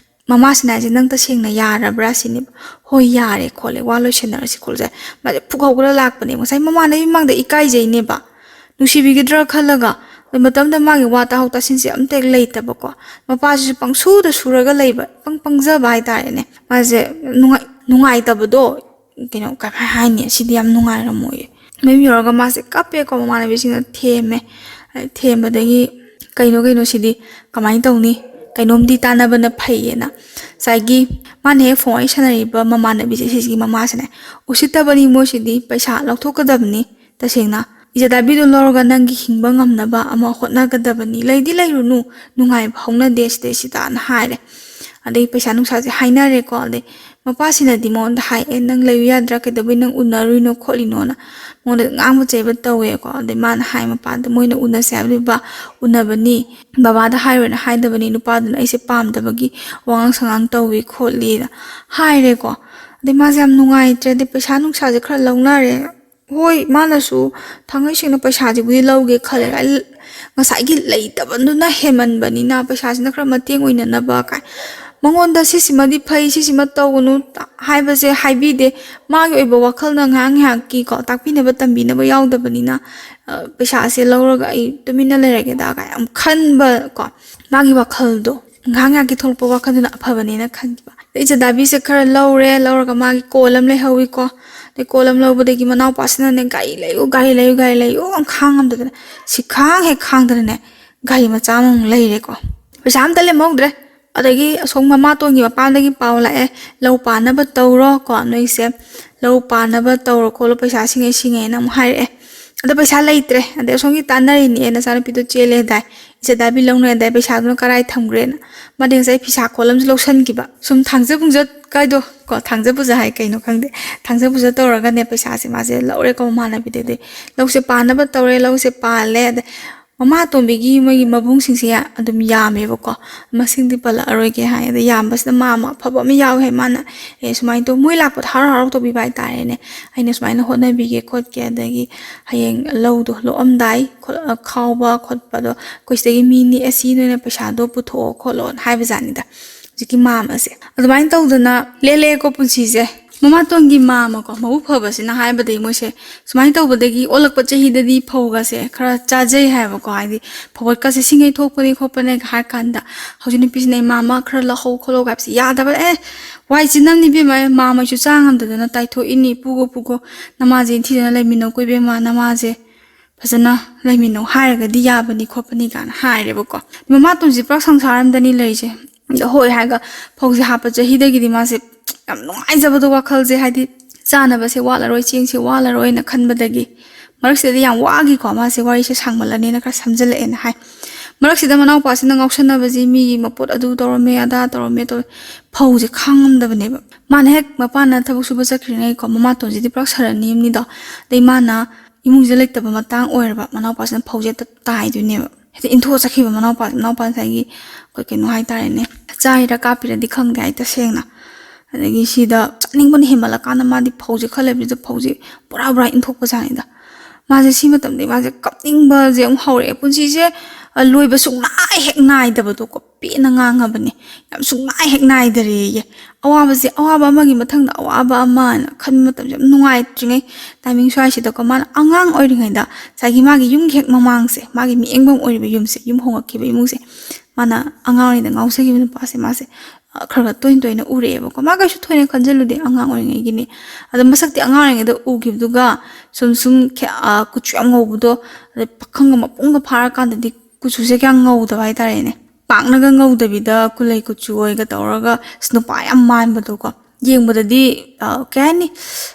ꯃꯃꯥꯁꯤꯅ ꯍꯥꯏꯁꯦ, "ꯅꯪ ꯇꯁꯦꯡꯅ ꯌꯥꯔꯕ꯭ꯔꯥ?" ꯁꯤꯅꯦꯕ꯫ "ꯍꯣꯏ, ꯌꯥꯔꯦ ꯈꯣꯠꯂꯦ, ꯋꯥ ꯂꯣꯏꯁꯟꯅꯔꯁꯤ ꯈꯣꯠꯂꯁꯦ"꯫ ꯃꯥꯁꯦ ꯐꯨꯛ ꯍꯧꯒꯠꯂ ꯂꯥꯛꯄꯅꯦ꯫ ꯉꯁꯥꯏ ꯃꯃꯥꯟꯅꯕꯤ ꯃꯃꯥꯡꯗ ꯏꯀꯥꯏꯖꯩꯅꯦꯕ, ꯅꯨꯡꯁꯤꯕꯤꯒꯗ꯭ꯔꯥ ꯈꯜꯂꯒ꯫ ꯑꯗꯨ ꯃꯇꯝꯗ ꯃꯥꯒꯤ ꯋꯥ ꯇꯥꯍꯧ ꯇꯥꯁꯤꯟꯁꯦ ꯑꯝꯇ ꯍꯦꯛ ꯂꯩꯇꯕꯀꯣ꯫ ꯃꯄꯥꯁꯤꯁꯨ ꯄꯪꯁꯨꯗ ꯁꯨꯔꯒ ꯂꯩꯕ, ꯄꯪ ꯄꯪꯖꯕ ꯍꯥꯏꯇꯥꯔꯦꯅꯦ꯫ ꯃꯥꯁꯦ ꯅꯨꯡꯉꯥꯏ-, ꯅꯨꯡꯉꯥꯏꯇꯕꯗꯣ, ꯀꯩꯅꯣ, ꯀꯃꯥꯏ ꯍꯥꯏꯅꯤ, ꯁꯤꯗꯤ ꯌꯥꯝ ꯅꯨꯡꯉꯥꯏꯔꯝꯃꯣꯏꯌꯦ꯫ ꯃꯌꯨꯝ ꯌꯧꯔꯒ ꯃꯥꯁꯦ ꯀꯞꯄꯦꯀꯣ, ꯃꯃꯥꯟꯅꯕꯤꯁꯤꯡꯅ ꯊꯦꯝꯃꯦ꯫ ꯊꯦꯝꯕꯗꯒꯤ, "ꯀꯩꯅꯣ, ꯀꯩꯅꯣ ꯁꯤꯗꯤ, ꯀꯃꯥꯏꯅ ꯇꯧꯅꯤ? ꯀꯩꯅꯣꯝꯗꯤ ꯇꯥꯟꯅꯕꯅ ꯐꯩꯌꯦꯅ"꯫ ꯉꯁꯥꯏꯒꯤ ꯃꯥꯅ ꯍꯦꯛ ꯐꯣꯟ ꯋꯥꯔꯤ ꯁꯥꯟꯅꯔꯤꯕ ꯃꯃꯥꯟꯅꯕꯤꯁꯦ, ꯁꯤꯁꯤꯒꯤ ꯃꯃꯥꯁꯤꯅꯦ, "ꯎꯁꯤꯠꯇꯕꯅꯤ ꯃꯣꯏꯁꯤꯗꯤ, ꯄꯩꯁꯥ ꯂꯧꯊꯣꯛꯀꯗꯕꯅꯤ ꯇꯁꯦꯡꯅ꯫ ꯏꯖꯠ ꯍꯥꯏꯕꯤꯗꯣ ꯂꯧꯔꯒ ꯅꯪꯒꯤ ꯍꯤꯡꯕ ꯉꯝꯅꯕ ꯑꯃ ꯍꯣꯠꯅꯒꯗꯕꯅꯤ꯫ ꯂꯩꯗꯤ ꯂꯩꯔꯨꯅꯨ, ꯅꯨꯡꯉꯥꯏꯕ ꯍꯧꯅꯗꯦ ꯁꯤꯗꯩꯁꯤꯗꯅ" ꯍꯥꯏꯔꯦ꯫ ꯑꯗꯩ ꯄꯩꯁꯥ ꯅꯨꯡꯁꯥꯁꯦ ꯍꯥꯏꯅꯔꯦꯀꯣ꯫ ꯑꯗꯩ ꯃꯄꯥꯁꯤꯅꯗꯤ ꯃꯉꯣꯟꯗ ꯍꯥꯏ, "ꯑꯦ, ꯅꯪ ꯂꯩꯌꯨ ꯌꯥꯗ꯭ꯔꯥ? ꯀꯩꯗꯧꯕꯩ ꯅꯪ ꯎꯅꯔꯨꯏꯅꯣ ꯈꯣꯠꯂꯤꯅꯣꯅ?" ꯃꯉꯣꯟꯗ ꯉꯥꯡꯕ ꯆꯩꯕ ꯇꯧꯋꯦꯀꯣ꯫ ꯑꯗꯩ ꯃꯥꯅ ꯍꯥꯏ ꯃꯄꯥꯗ, "ꯃꯣꯏꯅ ꯎꯅꯁꯦ ꯍꯥꯏꯕꯗꯨ ꯕꯕꯥ ꯎꯅꯕꯅꯤ, ꯕꯕꯥꯗ ꯍꯥꯏꯔꯣꯏꯅ ꯍꯥꯏꯗꯕꯅꯤ, ꯅꯨꯄꯥꯗꯨꯅ ꯑꯩꯁꯦ ꯄꯥꯝꯗꯕꯒꯤ ꯋꯥꯉꯥꯡ ꯁꯉꯥꯡ ꯇꯧꯏ ꯈꯣꯠꯂꯤꯅ" ꯍꯥꯏꯔꯦꯀꯣ꯫ ꯑꯗꯩ ꯃꯥꯁꯦ ꯌꯥꯝ ꯅꯨꯡꯉꯥꯏꯇ꯭ꯔꯦ꯫ ꯑꯗꯩ ꯄꯩꯁꯥ ꯅꯨꯡꯁꯥꯁꯦ ꯈꯔ ꯂꯧꯅꯔꯦ꯫ ꯍꯣꯏ, ꯃꯥꯅꯁꯨ ꯊꯥꯡꯉꯩ ꯁꯦꯡꯅ ꯄꯩꯁꯥꯁꯤꯕꯨꯗꯤ ꯂꯧꯒꯦ ꯈꯜꯂꯦ꯫ ꯑꯩ ꯉꯁꯥꯏꯒꯤ ꯂꯩꯇꯕꯗꯨꯅ ꯍꯦꯟꯃꯟꯕꯅꯤꯅ ꯄꯩꯁꯥꯁꯤꯅ ꯈꯔ ꯃꯇꯦꯡ ꯑꯣꯏꯅꯅꯕ ꯀꯥꯏ꯫ ꯃꯉꯣꯟꯗ "ꯁꯤꯁꯤꯃꯗꯤ ꯐꯩ, ꯁꯤꯁꯤꯃ ꯇꯧꯒꯅꯨ" ꯍꯥꯏꯕꯁꯦ ꯍꯥꯏꯕꯤꯗꯦ꯫ ꯃꯥꯒꯤ ꯑꯣꯏꯕ ꯋꯥꯈꯜꯅ ꯉꯥꯏꯍꯥꯛ ꯉꯥꯏꯍꯥꯛꯀꯤꯀꯣ, ꯇꯥꯛꯄꯤꯅꯕ ꯇꯝꯕꯤꯅꯕ ꯌꯥꯎꯗꯕꯅꯤꯅ, ꯑ, "ꯄꯩꯁꯥꯁꯦ ꯂꯧꯔꯒ ꯑꯩ ꯇꯨꯃꯤꯟꯅ ꯂꯩꯔꯒꯦꯗ" ꯀꯥꯏ ꯌꯥꯝ ꯈꯟꯕ ꯀꯣ꯫ ꯃꯥꯒꯤ ꯋꯥꯈꯜꯗꯣ, ꯉꯥꯏꯍꯥꯛ ꯉꯥꯏꯍꯥꯛꯀꯤ ꯊꯣꯛꯂꯛꯄ ꯋꯥꯈꯜꯗꯨꯅ ꯑꯐꯕꯅꯦꯅ ꯈꯟꯈꯤꯕ꯫ ꯏꯆꯥ ꯗꯥꯕꯤꯁꯦ ꯈꯔ ꯂꯧꯔꯦ, ꯂꯧꯔꯒ ꯃꯥꯒꯤ ꯀꯣꯜ ꯑꯃ ꯂꯩꯍꯧꯋꯤꯀꯣ꯫ ꯑꯗꯩ ꯀꯣꯜ ꯑꯃ ꯂꯧꯕꯗꯒꯤ ꯃꯅꯥꯎꯄꯥꯁꯤꯅꯅꯦ, "ꯒꯥꯔꯤ ꯂꯩꯌꯨ, ꯒꯥꯔꯤ ꯂꯩꯌꯨ, ꯒꯥꯔꯤ ꯂꯩꯌꯨ" ꯈꯥꯡ ꯉꯝꯗꯗꯅ, ꯁꯤ ꯈꯥꯡ ꯍꯦꯛ ꯈꯥꯡꯗꯅꯅꯦ, ꯒꯥꯔꯤ ꯃꯆꯥ ꯑꯃꯃꯨꯛ ꯂꯩꯔꯦꯀꯣ꯫ ꯄꯩꯁꯥ ꯑꯝꯇ ꯂꯦꯝꯍꯧꯗ꯭ꯔꯦ꯫ ꯑꯗꯒꯤ ꯑꯁꯣꯝ ꯃꯃꯥꯇꯣꯟꯒꯤ ꯃꯄꯥꯝꯗꯒꯤ ꯄꯥꯎ ꯂꯥꯛꯑꯦ, "ꯂꯧ ꯄꯥꯟꯅꯕ ꯇꯧꯔꯣ ꯀꯣ, ꯅꯣꯏꯁꯦ ꯂꯧ ꯄꯥꯟꯅꯕ ꯇꯧꯔꯣ ꯈꯣꯠꯂꯣ, ꯄꯩꯁꯥ ꯁꯤꯡꯉꯦ ꯁꯤꯡꯉꯦꯅ" ꯑꯃꯨꯛ ꯍꯥꯏꯔꯛꯑꯦ꯫ ꯑꯗ ꯄꯩꯁꯥ ꯂꯩꯇ꯭ꯔꯦ꯫ ꯑꯗꯩ ꯑꯁꯣꯝꯒꯤ ꯇꯥꯟꯅꯔꯤꯅꯦ, "ꯅꯆꯥꯅꯨꯄꯤꯗꯣ ꯆꯦꯜꯂꯦ ꯍꯥꯏꯗꯥꯏ, ꯏꯆꯥ ꯗꯥꯕꯤ ꯂꯧꯅ ꯍꯥꯏꯗꯥꯏ, ꯄꯩꯁꯥꯗꯨꯅ ꯀꯔꯥꯏ ꯊꯝꯈ꯭ꯔꯦꯅ?" ꯃꯥꯗꯤ ꯉꯁꯥꯏ ꯐꯤꯁꯥ ꯀꯣꯜ ꯑꯃꯁꯨ ꯂꯧꯁꯟꯈꯤꯕ꯫ ꯁꯨꯝ ꯊꯥꯡꯖ ꯄꯨꯡꯖ ꯀꯥꯏꯗꯣ ꯀꯣ, ꯊꯥꯡꯖ ꯄꯨꯖ ꯍꯥꯏ ꯀꯩꯅꯣ ꯈꯪꯗꯦ, ꯊꯥꯡꯖ ꯄꯨꯖ ꯇꯧꯔꯒꯅꯦ ꯄꯩꯁꯥꯁꯦ ꯃꯥꯁꯦ ꯂꯧꯔꯦꯀꯣ ꯃꯃꯥꯟꯅꯕꯤꯗꯒꯤ꯫ ꯂꯧꯁꯦ ꯄꯥꯟꯅꯕ ꯇꯧꯔꯦ, ꯂꯧꯁꯦ ꯄꯥꯜꯂꯦ꯫ ꯑꯗꯩ ꯃꯃꯥ ꯑꯇꯣꯝꯕꯤꯒꯤ ꯃꯣꯏꯒꯤ ꯃꯕꯨꯡꯁꯤꯡꯁꯦ ꯑꯗꯨꯝ ꯌꯥꯝꯃꯦꯕꯀꯣ, ꯃꯁꯤꯡꯗꯤ ꯄꯜꯂꯛꯑꯔꯣꯏꯒꯦ ꯍꯥꯏ꯫ ꯑꯗ ꯌꯥꯝꯕꯁꯤꯗ ꯃꯥ ꯑꯃ ꯑꯐꯕ ꯑꯃ ꯌꯥꯎꯋꯦ ꯍꯥꯏ꯫ ꯃꯥꯅ ꯑꯦ ꯁꯨꯃꯥꯏꯅ ꯇꯧ, ꯃꯣꯏ ꯂꯥꯛꯄꯗ ꯍꯔꯥꯎ ꯍꯔꯥꯎ ꯇꯧꯕꯤꯕ ꯍꯥꯏꯇꯥꯔꯦꯅꯦ꯫ "ꯑꯩꯅ ꯁꯨꯃꯥꯏꯅ ꯍꯣꯠꯅꯕꯤꯒꯦ ꯈꯣꯠꯀꯦ, ꯑꯗꯒꯤ ꯍꯌꯦꯡ ꯂꯧꯗꯣ ꯂꯣꯛꯑꯝꯗꯥꯏ ꯈꯣꯠ-, ꯈꯥꯎꯕ ꯈꯣꯠꯄꯗꯣ ꯑꯩꯈꯣꯏ ꯁꯤꯗꯒꯤ ꯃꯤ ꯅꯦꯛꯑꯁꯤ, ꯅꯣꯏꯅ ꯄꯩꯁꯥꯗꯣ ꯄꯨꯊꯣꯛꯑꯣ ꯈꯣꯠꯂꯣꯅ" ꯍꯥꯏꯕꯖꯥꯠꯅꯤꯗ ꯍꯧꯖꯤꯛꯀꯤ ꯃꯥꯝꯃꯁꯦ꯫ ꯑꯗꯨꯃꯥꯏꯅ ꯇꯧꯗꯅ ꯂꯦꯜꯂꯛꯑꯦꯀꯣ ꯄꯨꯟꯁꯤꯁꯦ꯫ ꯃꯃꯥꯇꯣꯟꯒꯤ ꯃꯥꯝꯃꯀꯣ, ꯃꯕꯨꯛ ꯐꯕꯁꯤꯅ ꯍꯥꯏꯕꯗꯒꯤ ꯃꯣꯏꯁꯦ ꯁꯨꯃꯥꯏꯅ ꯇꯧꯕꯗꯒꯤ ꯑꯣꯜꯂꯛꯄ ꯆꯍꯤꯗꯗꯤ ꯐꯧꯒꯁꯦ ꯈꯔ ꯆꯥꯖꯩ ꯍꯥꯏꯕꯀꯣ, ꯍꯥꯏꯗꯤ ꯐꯧꯒꯠꯀꯁꯦ ꯁꯤꯡꯉꯩ ꯊꯣꯛꯄꯅꯤ ꯈꯣꯠꯄꯅꯦꯒ ꯍꯥꯏꯔ ꯀꯥꯟꯗ, ꯍꯧꯖꯤꯛ ꯅꯨꯄꯤꯁꯤꯅ "ꯏꯃꯥ, ꯃꯥ ꯈꯔ ꯂꯧꯍꯧ ꯈꯣꯠꯍꯧ" ꯍꯥꯏꯕꯁꯦ ꯌꯥꯗꯕ꯫ "ꯑꯦ, ꯋꯥꯏ ꯆꯤꯟꯅꯝꯅꯤ ꯏꯕꯦꯝꯃ, ꯑꯦ, ꯃꯥꯝꯃꯁꯨ ꯆꯥ ꯉꯝꯗꯗꯅ ꯇꯥꯏꯊꯣꯛꯏꯅꯤ, ꯄꯨꯒꯣ ꯄꯨꯒꯣ, ꯅꯃꯥꯁꯦ ꯏꯟꯊꯤꯗꯅ ꯂꯩꯃꯤꯟꯅꯧꯀꯣ ꯏꯕꯦꯝꯃ, ꯅꯃꯥꯁꯦ ꯐꯖꯅ ꯂꯩꯃꯤꯟꯅꯧ ꯍꯥꯏꯔꯒꯗꯤ ꯌꯥꯕꯅꯤ ꯈꯣꯠꯄꯅꯤ" ꯀꯥꯏꯅ ꯍꯥꯏꯔꯦꯕꯀꯣ꯫ ꯃꯃꯥꯇꯣꯟꯁꯦ ꯄꯨꯔꯥ ꯁꯪꯁꯥꯔ ꯑꯃꯗꯅꯤ ꯂꯩꯔꯤꯁꯦ꯫ ꯑꯗ ꯍꯣꯏ ꯍꯥꯏꯔꯒ ꯐꯧꯁꯦ ꯍꯥꯞꯄ ꯆꯍꯤꯗꯒꯤꯗꯤ ꯃꯥꯁꯦ ꯌꯥꯝ ꯅꯨꯡꯉꯥꯏꯖꯕꯗꯣ ꯋꯥꯈꯜꯁꯦ, ꯍꯥꯏꯗꯤ ꯆꯥꯅꯕꯁꯦ ꯋꯥꯠꯂꯔꯣꯏ, ꯆꯦꯡꯁꯦ ꯋꯥꯠꯂꯔꯣꯏꯅ ꯈꯟꯕꯗꯒꯤ꯫ ꯃꯔꯛꯁꯤꯗꯗꯤ ꯌꯥꯝ ꯋꯥꯈꯤꯀꯣ, ꯃꯥꯁꯦ ꯋꯥꯔꯤꯁꯦ ꯁꯥꯡꯃꯜꯂꯅꯦꯅ ꯈꯔ ꯁꯝꯖꯜꯂꯛꯑꯦꯅ ꯍꯥꯏ꯫ ꯃꯔꯛꯁꯤꯗ ꯃꯅꯥꯎꯄꯥꯁꯤꯅ ꯉꯥꯎꯁꯟꯅꯕꯁꯤ, ꯃꯤꯒꯤ ꯃꯄꯣꯠ ꯑꯗꯨ ꯇꯧꯔꯝꯃꯦ, ꯑꯗꯥ ꯇꯧꯔꯝꯃꯦ ꯇꯧꯔꯦ, ꯐꯧꯁꯦ ꯈꯥꯡꯉꯝꯗꯕꯅꯦꯕ꯫ ꯃꯥꯅ ꯍꯦꯛ ꯃꯄꯥꯟꯅ ꯊꯕꯛ ꯁꯨꯕ ꯆꯠꯈ꯭ꯔꯤꯉꯩꯀꯣ, ꯃꯃꯥꯇꯣꯟꯁꯤꯗꯤ ꯄꯨꯔꯥ ꯁꯔꯅꯤ ꯑꯃꯅꯤꯗꯣ꯫ ꯑꯗꯩ ꯃꯥꯅ ꯏꯃꯨꯡꯁꯤꯗ ꯂꯩꯇꯕ ꯃꯇꯥꯡ ꯑꯣꯏꯔꯕ, ꯃꯅꯥꯎꯄꯥꯁꯤꯅ ꯐꯧꯁꯦ ꯍꯦꯛꯇ ꯇꯥꯏꯗꯣꯏꯅꯦꯕ꯫ ꯍꯦꯛꯇ ꯏꯟꯊꯣꯛꯑ ꯆꯠꯈꯤꯕ ꯃꯅꯥꯎꯄꯥ, ꯃꯅꯥꯎꯄꯥ ꯉꯁꯥꯏꯒꯤ ꯑꯩꯈꯣꯏ ꯀꯩꯅꯣ ꯍꯥꯏꯇꯥꯔꯦꯅꯦ, ꯆꯥꯏꯔ ꯀꯥꯞꯄꯤꯔꯗꯤ ꯈꯪꯗꯦ, ꯑꯩ ꯇꯁꯦꯡꯅ꯫ ꯑꯗꯒꯤ ꯁꯤꯗ ꯆꯠꯅꯤꯡꯕꯅ ꯍꯦꯟꯃꯜꯂꯀꯥꯟꯗ ꯃꯥꯗꯤ ꯐꯧꯁꯦ ꯈꯔ ꯂꯩꯕꯁꯤꯗ ꯐꯧꯁꯦ ꯕꯣꯔꯥ ꯕꯣꯔꯥ ꯏꯟꯊꯣꯛꯄ ꯖꯥꯠꯅꯤꯗ꯫ ꯃꯥꯁꯦ ꯁꯤ ꯃꯇꯝꯗꯒꯤ ꯃꯥꯁꯦ ꯀꯞꯅꯤꯡꯕꯁꯦ ꯑꯃꯨꯛ ꯍꯧꯔꯛꯑꯦ꯫ ꯄꯨꯟꯁꯤꯁꯦ, ꯑ, ꯂꯣꯏꯕ ꯁꯨꯡꯅꯥꯏ ꯍꯦꯛ ꯅꯥꯏꯗꯕꯗꯣꯀꯣ, ꯄꯦꯟꯅ ꯉꯥꯡꯉꯕꯅꯦ꯫ ꯌꯥꯝ ꯁꯨꯡꯅꯥꯏ ꯍꯦꯛ ꯅꯥꯏꯗꯔꯦꯌꯦ꯫ ꯑꯋꯥꯕꯁꯦ, ꯑꯋꯥꯕ ꯑꯃꯒꯤ ꯃꯊꯪꯗ ꯑꯋꯥꯕ ꯑꯃꯅ ꯈꯟꯕ ꯃꯇꯝꯁꯦ ꯌꯥꯝ ꯅꯨꯡꯉꯥꯏꯇ꯭ꯔꯤꯉꯩ ꯇꯥꯏꯃꯤꯡ ꯁ꯭ꯋꯥꯏꯁꯤꯗꯀꯣ, ꯃꯥꯅ ꯑꯉꯥꯡ ꯑꯣꯏꯔꯤꯉꯩꯗ ꯉꯁꯥꯏꯒꯤ ꯃꯥꯒꯤ ꯌꯨꯝꯒꯤ ꯍꯦꯛ ꯃꯃꯥꯡꯁꯦ, ꯃꯥꯒꯤ ꯃꯤꯠꯌꯦꯡꯐꯝ ꯑꯣꯏꯔꯤꯕ ꯌꯨꯝꯁꯦ, ꯌꯨꯝ ꯍꯣꯡꯉꯛꯈꯤꯕ ꯏꯃꯨꯡꯁꯦ, ꯃꯥꯅ ꯑꯉꯥꯡ ꯑꯣꯏꯔꯤꯉꯩꯗ ꯉꯥꯎꯖꯈꯤꯕ ꯅꯨꯄꯥꯁꯦ ꯃꯥꯁꯦ ꯈꯔ ꯈꯔ ꯇꯣꯏꯅ ꯇꯣꯏꯅ ꯎꯔꯛꯑꯦꯕꯀꯣ꯫ ꯃꯥ ꯀꯩꯁꯨ ꯊꯣꯏꯅ ꯈꯟꯖꯤꯜꯂꯨꯗꯦ, ꯑꯉꯥꯡ ꯑꯣꯏꯔꯤꯉꯩꯒꯤꯅꯤ꯫ ꯑꯗꯣ ꯃꯁꯛꯇꯤ ꯑꯉꯥꯡ ꯑꯣꯏꯔꯤꯉꯩꯗ ꯎꯈꯤꯕꯗꯨꯒ ꯁꯨꯝ ꯁꯨꯝ ꯈꯦ-, ꯑ, ꯀꯨꯆꯨ ꯌꯥꯝ ꯉꯧꯕꯗꯣ, ꯑꯗꯩ ꯄꯥꯈꯪꯒ ꯃꯄꯨꯡꯒ ꯐꯥꯔꯀꯥꯟꯗꯗꯤ ꯀꯨꯆꯨꯁꯦ ꯀꯌꯥ ꯉꯧꯗꯕ ꯍꯥꯏꯇꯥꯔꯦꯅꯦ꯫ ꯄꯥꯛꯅꯒ ꯉꯧꯗꯕꯤꯗ ꯀꯨꯂꯩ ꯀꯨꯆꯨ ꯑꯣꯏꯒ ꯇꯧꯔꯒ ꯑꯁ ꯅꯨꯄꯥ ꯌꯥꯝ ꯃꯥꯟꯕꯗꯣꯀꯣ꯫ ꯌꯦꯡꯕꯗꯗꯤ, ꯑ, ꯀꯩ ꯍꯥꯏꯅꯤ,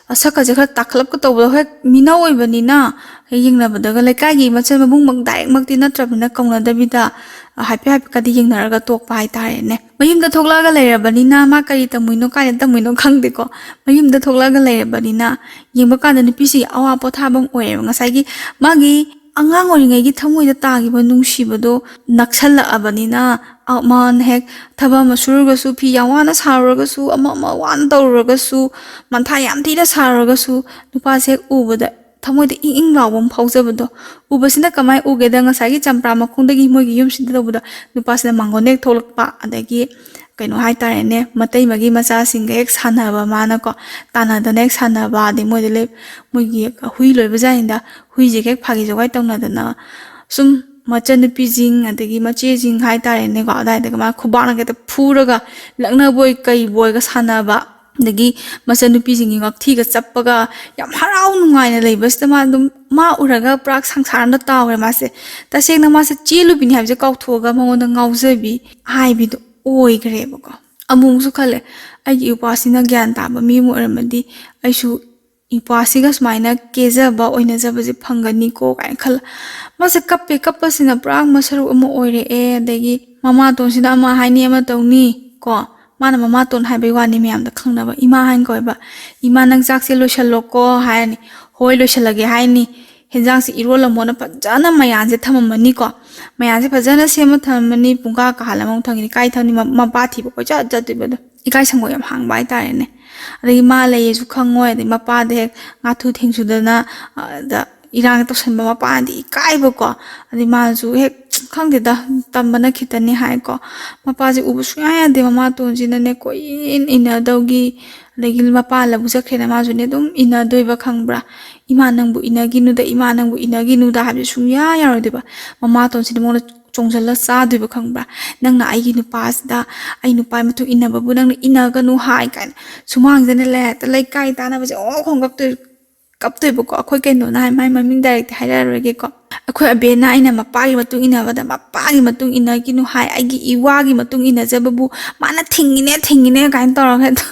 ꯁꯛꯀꯁꯦ ꯈꯔ ꯇꯥꯈꯠꯂꯞꯀ ꯇꯧꯕꯗꯣ, ꯍꯦꯛ ꯃꯤꯅꯧ ꯑꯣꯏꯕꯅꯤꯅ ꯍꯦꯛ ꯌꯦꯡꯅꯕꯗꯒ ꯂꯩꯀꯥꯏꯒꯤ ꯃꯆꯜ ꯃꯕꯨꯡꯃꯛ direct ꯃꯛꯇꯤ ꯅꯠꯇ꯭ꯔꯕꯅꯤꯅ ꯀꯧꯅꯗꯕꯤꯗ, ꯑ, ꯍꯥꯏꯐꯦꯠ ꯍꯥꯏꯐꯦꯠꯀꯗꯤ ꯌꯦꯡꯅꯔꯒ ꯇꯣꯛꯄ ꯍꯥꯏꯇꯥꯔꯦꯅꯦ꯫ ꯃꯌꯨꯝꯗ ꯊꯣꯛꯂꯛꯑꯒ ꯂꯩꯔꯕꯅꯤꯅ ꯃꯥ ꯀꯔꯤ ꯇꯝꯃꯨꯏꯅꯣ, ꯀꯥꯏꯗ ꯇꯝꯃꯨꯏꯅꯣ ꯈꯪꯗꯦꯀꯣ꯫ ꯃꯌꯨꯝꯗ ꯊꯣꯛꯂꯛꯑꯒ ꯂꯩꯔꯕꯅꯤꯅ ꯌꯦꯡꯕ ꯀꯥꯟꯗ ꯅꯨꯄꯤꯁꯤꯒꯤ ꯑꯋꯥ ꯄꯣꯊꯥꯐꯝ ꯑꯣꯏꯔꯦꯕ꯫ ꯉꯁꯥꯏꯒꯤ ꯃꯥꯒꯤ ꯑꯉꯥꯡ ꯑꯣꯏꯔꯤꯉꯩꯒꯤ ꯊꯃꯣꯏꯗ ꯇꯥꯈꯤꯕ ꯅꯨꯡꯁꯤꯕꯗꯣ ꯅꯛꯁꯜꯂꯛꯑꯕꯅꯤꯅ, ꯑ, ꯃꯥꯅ ꯍꯦꯛ ꯊꯕꯛ ꯑꯃ ꯁꯨꯔꯒꯁꯨ, ꯐꯤ ꯌꯥꯝ ꯋꯥꯅ ꯁꯥꯔꯨꯔꯒꯁꯨ, ꯑꯃ ꯑꯃ ꯋꯥꯅ ꯇꯧꯔꯨꯔꯒꯁꯨ, ꯃꯟꯊꯥ ꯌꯥꯝ ꯊꯤꯅ ꯁꯥꯔꯨꯔꯒꯁꯨ, ꯅꯨꯄꯥꯁꯦ ꯍꯦꯛ ꯎꯕꯗ ꯊꯃꯣꯏꯗ ꯏꯪ ꯏꯪ ꯂꯥꯎꯕ ꯑꯃ ꯐꯥꯎꯖꯕꯗꯣ꯫ ꯎꯕꯁꯤꯅ ꯀꯃꯥꯏꯅ ꯎꯒꯦꯗ, ꯉꯁꯥꯏꯒꯤ ꯆꯝꯄ꯭ꯔꯥ ꯃꯈꯣꯡꯗꯒꯤ ꯃꯣꯏꯒꯤ ꯌꯨꯝꯁꯤꯗ ꯇꯧꯕꯗ ꯅꯨꯄꯥꯁꯤꯅ ꯃꯥꯡꯒꯣꯟꯗ ꯍꯦꯛ ꯊꯣꯛꯂꯛꯄ, ꯑꯗꯒꯤ ꯀꯩꯅꯣ ꯍꯥꯏꯇꯥꯔꯦꯅꯦ, ꯃꯇꯩꯃꯒꯤ ꯃꯆꯥꯁꯤꯡꯒ ꯍꯦꯛ ꯁꯥꯟꯅꯕ, ꯃꯥꯅꯀꯣ, ꯇꯥꯟꯅꯗꯅ ꯍꯦꯛ ꯁꯥꯟꯅꯕ, ꯑꯗꯩ ꯃꯣꯏꯗ ꯂꯩ-, ꯃꯣꯏꯒꯤ ꯍꯨꯏ ꯂꯣꯏꯕ ꯖꯥꯠꯅꯤꯗ, ꯍꯨꯏꯁꯦ ꯍꯦꯛ ꯐꯥꯒꯤ ꯖꯣꯒꯥꯏ ꯇꯧꯅꯗꯅ, ꯁꯨꯝ ꯃꯆꯟꯅꯨꯄꯤꯁꯤꯡ ꯑꯗꯒꯤ ꯃꯆꯦꯁꯤꯡ ꯍꯥꯏꯇꯥꯔꯦꯅꯦꯀꯣ, ꯑꯗꯥꯏꯗꯒ ꯃꯥ ꯈꯨꯕꯥꯛꯅꯒ ꯍꯦꯛꯇ ꯐꯨꯔꯒ ꯂꯛꯅꯕꯣꯏ ꯀꯩꯕꯣꯏꯒ ꯁꯥꯟꯅꯕ, ꯑꯗꯒꯤ ꯃꯆꯟꯅꯨꯄꯤꯁꯤꯡꯒꯤ ꯉꯛꯊꯤꯒ ꯆꯞꯄꯒ ꯌꯥꯝ ꯍꯔꯥꯎ ꯅꯨꯡꯉꯥꯏꯅ ꯂꯩꯕꯁꯤꯗ ꯃꯥ ꯑꯗꯨꯝ, ꯃꯥ ꯎꯔꯒ ꯄꯨꯔꯥ ꯁꯪꯁꯥꯔ ꯑꯃꯗ ꯇꯥꯎꯔꯦ ꯃꯥꯁꯦ꯫ ꯇꯁꯦꯡꯅ ꯃꯥꯁꯦ ꯆꯦꯜꯂꯨꯕꯤꯅꯤ ꯍꯥꯏꯕꯁꯦ ꯀꯥꯎꯊꯣꯛꯑꯒ ꯃꯉꯣꯟꯗ ꯉꯥꯎꯖꯕꯤ ꯍꯥꯏꯕꯤꯗꯣ ꯑꯣꯏꯈ꯭ꯔꯦꯕꯀꯣ꯫ ꯑꯃꯨꯛꯁꯨ ꯈꯜꯂꯦ, "ꯑꯩꯒꯤ ꯏꯄ꯭ꯋꯥꯁꯤꯅ ꯒ꯭ꯌꯥꯟ ꯇꯥꯕ ꯃꯤ ꯑꯃ ꯑꯣꯏꯔꯝꯃꯗꯤ ꯑꯩꯁꯨ ꯏꯄ꯭ꯋꯥꯁꯤꯒ ꯁꯨꯃꯥꯏꯅ ꯀꯦꯖꯕ ꯑꯣꯏꯅꯖꯕꯁꯦ ꯐꯪꯒꯅꯤꯀꯣ" ꯀꯥꯏꯅ ꯈꯜꯂ꯫ ꯃꯥꯁꯦ ꯀꯞꯄꯦ, ꯀꯞꯄꯁꯤꯅ ꯄꯨꯔꯥ ꯃꯁꯔꯨꯛ ꯑꯃ ꯑꯣꯏꯔꯛꯑꯦ꯫ ꯑꯗꯒꯤ ꯃꯃꯥꯇꯣꯟꯁꯤꯅ ꯑꯃ ꯍꯥꯏꯅꯤ ꯑꯃ ꯇꯧꯅꯤ ꯀꯣ꯫ ꯃꯥꯅ ꯃꯃꯥꯇꯣꯟ ꯍꯥꯏꯕꯩ ꯋꯥꯅꯤ, ꯃꯌꯥꯝꯗ ꯈꯪꯅꯕ ꯏꯃꯥ ꯍꯥꯏꯅ ꯀꯧꯋꯦꯕ꯫ "ꯏꯃꯥ, ꯅꯪ ꯆꯥꯛꯁꯦ ꯂꯣꯏꯁꯜꯂꯣꯀꯣ" ꯍꯥꯏꯔꯅꯤ꯫ "ꯍꯣꯏ, ꯂꯣꯏꯁꯜꯂꯒꯦ" ꯍꯥꯏꯅꯤ꯫ ꯍꯦꯟꯖꯥꯡꯁꯦ ꯏꯔꯣꯜꯂꯝꯃꯣꯅ ꯐꯖꯅ ꯃꯌꯥꯟꯁꯦ ꯊꯝꯃꯝꯃꯅꯤꯀꯣ꯫ ꯃꯌꯥꯟꯁꯦ ꯐꯖꯅ ꯁꯦꯝꯃ ꯊꯝꯃꯝꯃꯅꯤ꯫ ꯄꯨꯡꯀꯥ ꯀꯥꯍꯜꯂ ꯑꯃꯨꯛ ꯊꯝꯈꯤꯅꯤ꯫ ꯀꯥꯏ ꯊꯝꯅꯤ? ꯃ-, ꯃꯄꯥ ꯊꯤꯕ ꯀꯣꯏꯆꯠ ꯆꯠꯇꯣꯏꯕ ꯑꯗꯣ꯫ ꯏꯀꯥꯏ ꯁꯪꯒꯣꯏ ꯌꯥꯝ ꯍꯥꯡꯕ ꯍꯥꯏꯇꯥꯔꯦꯅꯦ꯫ ꯑꯗꯒꯤ ꯃꯥ ꯂꯩꯌꯦꯁꯨ ꯈꯪꯉꯣꯏ꯫ ꯑꯗꯩ ꯃꯄꯥꯗ ꯍꯦꯛ ꯉꯥꯊꯨ ꯊꯦꯡꯁꯨꯗꯅ, ꯑ, ꯗ ꯏꯔꯥꯡ ꯇꯧꯁꯟꯕ ꯃꯄꯥꯅꯗꯤ ꯏꯀꯥꯏꯕꯀꯣ꯫ ꯑꯗꯩ ꯃꯥꯅꯁꯨ ꯍꯦꯛ, ꯈꯪꯗꯦꯗ, ꯇꯝꯕꯅ ꯈꯤꯇꯅꯤ ꯍꯥꯏꯀꯣ꯫ ꯃꯄꯥꯁꯦ ꯎꯕ ꯁꯨꯡꯌꯥ ꯌꯥꯗꯦ꯫ ꯃꯃꯥꯇꯣꯟꯁꯤꯅꯅꯦ ꯀꯣꯏꯏꯟ ꯏꯟꯅꯗꯧꯒꯤ꯫ ꯑꯗꯒꯤ ꯃꯄꯥ ꯂꯧꯕꯨꯛ ꯆꯠꯈ꯭ꯔꯦꯅ ꯃꯥꯁꯨꯅꯦ ꯑꯗꯨꯝ ꯏꯟꯅꯗꯣꯏꯕ, ꯈꯪꯕ꯭ꯔꯥ? "ꯏꯃꯥ ꯅꯪꯕꯨ ꯏꯟꯅꯈꯤꯅꯨꯗ, ꯏꯃꯥ ꯅꯪꯕꯨ ꯏꯟꯅꯈꯤꯅꯨꯗ" ꯍꯥꯏꯕꯁꯦ ꯁꯨꯡꯌꯥ ꯌꯥꯔꯣꯏꯗꯣꯏꯕ꯫ ꯃꯃꯥꯇꯣꯟꯁꯤꯗꯤ ꯃꯉꯣꯟꯗ ꯆꯣꯡꯁꯤꯜꯂ ꯆꯥꯗꯣꯏꯕ, ꯈꯪꯕ꯭ꯔꯥ? "ꯅꯪꯅ ꯑꯩꯒꯤ ꯅꯨꯄꯥꯁꯤꯗ, ꯑꯩ ꯅꯨꯄꯥꯒꯤ ꯃꯇꯨꯡ ꯏꯟꯅꯕꯕꯨ ꯅꯪꯅ ꯏꯟꯅꯒꯅꯨ ꯍꯥꯏ" ꯀꯥꯏꯅ ꯁꯨꯃꯥꯡꯁꯤꯗꯅꯦ ꯍꯦꯛꯇ ꯂꯩꯀꯥꯏ ꯇꯥꯟꯅꯕꯁꯦ ꯑꯣ ꯈꯣꯡꯒꯛꯇꯣꯏ ꯀꯞꯇꯣꯏꯕꯀꯣ꯫ ꯑꯩꯈꯣꯏ ꯀꯩꯅꯣꯅ ꯍꯥꯏ, ꯃꯥꯏ ꯃꯃꯤꯡ ꯗꯥꯏꯔꯦꯛꯇꯤ ꯍꯥꯏꯔꯛꯑꯔꯣꯏꯒꯦꯀꯣ꯫ "ꯑꯩꯈꯣꯏ ꯑꯕꯦꯟꯅ ꯑꯩꯅ ꯃꯄꯥꯒꯤ ꯃꯇꯨꯡ ꯏꯟꯅꯕꯗ ꯃꯄꯥꯒꯤ ꯃꯇꯨꯡ ꯏꯟꯅꯒꯤꯅꯨ ꯍꯥꯏ, ꯑꯩꯒꯤ ꯏꯋꯥꯒꯤ ꯃꯇꯨꯡ ꯏꯟꯅꯖꯕꯕꯨ ꯃꯥꯅ ꯊꯤꯡꯉꯤꯅꯦ, ꯊꯤꯡꯉꯤꯅꯦ" ꯀꯥꯏꯅ ꯇꯧꯔꯒ ꯑꯗꯨꯝ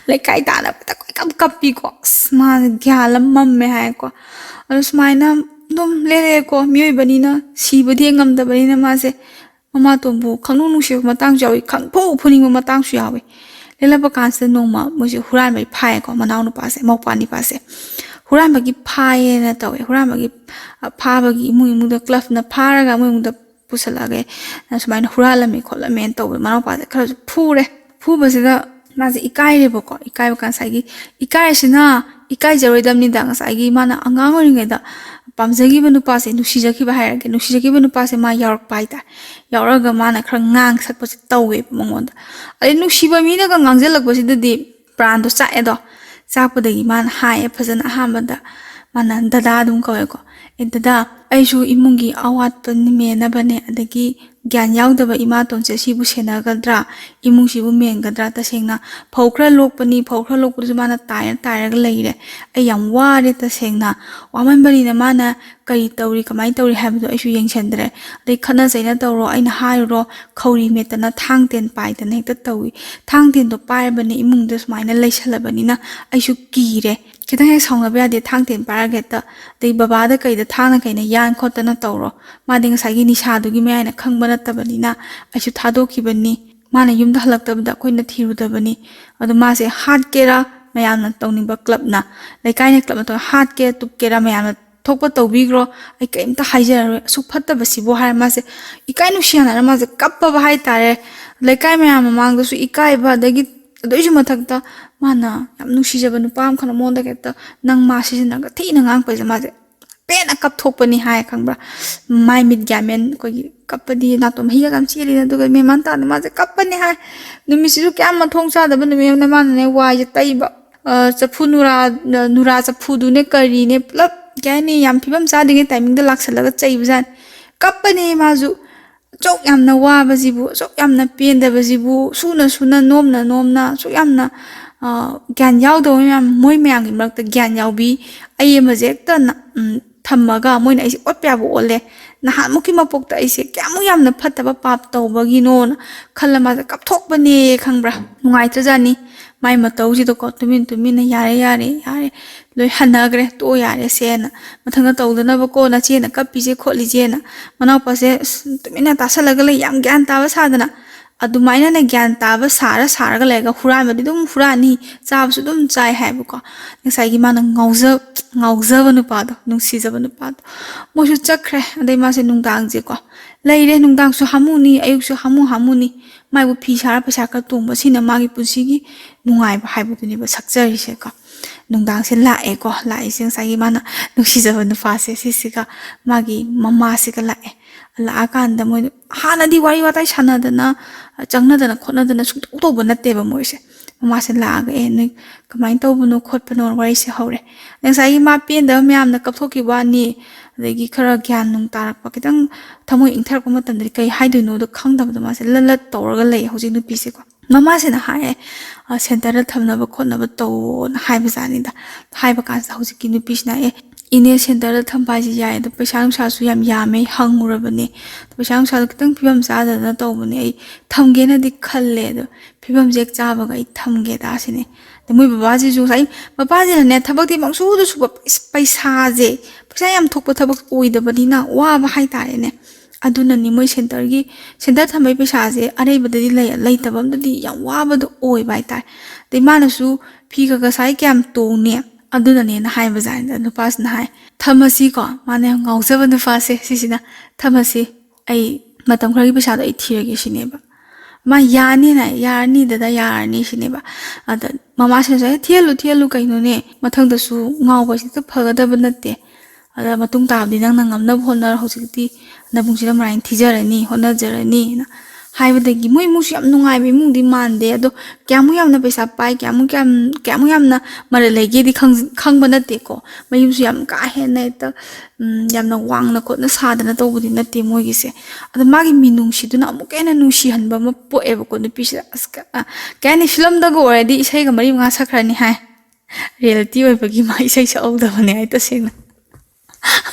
ꯂꯩꯀꯥꯏ ꯇꯥꯟꯅꯕꯗ ꯀꯣꯏꯀꯞ ꯀꯞꯄꯤꯀꯣ꯫ ꯑꯁ, ꯃꯥꯁꯦ ꯒ꯭ꯌꯥꯟ ꯑꯃ ꯃꯝꯃꯦ ꯍꯥꯏꯀꯣ꯫ ꯑꯗꯣ ꯁꯨꯃꯥꯏꯅ ꯑꯗꯨꯝ ꯂꯦꯜꯂꯛꯑꯦꯀꯣ꯫ ꯃꯤꯑꯣꯏꯕꯅꯤꯅ, ꯁꯤꯕꯗꯤ ꯉꯝꯗꯕꯅꯤꯅ ꯃꯥꯁꯦ ꯃꯃꯥꯇꯣꯟꯕꯨ ꯈꯪꯅꯨꯡ ꯅꯨꯡꯁꯤꯕ ꯃꯇꯥꯡꯁꯨ ꯌꯥꯎꯏ, ꯈꯪꯐꯨ ꯐꯨꯅꯤꯡꯕ ꯃꯇꯥꯡꯁꯨ ꯌꯥꯎꯏ꯫ ꯂꯦꯜꯂꯛꯄ ꯀꯥꯟꯁꯤꯗ ꯅꯣꯡꯃ ꯃꯣꯏꯁꯦ ꯍꯨꯔꯥꯟꯕꯒꯤ ꯐꯥꯏꯌꯦꯀꯣ, ꯃꯅꯥꯎ ꯅꯨꯄꯥꯁꯦ, ꯃꯧꯄ꯭ꯋꯥ ꯅꯤꯄꯥꯁꯦ꯫ ꯍꯨꯔꯥꯟꯕꯒꯤ ꯐꯥꯏꯌꯦꯅ ꯇꯧꯋꯦ꯫ ꯍꯨꯔꯥꯟꯕꯒꯤ, ꯑ, ꯐꯥꯕꯒꯤ ꯏꯃꯨꯡ ꯏꯃꯨꯡꯗ ꯀ꯭ꯂꯕꯅ ꯐꯥꯔꯒ ꯃꯣꯏ ꯏꯃꯨꯡꯗ ꯄꯨꯁꯜꯂꯛꯑꯒꯦ, ꯁꯨꯃꯥꯏꯅ ꯍꯨꯔꯥꯜꯂꯝꯃꯦ ꯈꯣꯠꯂꯝꯃꯦꯅ ꯇꯧꯕꯗ ꯃꯅꯥꯎꯄꯥꯁꯦ ꯈꯔꯁꯨ ꯐꯨꯔꯦ꯫ ꯐꯨꯕꯁꯤꯗ ꯃꯥꯁꯦ ꯏꯀꯥꯏꯔꯦꯕꯀꯣ꯫ ꯏꯀꯥꯏꯕ ꯀꯥꯟ ꯉꯁꯥꯏꯒꯤ ꯏꯀꯥꯏꯔꯤꯁꯤꯅ, ꯏꯀꯥꯏꯖꯔꯣꯏꯗꯕꯅꯤꯗ, ꯉꯁꯥꯏꯒꯤ ꯃꯥꯅ ꯑꯉꯥꯡ ꯑꯣꯏꯔꯤꯉꯩꯗ ꯄꯥꯝꯖꯈꯤꯕ ꯅꯨꯄꯥꯁꯦ, ꯅꯨꯡꯁꯤꯖꯈꯤꯕ ꯍꯥꯏꯔꯒꯦ, ꯅꯨꯡꯁꯤꯖꯈꯤꯕ ꯅꯨꯄꯥꯁꯦ ꯃꯥ ꯌꯥꯎꯔꯛꯄ ꯍꯥꯏꯇꯥꯔꯦ꯫ ꯌꯥꯎꯔꯛꯑꯒ ꯃꯥꯅ ꯈꯔ ꯉꯥꯡ ꯁꯛꯄꯁꯦ ꯇꯧꯋꯦꯕ ꯃꯉꯣꯟꯗ꯫ ꯑꯗꯩ ꯅꯨꯡꯁꯤꯕ ꯃꯤꯅꯒ ꯉꯥꯡꯁꯤꯜꯂꯛꯄꯁꯤꯗꯗꯤ ꯄ꯭ꯔꯥꯟꯗꯣ ꯆꯥꯛꯑꯦꯗꯣ꯫ ꯆꯥꯛꯄꯗꯒꯤ ꯃꯥꯅ ꯍꯥꯏꯌꯦ ꯐꯖꯅ꯫ ꯑꯍꯥꯟꯕꯗ ꯃꯥꯅ ꯗꯗꯥ ꯑꯗꯨꯝ ꯀꯧꯋꯦꯀꯣ꯫ "ꯑꯦ ꯗꯗꯥ, ꯑꯩꯁꯨ ꯏꯃꯨꯡꯒꯤ ꯑꯋꯥꯠꯄ ꯃꯦꯟꯅꯕꯅꯦ, ꯑꯗꯒꯤ ꯒ꯭ꯌꯥꯟ ꯌꯥꯎꯗꯕ ꯏꯃꯥꯇꯣꯟꯁꯦ ꯁꯤꯕꯨ ꯁꯦꯟꯅꯒꯗ꯭ꯔꯥ, ꯏꯃꯨꯡꯁꯤꯕꯨ ꯃꯦꯟꯒꯗ꯭ꯔꯥ? ꯇꯁꯦꯡꯅ ꯐꯧ ꯈꯔ ꯂꯣꯛꯄꯅꯤ, ꯐꯧ ꯈꯔ ꯂꯣꯛꯄꯗꯨꯁꯨ ꯃꯥꯅ ꯇꯥꯏꯔ ꯇꯥꯏꯔꯒ ꯂꯩꯔꯦ꯫ ꯑꯩ ꯌꯥꯝ ꯋꯥꯔꯦ ꯇꯁꯦꯡꯅ꯫ ꯋꯥꯃꯟꯕꯅꯤꯅ ꯃꯥꯅ ꯀꯔꯤ ꯇꯧꯔꯤ, ꯀꯃꯥꯏꯅ ꯇꯧꯔꯤ ꯍꯥꯏꯕꯗꯣ ꯑꯩꯁꯨ ꯌꯦꯡꯁꯤꯟꯗ꯭ꯔꯦ꯫ ꯑꯗꯩ ꯈꯠꯅ ꯆꯩꯅ ꯇꯧꯔꯣ, ꯑꯩꯅ ꯍꯥꯏꯔꯨꯔꯣ, ꯈꯧꯔꯤ ꯃꯦꯠꯇꯅ ꯊꯥꯡ ꯇꯦꯟ ꯄꯥꯏꯗꯅ ꯍꯦꯛꯇ ꯇꯧꯏ꯫ ꯊꯥꯡ ꯇꯦꯟꯗꯣ ꯄꯥꯏꯔꯕꯅꯤ ꯏꯃꯨꯡꯗ ꯁꯨꯃꯥꯏꯅ ꯂꯩꯁꯜꯂꯕꯅꯤꯅ ꯑꯩꯁꯨ ꯀꯤꯔꯦ꯫ ꯈꯤꯇꯪ ꯍꯦꯛ ꯁꯥꯎꯅꯕ ꯌꯥꯗꯦ, ꯊꯥꯡ ꯇꯦꯟ ꯄꯥꯏꯔꯒ ꯍꯦꯛꯇ, ꯑꯗꯩ ꯕꯕꯥꯗ ꯀꯩꯗ ꯊꯥꯡꯅ ꯀꯩꯅ ꯌꯥꯟ ꯈꯣꯠꯇꯅ ꯇꯧꯔꯣ꯫ ꯃꯥꯗꯤ ꯉꯁꯥꯏꯒꯤ ꯅꯤꯁꯥꯗꯨꯒꯤ ꯃꯌꯥꯏꯅ ꯈꯪꯕ ꯅꯠꯇꯕꯅꯤꯅ ꯑꯩꯁꯨ ꯊꯥꯗꯣꯛꯈꯤꯕꯅꯤ꯫ ꯃꯥꯅ ꯌꯨꯝꯗ ꯍꯜꯂꯛꯇꯕꯗ ꯑꯩꯈꯣꯏꯅ ꯊꯤꯔꯨꯗꯕꯅꯤ꯫ ꯑꯗꯣ ꯃꯥꯁꯦ ꯍꯥꯠꯀꯦꯔꯥ, ꯃꯌꯥꯝꯅ ꯇꯧꯅꯤꯡꯕ ꯀ꯭ꯂꯕꯅ, ꯂꯩꯀꯥꯏꯅ ꯀ꯭ꯂꯕꯅ ꯇꯧ-, ꯍꯥꯠꯀꯦꯔꯥ ꯇꯨꯞꯀꯦꯔꯥ ꯃꯌꯥꯝꯅ ꯊꯣꯛꯄ ꯇꯧꯕꯤꯈ꯭ꯔꯣ, ꯑꯩ ꯀꯔꯤꯝꯇ ꯍꯥꯏꯖꯔꯔꯣꯏ, ꯑꯁꯨꯛ ꯐꯠꯇꯕꯁꯤꯕꯨ" ꯍꯥꯏꯔ ꯃꯥꯁꯦ ꯏꯀꯥꯏ ꯅꯨꯡꯁꯤ ꯌꯥꯅꯔ ꯃꯥꯁꯦ ꯀꯞꯄꯕ ꯍꯥꯏꯇꯥꯔꯦ꯫ ꯂꯩꯀꯥꯏ ꯃꯌꯥꯝ ꯃꯃꯥꯡꯗꯁꯨ ꯏꯀꯥꯏꯕ, ꯑꯗꯒꯤ ꯑꯗꯨꯏꯁꯨ ꯃꯊꯛꯇ ꯃꯥꯅ ꯌꯥꯝ ꯅꯨꯡꯁꯤꯖꯕ ꯅꯨꯄꯥ ꯑꯃꯈꯛꯅ ꯃꯉꯣꯟꯗ ꯍꯦꯛꯇ "ꯅꯪ ꯃꯥ ꯁꯤꯖꯤꯟꯅꯒ" ꯊꯤꯅ ꯉꯥꯡꯉꯛꯄꯁꯦ ꯃꯥꯁꯦ ꯄꯦꯟꯅ ꯀꯞꯊꯣꯛꯄꯅꯤ ꯍꯥꯏ, ꯈꯪꯕ꯭ꯔꯥ? ꯃꯥꯏ ꯃꯤꯠ ꯒ꯭ꯌꯥꯟ ꯃꯦꯟ, ꯑꯩꯈꯣꯏꯒꯤ ꯀꯞꯄꯗꯤ ꯅꯥꯇꯣꯟ ꯃꯍꯤꯒ ꯌꯥꯝ ꯆꯦꯜꯂꯤꯅ, ꯑꯗꯨꯒ ꯃꯦꯟ ꯃꯥꯟ ꯇꯥꯗꯦ, ꯃꯥꯁꯦ ꯀꯞꯄꯅꯤ ꯍꯥꯏ꯫ ꯅꯨꯃꯤꯠꯁꯤꯁꯨ ꯀꯌꯥꯝ ꯃꯊꯣꯡ ꯆꯥꯗꯕ ꯅꯨꯃꯤꯠ ꯑꯃꯅ ꯃꯥꯅꯅꯦ ꯋꯥꯏꯁꯦ ꯇꯩꯕ, ꯑ, ꯆꯐꯨ ꯅꯨꯔꯥ, ꯅꯨꯔꯥ ꯆꯐꯨꯗꯨꯅꯦ ꯀꯔꯤꯅꯦ ꯄꯨꯂꯞ, ꯀꯩ ꯍꯥꯏꯅꯤ, ꯌꯥꯝ ꯐꯤꯕꯝ ꯆꯥꯗ꯭ꯔꯤꯉꯩ ꯇꯥꯏꯃꯤꯡꯗ ꯂꯥꯛꯁꯜꯂꯒ ꯆꯩꯕꯖꯥꯠꯅꯤ꯫ ꯀꯞꯄꯅꯦ ꯃꯥꯁꯨ꯫ ꯑꯁꯨꯛ ꯌꯥꯝꯅ ꯋꯥꯕꯁꯤꯕꯨ, ꯑꯁꯨꯛ ꯌꯥꯝꯅ ꯄꯦꯟꯗꯕꯁꯤꯕꯨ, ꯁꯨꯅ ꯁꯨꯅ, ꯅꯣꯝꯅ ꯅꯣꯝꯅ, ꯑꯁꯨꯛ ꯌꯥꯝꯅ, ꯑ, ꯒ꯭ꯌꯥꯟ ꯌꯥꯎꯗꯕ ꯃꯌꯥꯝ, ꯃꯣꯏ ꯃꯌꯥꯝꯒꯤ ꯃꯔꯛꯇ ꯒ꯭ꯌꯥꯟ ꯌꯥꯎꯕꯤ ꯑꯩ ꯑꯃꯁꯦ ꯍꯦꯛꯇ ꯅ-, ꯎꯝ, ꯊꯝꯃꯒ ꯃꯣꯏꯅ ꯑꯩꯁꯦ ꯑꯣꯠꯄ ꯌꯥꯕ ꯑꯣꯠꯂꯦ꯫ ꯅꯍꯥꯟꯃꯨꯛꯀꯤ ꯃꯄꯣꯛꯇ ꯑꯩꯁꯦ ꯀꯌꯥꯃꯨꯛ ꯌꯥꯝꯅ ꯐꯠꯇꯕ ꯄꯥꯞ ꯇꯧꯕꯒꯤꯅꯣꯅ ꯈꯜꯂ ꯃꯥꯁꯦ ꯀꯞꯊꯣꯛꯄꯅꯦ ꯈꯪꯕ꯭ꯔꯥ? ꯅꯨꯡꯉꯥꯏꯇ꯭ꯔꯖꯥꯠꯅꯤ꯫ ꯃꯥꯏ ꯃꯇꯧꯁꯤꯗꯀꯣ ꯇꯨꯃꯤꯟ ꯇꯨꯃꯤꯟꯅ "ꯌꯥꯔꯦ, ꯌꯥꯔꯦ, ꯌꯥꯔꯦ, ꯂꯣꯏ ꯍꯟꯅꯈ꯭ꯔꯦ, ꯇꯣꯛꯑꯣ, ꯌꯥꯔꯦ ꯁꯦꯅ, ꯃꯊꯪꯗ ꯇꯧꯗꯅꯕꯀꯣ ꯅꯆꯦꯅ ꯀꯞꯄꯤꯁꯦ ꯈꯣꯠꯂꯤꯁꯦꯅ", ꯃꯅꯥꯎꯄꯥꯁꯦ ꯑꯁ ꯇꯨꯃꯤꯟꯅ ꯇꯥꯁꯜꯂꯒ ꯂꯩ, ꯌꯥꯝ ꯒ꯭ꯌꯥꯟ ꯇꯥꯕ ꯁꯥꯗꯅ꯫ ꯑꯗꯨꯃꯥꯏꯅꯅꯦ ꯒ꯭ꯌꯥꯟ ꯇꯥꯕ ꯁꯥꯔ ꯁꯥꯔꯒ ꯂꯩꯔꯒ ꯍꯨꯔꯥꯟꯕꯗꯤ ꯑꯗꯨꯝ ꯍꯨꯔꯥꯟꯅꯤ, ꯆꯥꯕꯁꯨ ꯑꯗꯨꯝ ꯆꯥꯏ ꯍꯥꯏꯕꯀꯣ꯫ ꯉꯁꯥꯏꯒꯤ ꯃꯥꯅ ꯉꯥꯎꯖ-, ꯉꯥꯎꯖꯕ ꯅꯨꯄꯥꯗꯣ, ꯅꯨꯡꯁꯤꯖꯕ ꯅꯨꯄꯥꯗꯣ꯫ ꯃꯣꯏꯁꯨ ꯆꯠꯈ꯭ꯔꯦ꯫ ꯑꯗꯩ ꯃꯥꯁꯦ ꯅꯨꯡꯗꯥꯡꯁꯦꯀꯣ ꯂꯩꯔꯦ, ꯅꯨꯡꯗꯥꯡꯁꯨ ꯍꯥꯃꯨꯅꯤ, ꯑꯌꯨꯛꯁꯨ ꯍꯥꯃꯨ ꯍꯥꯃꯨꯅꯤ꯫ ꯃꯥꯏꯕꯨ ꯐꯤ ꯁꯥꯔ ꯄꯩꯁꯥ ꯈꯔ ꯇꯣꯡꯕ, ꯁꯤꯅ ꯃꯥꯒꯤ ꯄꯨꯟꯁꯤꯒꯤ ꯅꯨꯡꯉꯥꯏꯕ ꯍꯥꯏꯕꯗꯨꯅꯦꯕ ꯁꯛꯆꯔꯤꯁꯦꯀꯣ꯫ ꯅꯨꯡꯗꯥꯡꯁꯦ ꯂꯥꯛꯑꯦꯀꯣ, ꯂꯥꯛꯏꯁꯦ ꯉꯁꯥꯏꯒꯤ ꯃꯥꯅ ꯅꯨꯡꯁꯤꯖꯕ ꯅꯨꯄꯥꯁꯦ ꯁꯤꯁꯤꯒ ꯃꯥꯒꯤ ꯃꯃꯥꯁꯤꯒ ꯂꯥꯛꯑꯦ꯫ ꯂꯥꯛꯑꯀꯥꯟꯗ ꯃꯣꯏ ꯍꯥꯟꯅꯗꯤ ꯋꯥꯔꯤ ꯋꯥꯇꯥꯏ ꯁꯥꯟꯅꯗꯅ, ꯆꯪꯅꯗꯅ ꯈꯣꯠꯅꯗꯅ ꯁꯨꯡꯇꯧ ꯇꯧꯕ ꯅꯠꯇꯦꯕ ꯃꯣꯏꯁꯦ꯫ ꯃꯃꯥꯁꯦ ꯂꯥꯛꯑꯒ "ꯑꯦ, ꯅꯣꯏ ꯀꯃꯥꯏꯅ ꯇꯧꯕꯅꯣ ꯈꯣꯠꯄꯅꯣ?" ꯋꯥꯔꯤꯁꯦ ꯍꯧꯔꯦ꯫ ꯉꯁꯥꯏꯒꯤ ꯃꯥ ꯄꯦꯟꯗꯕ ꯃꯌꯥꯝꯅ ꯀꯞꯊꯣꯛꯈꯤꯕ ꯋꯥꯅꯤ, ꯑꯗꯒꯤ ꯈꯔ ꯒ꯭ꯌꯥꯟ ꯅꯨꯡ ꯇꯥꯔꯛꯄ, ꯈꯤꯇꯪ ꯊꯃꯣꯏ ꯏꯪꯊꯔꯛꯄ ꯃꯇꯝꯗꯗꯤ ꯀꯩ ꯍꯥꯏꯗꯣꯏꯅꯣꯗꯣ ꯈꯪꯗꯕꯗꯣ ꯃꯥꯁꯦ ꯂꯠ ꯂꯠ ꯇꯧꯔꯒ ꯂꯩ ꯍꯧꯖꯤꯛ ꯅꯨꯄꯤꯁꯦꯀꯣ꯫ ꯃꯃꯥꯁꯤꯅ ꯍꯥꯏꯌꯦ, "ꯑ, ꯁꯦꯟꯇꯔꯗ ꯊꯝꯅꯕ ꯈꯣꯠꯅꯕ ꯇꯧꯋꯣꯅ" ꯍꯥꯏꯕꯖꯥꯠꯅꯤꯗ꯫ ꯍꯥꯏꯕ ꯀꯥꯟꯁꯤꯗ ꯍꯧꯖꯤꯛꯀꯤ ꯅꯨꯄꯤꯁꯤꯅ, "ꯑꯦ, ꯏꯅꯦ, ꯁꯦꯟꯇꯔꯗ ꯊꯝꯕ ꯍꯥꯏꯁꯦ ꯌꯥꯏ, ꯑꯗꯣ ꯄꯩꯁꯥ ꯅꯨꯡꯁꯥꯁꯨ ꯌꯥꯝ ꯌꯥꯝꯃꯦ, ꯍꯪꯉꯨꯔꯕꯅꯦ꯫ ꯄꯩꯁꯥ ꯅꯨꯡꯁꯥꯗꯣ ꯈꯤꯇꯪ ꯐꯤꯕꯝ ꯆꯥꯗꯗꯅ ꯇꯧꯕꯅꯦ, ꯑꯩ ꯊꯝꯒꯦꯅꯗꯤ ꯈꯜꯂꯦ, ꯑꯗꯣ ꯐꯤꯕꯝꯁꯦ ꯍꯦꯛ ꯆꯥꯕꯒ ꯑꯩ ꯊꯝꯒꯦꯗ" ꯁꯤꯅꯦ꯫ ꯑꯗ ꯃꯣꯏ ꯕꯕꯥꯁꯤꯁꯨ ꯉꯁꯥꯏ, ꯃꯄꯥꯁꯤꯅꯅꯦ ꯊꯕꯛꯇꯤ ꯄꯪꯁꯨꯗ ꯁꯨꯕ, ꯄꯩ-, ꯄꯩꯁꯥꯁꯦ, ꯄꯩꯁꯥ ꯌꯥꯝ ꯊꯣꯛꯄ ꯊꯕꯛ ꯑꯣꯏꯗꯕꯅꯤꯅ ꯋꯥꯕ ꯍꯥꯏꯇꯥꯔꯦꯅꯦ꯫ ꯑꯗꯨꯅꯅꯤ ꯃꯣꯏ ꯁꯦꯟꯇꯔꯒꯤ, ꯁꯦꯟꯇꯔ ꯊꯝꯕꯩ ꯄꯩꯁꯥꯁꯦ ꯑꯔꯩꯕꯗꯗꯤ ꯂꯩ, ꯂꯩꯇꯕ ꯑꯝꯗꯗꯤ ꯌꯥꯝ ꯋꯥꯕꯗꯣ ꯑꯣꯏꯕ ꯍꯥꯏꯇꯥꯔꯦ꯫ ꯑꯗꯩ ꯃꯥꯅꯁꯨ ꯐꯤ ꯈꯔ ꯈꯔ ꯁꯥꯏ, ꯀꯌꯥꯝ ꯇꯣꯡꯅꯤ? ꯑꯗꯨꯅꯅꯦꯅ ꯍꯥꯏꯕꯖꯥꯠꯅꯤꯗ꯫ ꯅꯨꯄꯥꯁꯤꯅ ꯍꯥꯏ, "ꯊꯝꯃꯁꯤꯀꯣ", ꯃꯥꯅ ꯌꯥꯝ ꯉꯥꯎꯖꯕ ꯅꯨꯄꯥꯁꯦ ꯁꯤꯁꯤꯅ, "ꯊꯝꯃꯁꯤ, ꯑꯩ ꯃꯇꯝ ꯈꯔꯒꯤ ꯄꯩꯁꯥꯗꯣ ꯑꯩ ꯊꯤꯔꯒꯦ" ꯁꯤꯅꯦꯕ꯫ ꯃꯥ "ꯌꯥꯅꯤꯅ", "ꯌꯥꯔꯅꯤ ꯗꯗꯥ, ꯌꯥꯔꯅꯤ" ꯁꯤꯅꯦꯕ꯫ ꯑꯗ ꯃꯃꯥꯁꯤꯅꯁꯨ, "ꯑꯦ, ꯊꯤꯍꯜꯂꯨ, ꯊꯤꯍꯜꯂꯨ, ꯀꯩꯅꯣꯅꯦ, ꯃꯊꯪꯗꯁꯨ ꯉꯥꯎꯕ ꯍꯥꯏꯁꯦ ꯍꯦꯛꯇ ꯐꯒꯗꯕ ꯅꯠꯇꯦ꯫ ꯑꯗ ꯃꯇꯨꯡ ꯇꯥꯕꯗꯤ ꯅꯪꯅ ꯉꯝꯅꯕ ꯍꯣꯠꯅꯔꯣ, ꯍꯧꯖꯤꯛꯇꯤ ꯅꯕꯨꯡꯁꯤꯗ ꯃꯔꯥꯏꯅ ꯊꯤꯖꯔꯅꯤ, ꯍꯣꯠꯅꯖꯔꯅꯤꯅ" ꯍꯥꯏꯕꯗꯒꯤ ꯃꯣꯏ ꯏꯃꯨꯡꯁꯨ ꯌꯥꯝ ꯅꯨꯡꯉꯥꯏꯕ ꯏꯃꯨꯡꯗꯤ ꯃꯥꯟꯗꯦ꯫ ꯑꯗꯣ ꯀꯌꯥꯃꯨꯛ ꯌꯥꯝꯅ ꯄꯩꯁꯥ ꯄꯥꯏ, ꯀꯌꯥꯃꯨꯛ ꯌꯥꯝ ꯀꯌꯥꯃꯨꯛ ꯌꯥꯝꯅ ꯃꯔꯜ ꯂꯩꯒꯦꯗꯤ ꯈꯪ- ꯈꯪꯕ ꯅꯠꯇꯦꯀꯣ꯫ ꯃꯌꯨꯝꯁꯨ ꯌꯥꯝ ꯀꯥ ꯍꯦꯟꯅ ꯍꯦꯛꯇ ꯎꯝ, ꯌꯥꯝꯅ ꯋꯥꯡꯅ ꯈꯣꯠꯅ ꯁꯥꯗꯅ ꯇꯧꯕꯗꯤ ꯅꯠꯇꯦ ꯃꯣꯏꯒꯤꯁꯦ꯫ ꯑꯗꯣ ꯃꯥꯒꯤ ꯃꯤꯅꯨꯡꯁꯤꯗꯨꯅ ꯑꯃꯨꯛꯀ ꯍꯦꯟꯅ ꯅꯨꯡꯁꯤꯍꯟꯕ ꯑꯃ ꯄꯣꯛꯑꯦꯕꯀꯣ ꯅꯨꯄꯤꯁꯤꯗ꯫ ꯑꯁ, ꯀ- ꯑ, ꯀꯩ ꯍꯥꯏꯅꯤ, ꯐꯤꯂꯝꯗꯒ ꯑꯣꯏꯔꯗꯤ ꯏꯁꯩꯒ ꯃꯔꯤ ꯃꯉꯥ ꯁꯛꯈ꯭ꯔꯅꯤ ꯍꯥꯏ꯫ ꯔꯤꯌꯦꯂꯤꯇꯤ ꯑꯣꯏꯕꯒꯤ ꯃꯥ ꯏꯁꯩ ꯁꯛꯍꯧꯗꯕꯅꯦ ꯍꯥꯏ, ꯇꯁꯦꯡꯅ꯫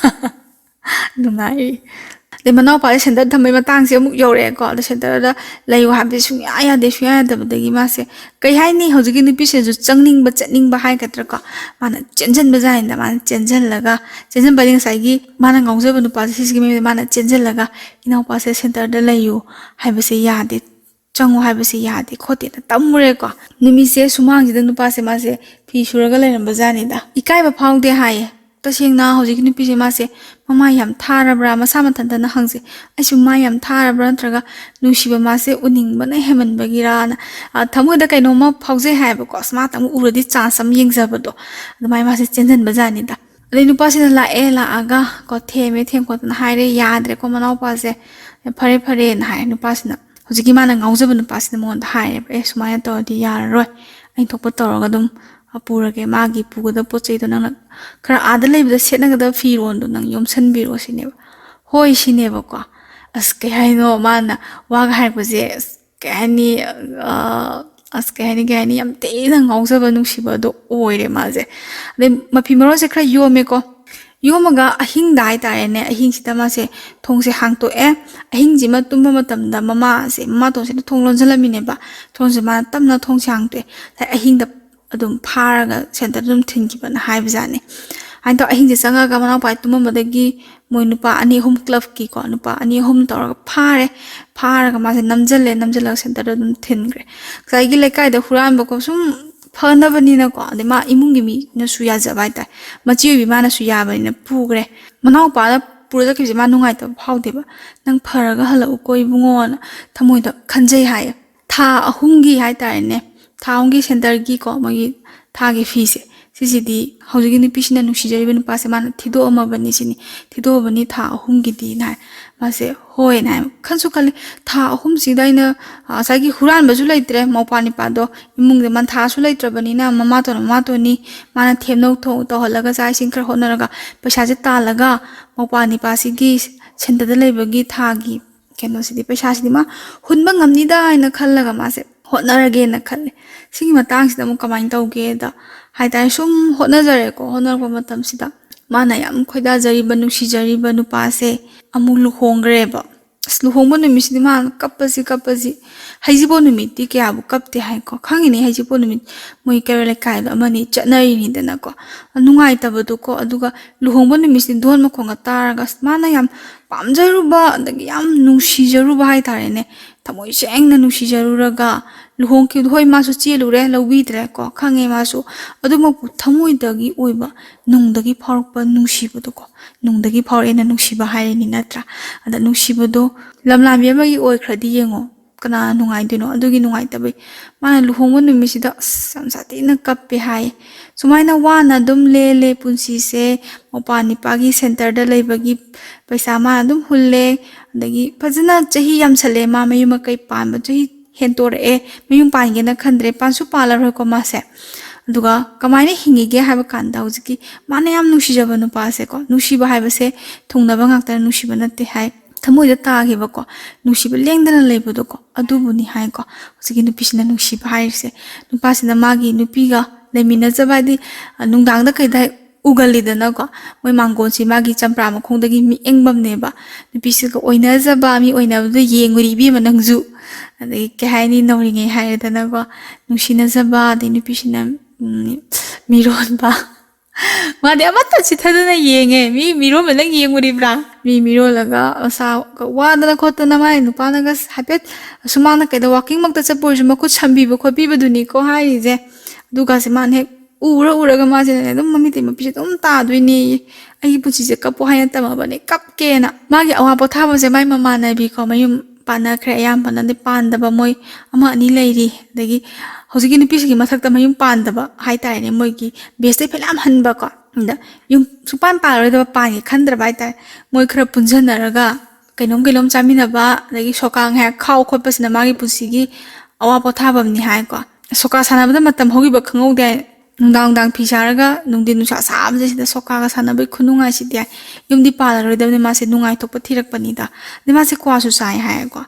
ꯅꯨꯡꯉꯥꯏ꯫ ꯑꯗꯩ ꯃꯅꯥꯎꯄꯥꯁꯦ ꯁꯦꯟꯇꯔ ꯊꯝꯕꯩ ꯃꯇꯥꯡꯁꯦ ꯑꯃꯨꯛ ꯌꯧꯔꯛꯑꯦꯀꯣ꯫ ꯑꯗꯣ ꯁꯦꯟꯇꯔꯗ ꯂꯩꯌꯨ ꯍꯥꯏꯕꯁꯦ ꯁꯨꯡꯌꯥ ꯌꯥꯗꯦ, ꯁꯨꯡꯌꯥ ꯌꯥꯗꯕꯗꯒꯤ ꯃꯥꯁꯦ, ꯀꯩ ꯍꯥꯏꯅꯤ, ꯍꯧꯖꯤꯛꯀꯤ ꯅꯨꯄꯤꯁꯤꯅꯁꯨ ꯆꯪꯅꯤꯡꯕ, ꯆꯠꯅꯤꯡꯕ ꯍꯥꯏꯒꯗ꯭ꯔꯥꯀꯣ, ꯃꯥꯅ ꯆꯦꯟꯁꯤꯟꯕ ꯖꯥꯠꯅꯤꯗ꯫ ꯃꯥꯅ ꯆꯦꯟꯁꯤꯜꯂꯒ, ꯆꯦꯟꯁꯤꯟꯕ ꯍꯥꯏꯗꯤ ꯉꯁꯥꯏꯒꯤ ꯃꯥꯅ ꯉꯥꯎꯖꯕ ꯅꯨꯄꯥꯁꯦ, ꯁꯤꯁꯤꯒꯤ ꯃꯌꯨꯝꯗ ꯃꯥꯅ ꯆꯦꯟꯁꯤꯜꯂꯒ, "ꯏꯅꯥꯎꯄꯥꯁꯦ ꯁꯦꯟꯇꯔꯗ ꯂꯩꯌꯨ ꯍꯥꯏꯕꯁꯦ ꯌꯥꯗꯦ, ꯆꯪꯉꯨ ꯍꯥꯏꯕꯁꯦ ꯌꯥꯗꯦ ꯈꯣꯠꯇꯦꯅ" ꯇꯝꯃꯨꯔꯦꯀꯣ꯫ ꯅꯨꯃꯤꯠꯁꯦ ꯁꯨꯃꯥꯡꯁꯤꯗ ꯅꯨꯄꯥꯁꯦ ꯃꯥꯁꯦ ꯐꯤ ꯁꯨꯔꯒ ꯂꯩꯔꯝꯕ ꯖꯥꯠꯅꯤꯗ꯫ ꯏꯀꯥꯏꯕ ꯐꯥꯎꯗꯦ ꯍꯥꯏꯌꯦ꯫ ꯇꯁꯦꯡꯅ ꯍꯧꯖꯤꯛꯀꯤ ꯅꯨꯄꯤꯁꯦ ꯃꯥꯁꯦ ꯃꯃꯥ ꯌꯥꯝ ꯊꯥꯔꯕ꯭ꯔꯥ, ꯃꯁꯥ ꯃꯊꯟꯇꯅ ꯍꯪꯁꯦ, "ꯑꯩꯁꯨ ꯃꯥ ꯌꯥꯝ ꯊꯥꯔꯕ꯭ꯔꯥ, ꯅꯠꯇ꯭ꯔꯒ ꯅꯨꯡꯁꯤꯕ ꯃꯥꯁꯦ ꯎꯅꯤꯡꯕꯅ ꯍꯦꯟꯃꯟꯕꯒꯤꯔꯥꯅ?" ꯑ, ꯊꯃꯣꯏꯗ ꯀꯩꯅꯣꯝꯃ ꯐꯥꯎꯖꯩ ꯍꯥꯏꯌꯦꯕꯀꯣ꯫ ꯑꯁ, ꯃꯥꯇꯪ ꯎꯔꯗꯤ ꯆꯥꯟꯁ ꯑꯃ ꯌꯦꯡꯖꯕꯗꯣ, ꯑꯗꯨꯃꯥꯏꯅ ꯃꯥꯁꯦ ꯆꯦꯟꯁꯤꯟꯕ ꯖꯥꯠꯅꯤꯗ꯫ ꯑꯗꯩ ꯅꯨꯄꯥꯁꯤꯅ ꯂꯥꯛꯑꯦ, ꯂꯥꯛꯑꯒ ꯀꯣ, ꯊꯦꯝꯃꯦ, ꯊꯦꯝ ꯈꯣꯠꯇꯅ ꯍꯥꯏꯔꯦ, ꯌꯥꯗ꯭ꯔꯦꯀꯣ ꯃꯅꯥꯎꯄꯥꯁꯦ꯫ "ꯐꯔꯦ, ꯐꯔꯦꯅ" ꯍꯥꯏ ꯅꯨꯄꯥꯁꯤꯅ꯫ ꯍꯧꯖꯤꯛꯀꯤ ꯃꯥꯅ ꯉꯥꯎꯖꯕ ꯅꯨꯄꯥꯁꯤꯅ ꯃꯉꯣꯟꯗ ꯍꯥꯏꯔꯦꯕ, "ꯑꯦ, ꯁꯨꯃꯥꯏꯅ ꯇꯧꯔꯗꯤ ꯌꯥꯔꯔꯣꯏ, ꯑꯩꯅ ꯊꯣꯛꯄ ꯇꯧꯔꯒ ꯑꯗꯨꯝ ꯄꯨꯔꯒꯦ, ꯃꯥꯒꯤ ꯄꯨꯒꯗꯕ ꯄꯣꯠ ꯆꯩꯗꯣ ꯅꯪꯅ ꯈꯔ ꯑꯥꯗ ꯂꯩꯕꯗ ꯁꯦꯠꯅꯒꯗꯕ ꯐꯤꯔꯣꯜꯗꯣ ꯅꯪ ꯌꯣꯝꯁꯟꯕꯤꯔꯣ" ꯁꯤꯅꯦꯕ꯫ "ꯍꯣꯏ" ꯁꯤꯅꯦꯕꯀꯣ꯫ ꯑꯁ, ꯀꯩ ꯍꯥꯏꯅꯣ, ꯃꯥꯅ ꯋꯥꯒ ꯍꯥꯏꯔꯛꯄꯁꯦ, ꯑꯁ, ꯀꯩ ꯍꯥꯏꯅꯤ, ꯑ, ꯑꯁ, ꯀꯩ ꯍꯥꯏꯅꯤ, ꯀꯩ ꯍꯥꯏꯅꯤ, ꯌꯥꯝ ꯊꯤꯅ ꯉꯥꯎꯖꯕ, ꯅꯨꯡꯁꯤꯕꯗꯣ ꯑꯣꯏꯔꯦ ꯃꯥꯁꯦ꯫ ꯑꯗꯩ ꯃꯐꯤ ꯃꯔꯣꯟꯁꯦ ꯈꯔ ꯌꯣꯝꯃꯦꯀꯣ꯫ ꯌꯣꯝꯃꯒ ꯑꯍꯤꯡꯗ ꯍꯥꯏꯇꯥꯔꯦꯅꯦ, ꯑꯍꯤꯡꯁꯤꯗ ꯃꯥꯁꯦ ꯊꯣꯡꯁꯦ ꯍꯥꯡꯇꯣꯛꯑꯦ꯫ ꯑꯍꯤꯡꯁꯤꯃ ꯇꯨꯝꯕ ꯃꯇꯝꯗ ꯃꯃꯥꯁꯦ, ꯃꯃꯥꯇꯣꯟꯁꯤꯅ ꯊꯣꯡ ꯂꯣꯟꯁꯤꯜꯂꯝꯃꯤꯅꯦꯕ꯫ ꯊꯣꯡꯁꯦ ꯃꯥꯅ ꯇꯞꯅ ꯊꯣꯡꯁꯦ ꯍꯥꯡꯇꯣꯛꯑꯦ꯫ ꯉꯁꯥꯏ ꯑꯍꯤꯡꯗ ꯑꯗꯨꯝ ꯐꯥꯔꯒ ꯁꯦꯟꯇꯔꯗ ꯑꯗꯨꯝ ꯊꯤꯟꯈꯤꯕꯅ ꯍꯥꯏꯕꯖꯥꯠꯅꯤ꯫ ꯍꯥꯏꯅ ꯇꯧꯔ ꯑꯍꯤꯡꯁꯦ ꯆꯪꯉꯒ ꯃꯅꯥꯎꯄꯥ ꯇꯨꯝꯃꯝꯕꯗꯒꯤ ꯃꯣꯏ ꯅꯨꯄꯥ ꯑꯅꯤ ꯑꯍꯨꯝ, ꯀ꯭ꯂꯕꯀꯤꯀꯣ ꯅꯨꯄꯥ ꯑꯅꯤ ꯑꯍꯨꯝ ꯇꯧꯔꯒ ꯐꯥꯔꯦ꯫ ꯐꯥꯔꯒ ꯃꯥꯁꯦ ꯅꯝꯁꯤꯜꯂꯦ, ꯅꯝꯁꯤꯜꯂꯒ ꯁꯦꯟꯇꯔꯗ ꯑꯗꯨꯝ ꯊꯤꯟꯈ꯭ꯔꯦ꯫ ꯉꯁꯥꯏꯒꯤ ꯂꯩꯀꯥꯏꯗ ꯍꯨꯔꯥꯟꯕꯀꯣ ꯁꯨꯝ ꯐꯅꯕꯅꯤꯅꯀꯣ, ꯑꯗꯩ ꯃꯥ ꯏꯃꯨꯡꯒꯤ ꯃꯤꯅꯁꯨ ꯌꯥꯖꯕ ꯍꯥꯏꯇꯥꯔꯦ, ꯃꯆꯦ ꯑꯣꯏꯕꯤ ꯃꯥꯅꯁꯨ ꯌꯥꯕꯅꯤꯅ ꯄꯨꯈ꯭ꯔꯦ꯫ ꯃꯅꯥꯎꯄꯥꯅ ꯄꯨꯔ ꯆꯠꯈꯤꯕꯁꯦ ꯃꯥ ꯅꯨꯡꯉꯥꯏꯇꯕ ꯐꯥꯎꯗꯦꯕ꯫ "ꯅꯪ ꯐꯔꯒ ꯍꯜꯂꯛꯎꯀꯣ ꯏꯕꯨꯡꯉꯣꯅ" ꯊꯃꯣꯏꯗ ꯈꯟꯖꯩ ꯍꯥꯏꯌꯦ꯫ ꯊꯥ ꯑꯍꯨꯝꯒꯤ ꯍꯥꯏꯇꯥꯔꯦꯅꯦ, ꯊꯥ ꯑꯍꯨꯝꯒꯤ ꯁꯦꯟꯇꯔꯒꯤꯀꯣ ꯃꯣꯏꯒꯤ ꯊꯥꯒꯤ ꯐꯤꯁꯦ, ꯁꯤꯁꯤꯗꯤ ꯍꯧꯖꯤꯛꯀꯤ ꯅꯨꯄꯤꯁꯤꯅ ꯅꯨꯡꯁꯤꯖꯔꯤꯕ ꯅꯨꯄꯥꯁꯦ ꯃꯥꯅ ꯊꯤꯗꯣꯛꯑꯝꯃꯕꯅꯤ ꯁꯤꯅꯤ꯫ "ꯊꯤꯗꯣꯛꯑꯕꯅꯤ ꯊꯥ ꯑꯍꯨꯝꯒꯤꯗꯤꯅ" ꯍꯥꯏ꯫ ꯃꯥꯁꯦ "ꯍꯣꯏꯅ" ꯍꯥꯏ꯫ ꯈꯟꯁꯨ ꯈꯜꯂꯤ, "ꯊꯥ ꯑꯍꯨꯝꯁꯤꯗ ꯑꯩꯅ, ꯑ, ꯉꯁꯥꯏꯒꯤ ꯍꯨꯔꯥꯟꯕꯁꯨ ꯂꯩꯇ꯭ꯔꯦ, ꯃꯧꯄꯥ ꯅꯤꯄꯥꯗꯣ ꯏꯃꯨꯡꯗ ꯃꯟꯊꯥꯁꯨ ꯂꯩꯇ꯭ꯔꯕꯅꯤꯅ ꯃꯃꯥꯇꯣꯟ ꯃꯃꯥꯇꯣꯟꯅꯤ, ꯃꯥꯅ ꯊꯦꯝꯅꯧ ꯊꯣꯡ ꯇꯧꯍꯜꯂꯒ ꯆꯥꯛ ꯏꯁꯤꯡ ꯈꯔ ꯍꯣꯠꯅꯔꯒ ꯄꯩꯁꯥꯁꯦ ꯇꯥꯜꯂꯒ ꯃꯧꯄꯥ ꯅꯤꯄꯥꯁꯤꯒꯤ ꯁꯦꯟꯇꯔꯗ ꯂꯩꯕꯒꯤ ꯊꯥꯒꯤ ꯀꯩꯅꯣꯁꯤꯗꯤ, ꯄꯩꯁꯥꯁꯤꯗꯤ ꯃꯥ ꯍꯨꯟꯕ ꯉꯝꯅꯤꯗ" ꯍꯥꯏꯅ ꯈꯜꯂꯒ ꯃꯥꯁꯦ ꯍꯣꯠꯅꯔꯒꯦꯅ ꯈꯜꯂꯦ꯫ ꯁꯤꯒꯤ ꯃꯇꯥꯡꯁꯤꯗ ꯑꯃꯨꯛ ꯀꯃꯥꯏꯅ ꯇꯧꯒꯦꯗ ꯍꯥꯏꯇꯥꯔꯦ, ꯁꯨꯝ ꯍꯣꯠꯅꯖꯔꯦꯀꯣ꯫ ꯍꯣꯠꯅꯔꯛꯄ ꯃꯇꯝꯁꯤꯗ ꯃꯥꯅ ꯌꯥꯝ ꯈꯣꯏꯗꯥꯖꯔꯤꯕ, ꯅꯨꯡꯁꯤꯖꯔꯤꯕ ꯅꯨꯄꯥꯁꯦ ꯑꯃꯨꯛ ꯂꯨꯍꯣꯡꯈ꯭ꯔꯦꯕ꯫ ꯑꯁ, ꯂꯨꯍꯣꯡꯕ ꯅꯨꯃꯤꯠꯁꯤꯗꯤ ꯃꯥꯅ ꯀꯞꯄꯁꯤ ꯀꯞꯄꯁꯤ꯫ ꯍꯩꯖꯤꯡꯄꯣꯠ ꯅꯨꯃꯤꯠꯇꯤ ꯀꯌꯥꯕꯨ ꯀꯞꯇꯦ ꯍꯥꯏꯀꯣ꯫ ꯈꯪꯉꯤꯅꯦ, ꯍꯩꯖꯤꯡꯄꯣꯠ ꯅꯨꯃꯤꯠ ꯃꯣꯏ ꯀꯩꯔꯣꯜ ꯂꯩꯀꯥꯏꯗ ꯑꯃꯅꯤ ꯆꯠꯅꯔꯤꯅꯤꯗꯅꯀꯣ꯫ ꯅꯨꯡꯉꯥꯏꯇꯕꯗꯣꯀꯣ꯫ ꯑꯗꯨꯒ ꯂꯨꯍꯣꯡꯕ ꯅꯨꯃꯤꯠꯁꯤꯗꯤ ꯙꯣꯟ ꯃꯈꯣꯟꯒ ꯇꯥꯔꯒ, ꯑꯁ, ꯃꯥꯅ ꯌꯥꯝ ꯄꯥꯝꯖꯔꯨꯕ, ꯑꯗꯒꯤ ꯌꯥꯝ ꯅꯨꯡꯁꯤꯖꯔꯨꯕ ꯍꯥꯏꯇꯥꯔꯦꯅꯦ, ꯊꯃꯣꯏ ꯁꯦꯡꯅ ꯅꯨꯡꯁꯤꯖꯔꯨꯔꯒ ꯂꯨꯍꯣꯡꯈꯤꯕꯗꯣ, ꯍꯣꯏ, ꯃꯥꯁꯨ ꯆꯦꯜꯂꯨꯔꯦ, ꯂꯧꯕꯤꯗ꯭ꯔꯦꯀꯣ, ꯈꯪꯉꯦ ꯃꯥꯁꯨ꯫ ꯑꯗꯨꯃꯛꯄꯨ ꯊꯃꯣꯏꯗꯒꯤ ꯑꯣꯏꯕ, ꯅꯨꯡꯗꯒꯤ ꯐꯥꯎꯔꯛꯄ ꯅꯨꯡꯁꯤꯕꯗꯣꯀꯣ, ꯅꯨꯡꯗꯒꯤ ꯐꯥꯎꯔꯛꯑꯦꯅ ꯅꯨꯡꯁꯤꯕ ꯍꯥꯏꯔꯤꯅꯤ ꯅꯠꯇ꯭ꯔꯥ? ꯑꯗ ꯅꯨꯡꯁꯤꯕꯗꯣ ꯂꯝꯂꯥꯟꯕꯤ ꯑꯃꯒꯤ ꯑꯣꯏꯈ꯭ꯔꯗꯤ ꯌꯦꯡꯉꯣ, ꯀꯅꯥ ꯅꯨꯡꯉꯥꯏꯗꯣꯏꯅꯣ? ꯑꯗꯨꯒꯤ ꯅꯨꯡꯉꯥꯏꯇꯕꯩ ꯃꯥꯅ ꯂꯨꯍꯣꯡꯕ ꯅꯨꯃꯤꯠꯁꯤꯗ ꯑꯁ ꯌꯥꯝ ꯁꯥꯊꯤꯅ ꯀꯞꯄꯦ ꯍꯥꯏꯌꯦ꯫ ꯁꯨꯃꯥꯏꯅ ꯋꯥꯅ ꯑꯗꯨꯝ ꯂꯦꯜꯂꯦ ꯄꯨꯟꯁꯤꯁꯦ, ꯃꯧꯄꯥ ꯅꯤꯄꯥꯒꯤ ꯁꯦꯟꯇꯔꯗ ꯂꯩꯕꯒꯤ ꯄꯩꯁꯥ ꯃꯥꯅ ꯑꯗꯨꯝ ꯍꯨꯜꯂꯦ꯫ ꯑꯗꯒꯤ ꯐꯖꯅ ꯆꯍꯤ ꯌꯥꯝꯁꯜꯂꯦ, ꯃꯥ ꯃꯌꯨꯝ ꯃꯀꯩ ꯄꯥꯟꯕ ꯆꯍꯤ ꯍꯦꯟꯇꯣꯔꯛꯑꯦ, ꯃꯌꯨꯝ ꯄꯥꯟꯒꯦꯅ ꯈꯟꯗ꯭ꯔꯦ, ꯄꯥꯟꯁꯨ ꯄꯥꯜꯂꯔꯣꯏꯀꯣ ꯃꯥꯁꯦ꯫ ꯑꯗꯨꯒ ꯀꯃꯥꯏꯅ ꯍꯤꯡꯉꯤꯒꯦ ꯍꯥꯏꯕ ꯀꯥꯟꯗ, ꯍꯧꯖꯤꯛꯀꯤ ꯃꯥꯅ ꯌꯥꯝ ꯅꯨꯡꯁꯤꯖꯕ ꯅꯨꯄꯥꯁꯦꯀꯣ, ꯅꯨꯡꯁꯤꯕ ꯍꯥꯏꯕꯁꯦ ꯊꯨꯡꯅꯕ ꯉꯥꯛꯇꯅ ꯅꯨꯡꯁꯤꯕ ꯅꯠꯇꯦ ꯍꯥꯏ, ꯊꯃꯣꯏꯗ ꯇꯥꯈꯤꯕꯀꯣ, ꯅꯨꯡꯁꯤꯕ ꯂꯦꯡꯗꯅ ꯂꯩꯕꯗꯣꯀꯣ, ꯑꯗꯨꯕꯨꯅꯤ ꯍꯥꯏꯀꯣ꯫ ꯍꯧꯖꯤꯛꯀꯤ ꯅꯨꯄꯤꯁꯤꯅ ꯅꯨꯡꯁꯤꯕ ꯍꯥꯏꯔꯤꯁꯦ, ꯅꯨꯄꯥꯁꯤꯅ ꯃꯥꯒꯤ ꯅꯨꯄꯤꯒ ꯂꯩꯃꯤꯟꯅꯖꯕ ꯍꯥꯏꯗꯤ, ꯑ, ꯅꯨꯡꯗꯥꯡꯗ ꯀꯩꯗ ꯎꯒꯜꯂꯤꯗꯅꯀꯣ, ꯃꯣꯏ ꯃꯥꯡꯒꯣꯟꯁꯤ ꯃꯥꯒꯤ ꯆꯝꯄ꯭ꯔꯥ ꯃꯈꯣꯡꯗꯒꯤ ꯃꯤꯠꯌꯦꯡꯕꯝꯅꯦꯕ꯫ ꯅꯨꯄꯤꯁꯤꯒ ꯑꯣꯏꯅꯖꯕ, ꯃꯤ ꯑꯣꯏꯅꯕꯗꯣ ꯌꯦꯡꯉꯨꯔꯤ ꯏꯕꯦꯝꯃ ꯅꯪꯁꯨ꯫ ꯑꯗꯩ ꯀꯩ ꯍꯥꯏꯅꯤ, ꯅꯧꯔꯤꯉꯩ ꯍꯥꯏꯔꯦꯗꯅꯀꯣ, ꯅꯨꯡꯁꯤꯅꯖꯕ, ꯑꯗꯩ ꯅꯨꯄꯤꯁꯤꯅ, ꯎꯝ, ꯃꯤꯔꯣꯟꯕ꯫ ꯃꯥꯗꯤ ꯑꯃꯠꯇ ꯆꯤꯠꯊꯗꯅ ꯌꯦꯡꯉꯦ꯫ ꯃꯤ ꯃꯤꯔꯣꯟꯕ ꯅꯪ ꯌꯦꯡꯉꯨꯔꯤꯕ꯭ꯔꯥ? ꯃꯤ ꯃꯤꯔꯣꯜꯂꯒ ꯃꯁꯥ ꯋꯥꯗꯅ ꯈꯣꯠꯇꯅ ꯃꯥꯏ ꯅꯨꯄꯥꯅꯒ ꯍꯥꯏꯐꯦꯠ ꯁꯨꯃꯥꯡꯗ ꯀꯩꯗ walking ꯃꯛꯇ ꯆꯠꯄ ꯑꯣꯏꯔꯁꯨ ꯃꯈꯨꯠ ꯁꯝꯕꯤꯕ ꯈꯣꯠꯄꯤꯕꯗꯨꯅꯤꯀꯣ ꯍꯥꯏꯔꯤꯁꯦ꯫ ꯑꯗꯨꯒꯁꯦ ꯃꯥꯅ ꯍꯦꯛ ꯎꯔ ꯎꯔꯒ ꯃꯥꯁꯤꯅꯅꯦ ꯑꯗꯨꯝ ꯃꯃꯤꯠꯇꯩ ꯃꯄꯤꯁꯦ ꯑꯗꯨꯝ ꯇꯥꯗꯣꯏꯅꯦꯌꯦ꯫ "ꯑꯩꯒꯤ ꯄꯨꯟꯁꯤꯁꯦ ꯀꯞꯄꯣ ꯍꯥꯏꯅ ꯇꯝꯃꯕꯅꯦ, ꯀꯞꯀꯦꯅ"꯫ ꯃꯥꯒꯤ ꯑꯋꯥ ꯄꯣꯊꯥꯐꯝꯁꯦ ꯃꯥꯏ ꯃꯃꯥꯟꯅꯕꯤꯀꯣ, ꯃꯌꯨꯝ ꯄꯥꯟꯅꯈ꯭ꯔꯦ꯫ ꯑꯌꯥꯝꯕꯅꯗꯤ ꯄꯥꯟꯗꯕ ꯃꯣꯏ ꯑꯃ ꯑꯅꯤ ꯂꯩꯔꯤ꯫ ꯑꯗꯒꯤ ꯍꯧꯖꯤꯛꯀꯤ ꯅꯨꯄꯤꯁꯤꯒꯤ ꯃꯊꯛꯇ ꯃꯌꯨꯝ ꯄꯥꯟꯗꯕ ꯍꯥꯏꯇꯥꯔꯦꯅꯦ, ꯃꯣꯏꯒꯤ batchꯇꯩ ꯐꯅꯌꯥꯝ ꯍꯟꯕꯀꯣ, ꯑꯗ ꯌꯨꯝ ꯁꯨꯡꯄꯥꯟ ꯄꯥꯜꯂꯔꯣꯏꯗꯕ, ꯄꯥꯟꯒꯦ ꯈꯟꯗ꯭ꯔꯕ ꯍꯥꯏꯇꯥꯔꯦ꯫ ꯃꯣꯏ ꯈꯔ ꯄꯨꯟꯁꯤꯟꯅꯔꯒ ꯀꯩꯅꯣꯝ ꯀꯩꯅꯣꯝ ꯆꯥꯃꯤꯟꯅꯕ, ꯑꯗꯒꯤ ꯁꯣꯀꯥ ꯉꯥꯏꯍꯥꯛ ꯈꯥꯎ ꯈꯣꯠꯄꯁꯤꯅ ꯃꯥꯒꯤ ꯄꯨꯟꯁꯤꯒꯤ ꯑꯋꯥ ꯄꯣꯊꯥꯐꯝꯅꯤ ꯍꯥꯏꯀꯣ꯫ ꯁꯣꯀꯥ ꯁꯥꯟꯅꯕꯗ ꯃꯇꯝ ꯍꯧꯈꯤꯕ ꯈꯪꯍꯧꯗꯦ ꯍꯥꯏ꯫ ꯅꯨꯡꯗꯥꯡ ꯅꯨꯡꯗꯥꯡ ꯐꯤ ꯁꯥꯔꯒ ꯅꯨꯡꯊꯤꯟ ꯅꯨꯡꯁꯥ ꯁꯥꯕꯁꯤꯗ ꯁꯣꯀꯥꯒ ꯁꯥꯟꯅꯕꯒꯤ ꯈꯨꯅꯨꯡꯉꯥꯏꯁꯤꯗꯤ ꯍꯥꯏ꯫ ꯌꯨꯝꯗꯤ ꯄꯥꯜꯂꯔꯣꯏꯗꯕꯅꯤ, ꯃꯥꯁꯦ ꯅꯨꯡꯉꯥꯏꯊꯣꯛꯄ ꯊꯤꯔꯛꯄꯅꯤꯗ꯫ ꯑꯗꯩ ꯃꯥꯁꯦ ꯀ꯭ꯋꯥꯁꯨ ꯆꯥꯏ ꯍꯥꯏꯌꯦꯀꯣ꯫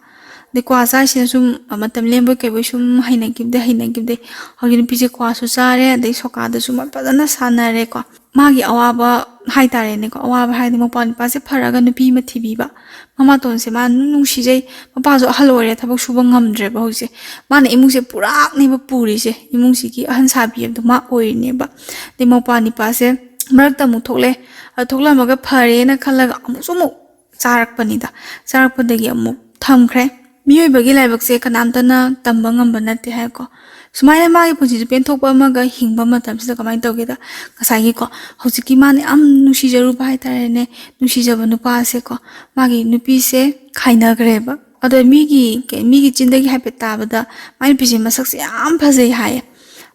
ꯑꯗꯩ ꯀ꯭ꯋꯥ ꯆꯥꯏꯁꯤꯅ ꯁꯨꯝ ꯃꯇꯝ ꯂꯦꯟꯕꯣꯏ ꯀꯩꯕꯣꯏ ꯁꯨꯝ ꯍꯩꯅꯈꯤꯕꯗꯩ ꯍꯩꯅꯈꯤꯕꯗꯩ ꯍꯧꯖꯤꯛ ꯅꯨꯄꯤꯁꯦ ꯀ꯭ꯋꯥꯁꯨ ꯆꯥꯔꯦ, ꯑꯗꯩ ꯁꯣꯀꯥꯗꯁꯨ ꯃꯥ ꯐꯖꯅ ꯁꯥꯟꯅꯔꯦꯀꯣ꯫ ꯃꯥꯒꯤ ꯑꯋꯥꯕ ꯍꯥꯏꯇꯥꯔꯦꯅꯦꯀꯣ, ꯑꯋꯥꯕ ꯍꯥꯏꯔꯗꯤ ꯃꯧꯄ꯭ꯋꯥ ꯅꯨꯄꯥꯁꯦ ꯐꯔꯒ ꯅꯨꯄꯤ ꯑꯃ ꯊꯤꯕꯤꯕ꯫ ꯃꯃꯥꯇꯣꯟꯁꯦ ꯃꯥ ꯑꯗꯨꯝ ꯅꯨꯡꯁꯤꯖꯩ, ꯃꯄꯥꯁꯨ ꯑꯍꯜ ꯑꯣꯏꯔꯦ, ꯊꯕꯛ ꯁꯨꯕ ꯉꯝꯗ꯭ꯔꯦꯕ ꯍꯧꯖꯤꯛꯁꯦ꯫ ꯃꯥꯅ ꯏꯃꯨꯡꯁꯦ ꯄꯨꯔꯥꯅꯦꯕ ꯄꯨꯔꯤꯁꯦ, ꯏꯃꯨꯡꯁꯤꯒꯤ ꯑꯍꯟ ꯁꯥꯕꯤ ꯑꯗꯨ ꯃꯥ ꯑꯣꯏꯔꯤꯅꯦꯕ꯫ ꯑꯗꯩ ꯃꯧꯄ꯭ꯋꯥ ꯅꯨꯄꯥꯁꯦ ꯃꯔꯛꯇ ꯑꯃꯨꯛ ꯊꯣꯛꯂꯛꯑꯦ, ꯑꯗ ꯊꯣꯛꯂꯝꯃꯒ ꯐꯔꯦꯅ ꯈꯜꯂꯒ ꯑꯃꯨꯛꯁꯨ ꯑꯃꯨꯛ ꯆꯥꯔꯛꯄꯅꯤꯗ꯫ ꯆꯥꯔꯛꯄꯗꯒꯤ ꯑꯃꯨꯛ ꯊꯝꯈ꯭ꯔꯦ꯫ ꯃꯤꯑꯣꯏꯕꯒꯤ ꯂꯥꯏꯕꯛꯁꯦ ꯀꯅꯥꯝꯇꯅ ꯇꯝꯕ ꯉꯝꯕ ꯅꯠꯇꯦ ꯍꯥꯏꯀꯣ꯫ ꯁꯨꯃꯥꯏꯅ ꯃꯥꯒꯤ ꯄꯨꯟꯁꯤꯁꯦ ꯄꯦꯟꯊꯣꯛꯄ ꯑꯃꯒ ꯍꯤꯡꯕ ꯃꯇꯝꯁꯤꯗ ꯀꯃꯥꯏꯅ ꯇꯧꯒꯦꯗ, ꯉꯁꯥꯏꯒꯤꯀꯣ, ꯍꯧꯖꯤꯛꯀꯤ ꯃꯥꯅ ꯌꯥꯝ ꯅꯨꯡꯁꯤꯖꯔꯨꯕ ꯍꯥꯏꯇꯥꯔꯦꯅꯦ, ꯅꯨꯡꯁꯤꯖꯕ ꯅꯨꯄꯥꯁꯦꯀꯣ, ꯃꯥꯒꯤ ꯅꯨꯄꯤꯁꯦ ꯈꯥꯏꯅꯈ꯭ꯔꯦꯕ꯫ ꯑꯗꯣ ꯃꯤꯒꯤ, ꯃꯤꯒꯤ ꯆꯤꯟꯗꯒꯤ ꯍꯥꯏꯐꯦꯠ ꯇꯥꯕꯗ ꯃꯥꯏ ꯅꯨꯄꯤꯁꯦ ꯃꯁꯛꯁꯦ ꯌꯥꯝ ꯐꯖꯩ ꯍꯥꯏꯌꯦ꯫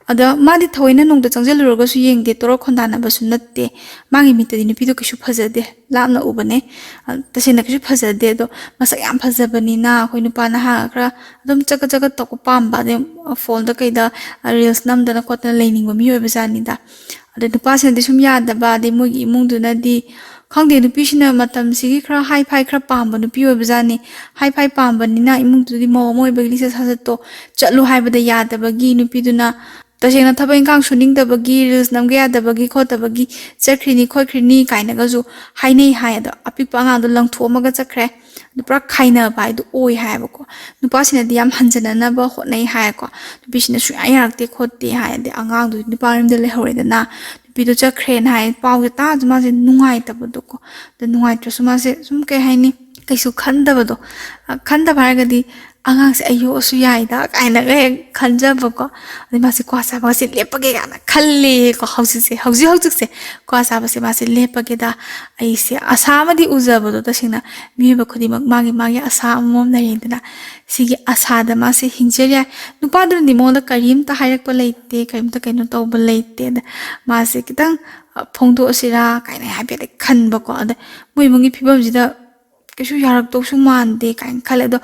ꯑꯗ ꯃꯥꯗꯤ ꯊꯑꯣꯏꯅ ꯅꯣꯡꯗ ꯆꯪꯁꯤꯜꯂꯨꯔꯒꯁꯨ ꯌꯦꯡꯗꯦ, ꯇꯣꯔꯣꯛ ꯈꯣꯟꯗꯥꯅꯕꯁꯨ ꯅꯠꯇꯦ꯫ ꯃꯥꯒꯤ ꯃꯤꯠꯇꯗꯤ ꯅꯨꯄꯤꯗꯣ ꯀꯩꯁꯨ ꯐꯖꯗꯦ, ꯂꯥꯞꯅ ꯎꯕꯅꯦ꯫ ꯑ, ꯇꯁꯦꯡꯅ ꯀꯩꯁꯨ ꯐꯖꯗꯦ꯫ ꯑꯗꯣ ꯃꯁꯛ ꯌꯥꯝ ꯐꯖꯕꯅꯤꯅ ꯑꯩꯈꯣꯏ ꯅꯨꯄꯥ ꯅꯍꯥ ꯈꯔ ꯑꯗꯨꯝ ꯆꯒꯠ ꯆꯒꯠ ꯇꯧꯕ ꯄꯥꯝꯕ, ꯑꯗꯩ ꯐꯣꯟꯗ ꯀꯩꯗ reels ꯅꯝꯗꯅ ꯈꯣꯠꯇꯅ ꯂꯩꯅꯤꯡꯕ ꯃꯤ ꯑꯣꯏꯕ ꯖꯥꯠꯅꯤꯗ꯫ ꯑꯗꯩ ꯅꯨꯄꯥꯁꯤꯅꯗꯤ ꯁꯨꯝ ꯌꯥꯗꯕ, ꯑꯗꯩ ꯃꯣꯏꯒꯤ ꯏꯃꯨꯡꯗꯨꯅꯗꯤ ꯈꯪꯗꯦ, ꯅꯨꯄꯤꯁꯤꯅ ꯃꯇꯝꯁꯤꯒꯤ ꯈꯔ high-fi ꯈꯔ ꯄꯥꯝꯕ ꯅꯨꯄꯤ ꯑꯣꯏꯕ ꯖꯥꯠꯅꯤ꯫ High-fi ꯄꯥꯝꯕꯅꯤꯅ ꯏꯃꯨꯡꯗꯨꯗꯤ ꯃꯧ ꯑꯃ ꯑꯣꯏꯕꯒꯤ ꯂꯤꯆꯠ ꯁꯥꯖꯠꯇꯣ ꯆꯠꯂꯨ ꯍꯥꯏꯕꯗ ꯌꯥꯗꯕꯒꯤ ꯅꯨꯄꯤꯗꯨꯅ ꯇꯁꯦꯡꯅ ꯊꯕꯛ ꯏꯪꯈꯥꯡ ꯁꯨꯅꯤꯡꯗꯕꯒꯤ, reels ꯅꯝꯒꯦ ꯌꯥꯗꯕꯒꯤ ꯈꯣꯠꯇꯕꯒꯤ ꯆꯠꯈ꯭ꯔꯤꯅꯤ ꯈꯣꯠꯈ꯭ꯔꯤꯅꯤ ꯀꯥꯏꯅꯒꯁꯨ ꯍꯥꯏꯅꯩ ꯍꯥꯏ꯫ ꯑꯗꯣ ꯑꯄꯤꯛꯄ ꯑꯉꯥꯡꯗꯣ ꯂꯪꯊꯣꯛꯑꯝꯃꯒ ꯆꯠꯈ꯭ꯔꯦ꯫ ꯑꯗꯨ ꯄꯨꯔꯥ ꯈꯥꯏꯅꯕ ꯍꯥꯏꯗꯣ ꯑꯣꯏ ꯍꯥꯏꯌꯦꯕꯀꯣ꯫ ꯅꯨꯄꯥꯁꯤꯅꯗꯤ ꯌꯥꯝ ꯍꯟꯖꯅꯅꯕ ꯍꯣꯠꯅꯩ ꯍꯥꯏꯌꯦꯀꯣ꯫ ꯅꯨꯄꯤꯁꯤꯅ ꯁꯨꯡꯌꯥ ꯌꯥꯔꯛꯇꯦ ꯈꯣꯠꯇꯦ ꯍꯥꯏ꯫ ꯑꯗꯩ ꯑꯉꯥꯡꯗꯨ ꯅꯨꯄꯥ ꯃꯌꯨꯝꯗ ꯂꯩꯍꯧꯔꯦꯗꯅ, ꯅꯨꯄꯤꯗꯣ ꯆꯠꯈ꯭ꯔꯦꯅ ꯍꯥꯏ꯫ ꯄꯥꯎꯁꯦ ꯇꯥꯕꯗ ꯃꯥꯁꯦ ꯅꯨꯡꯉꯥꯏꯇꯕꯗꯣꯀꯣ꯫ ꯑꯗ ꯅꯨꯡꯉꯥꯏꯇ꯭ꯔꯁꯨ ꯃꯥꯁꯦ ꯁꯨꯝ, ꯀꯩ ꯍꯥꯏꯅꯤ, ꯀꯩꯁꯨ ꯈꯟꯗꯕꯗꯣ꯫ ꯑ, ꯈꯟꯗꯕ ꯍꯥꯏꯔꯒꯗꯤ ꯑꯉꯥꯡꯁꯦ ꯑꯩ ꯌꯣꯛꯑꯁꯨ ꯌꯥꯏꯗ ꯀꯥꯏꯅꯒ ꯍꯦꯛ ꯈꯟꯖꯕꯀꯣ꯫ ꯑꯗꯩ ꯃꯥꯁꯦ ꯀ꯭ꯋꯥ ꯆꯥꯕꯒꯁꯦ ꯂꯦꯞꯄꯒꯦ ꯀꯥꯏꯅ ꯈꯜꯂꯦꯀꯣ꯫ ꯍꯧꯖꯤꯛꯁꯦ, ꯍꯧꯖꯤꯛ ꯍꯧꯖꯤꯛꯁꯦ ꯀ꯭ꯋꯥ ꯆꯥꯕꯁꯦ ꯃꯥꯁꯦ ꯂꯦꯞꯄꯒꯦꯗ, ꯑꯩꯁꯦ ꯑꯁꯥ ꯑꯃꯗꯤ ꯎꯖꯕꯗꯣ, ꯇꯁꯦꯡꯅ ꯃꯤꯑꯣꯏꯕ ꯈꯨꯗꯤꯡꯃꯛ ꯃꯥꯒꯤ ꯃꯥꯒꯤ ꯑꯁꯥ ꯑꯃꯃꯝ ꯂꯩꯔꯤꯗꯅ, ꯁꯤꯒꯤ ꯑꯁꯥꯗ ꯃꯥꯁꯦ ꯍꯤꯡꯖꯔꯤ ꯍꯥꯏ꯫ ꯅꯨꯄꯥꯗꯨꯅꯗꯤ ꯃꯉꯣꯟꯗ ꯀꯔꯤꯝꯇ ꯍꯥꯏꯔꯛꯄ ꯂꯩꯇꯦ, ꯀꯔꯤꯝꯇ ꯀꯩꯅꯣ ꯇꯧꯕ ꯂꯩꯇꯦ꯫ ꯑꯗ ꯃꯥꯁꯦ ꯈꯤꯇꯪ, ꯑ, ꯐꯣꯡꯗꯣꯛꯑꯁꯤꯔꯥ ꯀꯥꯏꯅ ꯍꯥꯏꯐꯦꯠ ꯈꯟꯕꯀꯣ꯫ ꯑꯗ ꯃꯣꯏ ꯏꯃꯨꯡꯒꯤ ꯐꯤꯕꯝꯁꯤꯗ ꯀꯩꯁꯨ ꯌꯥꯔꯛꯇꯧꯁꯨ ꯃꯥꯟꯗꯦ ꯀꯥꯏꯅ ꯈꯜꯂꯦ꯫ ꯑꯗꯣ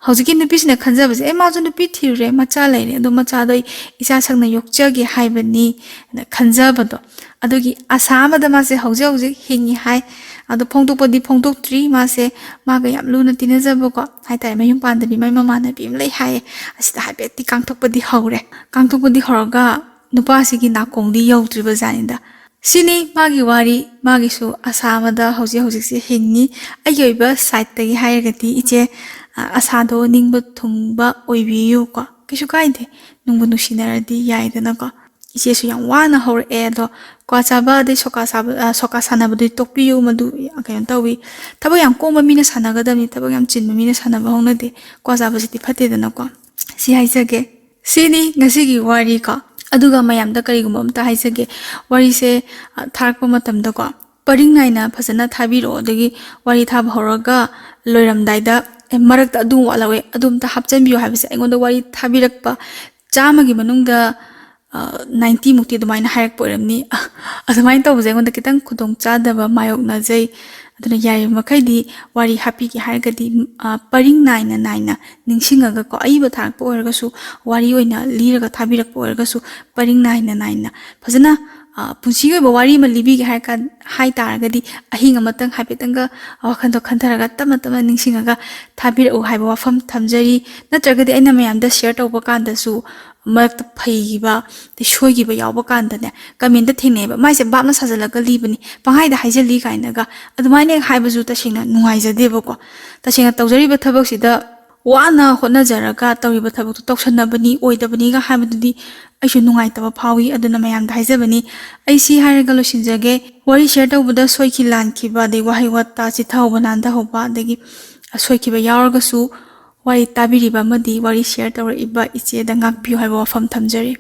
ꯍꯧꯖꯤꯛꯀꯤ ꯅꯨꯄꯤꯁꯤꯅ ꯈꯟꯖꯕꯁꯦ, "ꯑꯦ, ꯃꯥꯁꯨ ꯅꯨꯄꯤ ꯊꯤꯔꯨꯔꯦ, ꯃꯆꯥ ꯂꯩꯔꯦ, ꯑꯗꯣ ꯃꯆꯥꯗꯣ ꯑꯩ ꯏꯆꯥ ꯁꯛꯅ ꯌꯣꯛꯆꯒꯦ ꯍꯥꯏꯕꯅꯤ" ꯍꯥꯏꯅ ꯈꯟꯖꯕꯗꯣ, ꯑꯗꯨꯒꯤ ꯑꯁꯥ ꯑꯃꯗ ꯃꯥꯁꯦ ꯍꯧꯖꯤꯛ ꯍꯧꯖꯤꯛ ꯍꯤꯡꯉꯤ ꯍꯥꯏ꯫ ꯑꯗꯣ ꯐꯣꯡꯗꯣꯛꯄꯗꯤ ꯐꯣꯡꯗꯣꯛꯇ꯭ꯔꯤ꯫ ꯃꯥꯁꯦ ꯃꯥꯒ ꯌꯥꯝ ꯂꯨꯅ ꯇꯤꯟꯅꯖꯕꯀꯣ ꯍꯥꯏꯇꯥꯔꯦ, ꯃꯌꯨꯝ ꯄꯥꯟꯗꯕꯤ ꯃꯥꯏ ꯃꯃꯥꯟꯅꯕꯤ ꯑꯃ ꯂꯩ ꯍꯥꯏꯌꯦ, ꯑꯁꯤꯗ ꯍꯥꯏꯐꯦꯠꯇꯤ ꯀꯥꯡꯊꯣꯛꯄꯗꯤ ꯍꯧꯔꯦ꯫ ꯀꯥꯡꯊꯣꯛꯄꯗꯤ ꯍꯧꯔꯒ ꯅꯨꯄꯥꯁꯤꯒꯤ ꯅꯥꯀꯣꯡꯗꯤ ꯌꯧꯗ꯭ꯔꯤꯕ ꯖꯥꯠꯅꯤꯗ꯫ ꯁꯤꯅꯤ ꯃꯥꯒꯤ ꯋꯥꯔꯤ꯫ ꯃꯥꯒꯤꯁꯨ ꯑꯁꯥ ꯑꯃꯗ ꯍꯧꯖꯤꯛ ꯍꯧꯖꯤꯛꯁꯦ ꯍꯤꯡꯉꯤ꯫ ꯑꯩꯒꯤ ꯑꯣꯏꯕ ꯁꯥꯏꯠꯇꯒꯤ ꯍꯥꯏꯔꯒꯗꯤ, ꯏꯆꯦ, ꯑ, ꯑꯁꯥꯗꯣ ꯅꯤꯡꯕ ꯊꯨꯡꯕ ꯑꯣꯏꯕꯤꯌꯨꯀꯣ꯫ ꯀꯩꯁꯨ ꯀꯥꯏꯗꯦ, ꯅꯨꯡꯕꯨ ꯅꯨꯡꯁꯤꯅꯔꯗꯤ ꯌꯥꯏꯗꯅꯀꯣ꯫ ꯏꯆꯦꯁꯨ ꯌꯥꯝ ꯋꯥꯅ ꯍꯧꯔꯛꯑꯦ, ꯑꯗꯣ ꯀ꯭ꯋꯥ ꯆꯥꯕ ꯑꯗꯩ ꯁꯣꯀꯥ ꯁꯥꯕ, ꯑ, ꯁꯣꯀꯥ ꯁꯥꯟꯅꯕꯗꯨꯗꯤ ꯇꯣꯛꯄꯤꯌꯨ, ꯃꯗꯨ ꯀꯩꯅꯣ ꯇꯧꯋꯤ꯫ ꯊꯕꯛ ꯌꯥꯝ ꯀꯣꯝꯕ ꯃꯤꯅ ꯁꯥꯟꯅꯒꯗꯕꯅꯤ, ꯊꯕꯛ ꯌꯥꯝ ꯆꯤꯟꯕ ꯃꯤꯅ ꯁꯥꯟꯅꯕ ꯍꯧꯅꯗꯦ꯫ ꯀ꯭ꯋꯥ ꯆꯥꯕꯁꯤꯗꯤ ꯐꯠꯇꯦꯗꯅꯀꯣ꯫ ꯁꯤ ꯍꯥꯏꯖꯒꯦ꯫ ꯁꯤꯅꯤ ꯉꯁꯤꯒꯤ ꯋꯥꯔꯤꯀꯣ꯫ ꯑꯗꯨꯒ ꯃꯌꯥꯝꯗ ꯀꯔꯤꯒꯨꯝꯕ ꯑꯝꯇ ꯍꯥꯏꯖꯒꯦ꯫ ꯋꯥꯔꯤꯁꯦ, ꯑ, ꯊꯥꯔꯛꯄ ꯃꯇꯝꯗꯀꯣ, ꯄꯔꯤꯡ ꯅꯥꯏꯅ ꯐꯖꯅ ꯊꯥꯕꯤꯔꯛꯑꯣ꯫ ꯑꯗꯒꯤ ꯋꯥꯔꯤ ꯊꯥꯕ ꯍꯧꯔꯒ ꯂꯣꯏꯔꯝꯗꯥꯏꯗ, "ꯑꯦ, ꯃꯔꯛꯇ ꯑꯗꯨ ꯋꯥꯠꯍꯧꯋꯦ, ꯑꯗꯨ ꯑꯝꯇ ꯍꯥꯞꯆꯤꯟꯕꯤꯌꯨ" ꯍꯥꯏꯕꯁꯦ ꯑꯩꯉꯣꯟꯗ ꯋꯥꯔꯤ ꯊꯥꯕꯤꯔꯛꯄ ꯆꯥꯝꯃꯒꯤ ꯃꯅꯨꯡꯗ, ꯑ, ꯅꯥꯏꯟꯇꯤ ꯃꯨꯛꯇꯤ ꯑꯗꯨꯃꯥꯏꯅ ꯍꯥꯏꯔꯛꯄ ꯑꯣꯏꯔꯝꯅꯤ꯫ ꯑꯗꯨꯃꯥꯏꯅ ꯇꯧꯕꯁꯦ ꯑꯩꯉꯣꯟꯗ ꯈꯤꯇꯪ ꯈꯨꯗꯣꯡꯆꯥꯗꯕ ꯃꯥꯌꯣꯛꯅꯖꯩ꯫ ꯑꯗꯨꯅ ꯌꯥꯔꯤꯕ ꯃꯈꯩꯗꯤ ꯋꯥꯔꯤ ꯍꯥꯞꯄꯤꯒꯦ ꯍꯥꯏꯔꯒꯗꯤ, ꯑ, ꯄꯔꯤꯡ ꯅꯥꯏꯅ ꯅꯥꯏꯅ ꯅꯤꯡꯁꯤꯡꯉꯒꯀꯣ, ꯑꯏꯕ ꯊꯥꯔꯛꯄ ꯑꯣꯏꯔꯒꯁꯨ, ꯋꯥꯔꯤ ꯑꯣꯏꯅ ꯂꯤꯔꯒ ꯊꯥꯕꯤꯔꯛꯄ ꯑꯣꯏꯔꯒꯁꯨ, ꯄꯔꯤꯡ ꯅꯥꯏꯅ ꯅꯥꯏꯅ ꯐꯖꯅ, ꯑ, ꯄꯨꯟꯁꯤꯒꯤ ꯑꯣꯏꯕ ꯋꯥꯔꯤ ꯑꯃ ꯂꯤꯕꯤꯒꯦ ꯍꯥꯏ ꯀꯥꯟ-, ꯍꯥꯏ ꯇꯥꯔꯒꯗꯤ, ꯑꯍꯤꯡ ꯑꯃꯇꯪ ꯍꯥꯏꯐꯦꯠꯇꯪꯒ ꯋꯥꯈꯜꯗꯣ ꯈꯟꯊꯔꯒ ꯇꯞꯅ ꯇꯞꯅ ꯅꯤꯡꯁꯤꯡꯉꯒ ꯊꯥꯕꯤꯔꯛꯎ ꯍꯥꯏꯕ ꯋꯥꯐꯝ ꯊꯝꯖꯔꯤ꯫ ꯅꯠꯇ꯭ꯔꯒꯗꯤ ꯑꯩꯅ ꯃꯌꯥꯝꯗ ꯁꯤꯌꯔ ꯇꯧꯕ ꯀꯥꯟꯗꯁꯨ ꯃꯔꯛꯇ ꯐꯩꯈꯤꯕ, ꯑꯗꯩ ꯁꯣꯏꯈꯤꯕ ꯌꯥꯎꯕ ꯀꯥꯟꯗꯅꯦ, ꯀꯃꯦꯟꯗ ꯊꯦꯡꯅꯩꯑꯕ, "ꯃꯥꯏꯁꯦ ꯚꯥꯞꯅ ꯁꯥꯖꯜꯂꯒ ꯂꯤꯕꯅꯤ, ꯄꯪꯍꯥꯏꯗ ꯍꯥꯏꯖꯜꯂꯤ" ꯀꯥꯏꯅꯒ꯫ ꯑꯗꯨꯃꯥꯏꯅ ꯍꯦꯛ ꯍꯥꯏꯕꯁꯨ ꯇꯁꯦꯡꯅ ꯅꯨꯡꯉꯥꯏꯖꯗꯦꯕꯀꯣ꯫ ꯇꯁꯦꯡꯅ ꯇꯧꯖꯔꯤꯕ ꯊꯕꯛꯁꯤꯗ ꯋꯥꯅ ꯍꯣꯠꯅꯖꯔꯒ ꯇꯧꯔꯤꯕ ꯊꯕꯛꯇꯨ ꯇꯧꯁꯟꯅꯕꯅꯤ, ꯑꯣꯏꯗꯕꯅꯤꯒ ꯍꯥꯏꯕꯗꯨꯗꯤ ꯑꯩꯁꯨ ꯅꯨꯡꯉꯥꯏꯇꯕ ꯐꯥꯎꯏ꯫ ꯑꯗꯨꯅ ꯃꯌꯥꯝꯗ ꯍꯥꯏꯖꯕꯅꯤ꯫ ꯑꯩ ꯁꯤ ꯍꯥꯏꯔꯒ ꯂꯣꯏꯁꯤꯟꯖꯒꯦ꯫ ꯋꯥꯔꯤ ꯁꯤꯌꯔ ꯇꯧꯕꯗ ꯁꯣꯏꯈꯤ ꯂꯥꯟꯈꯤꯕ, ꯑꯗꯩ ꯋꯥꯍꯩ ꯋꯥꯇꯥ ꯆꯤꯊꯍꯧꯕ ꯅꯥꯟꯊꯍꯧꯕ, ꯑꯗꯒꯤ ꯑꯁꯣꯏꯈꯤꯕ ꯌꯥꯎꯔꯒꯁꯨ ꯋꯥꯔꯤ ꯇꯥꯕꯤꯔꯤꯕ ꯑꯃꯗꯤ ꯋꯥꯔꯤ share ꯇꯧꯔꯛꯏꯕ ꯏꯆꯦꯗ ꯉꯥꯛꯄꯤꯌꯨ ꯍꯥꯏꯕ ꯋꯥꯐꯝ ꯊꯝꯖꯔꯤ꯫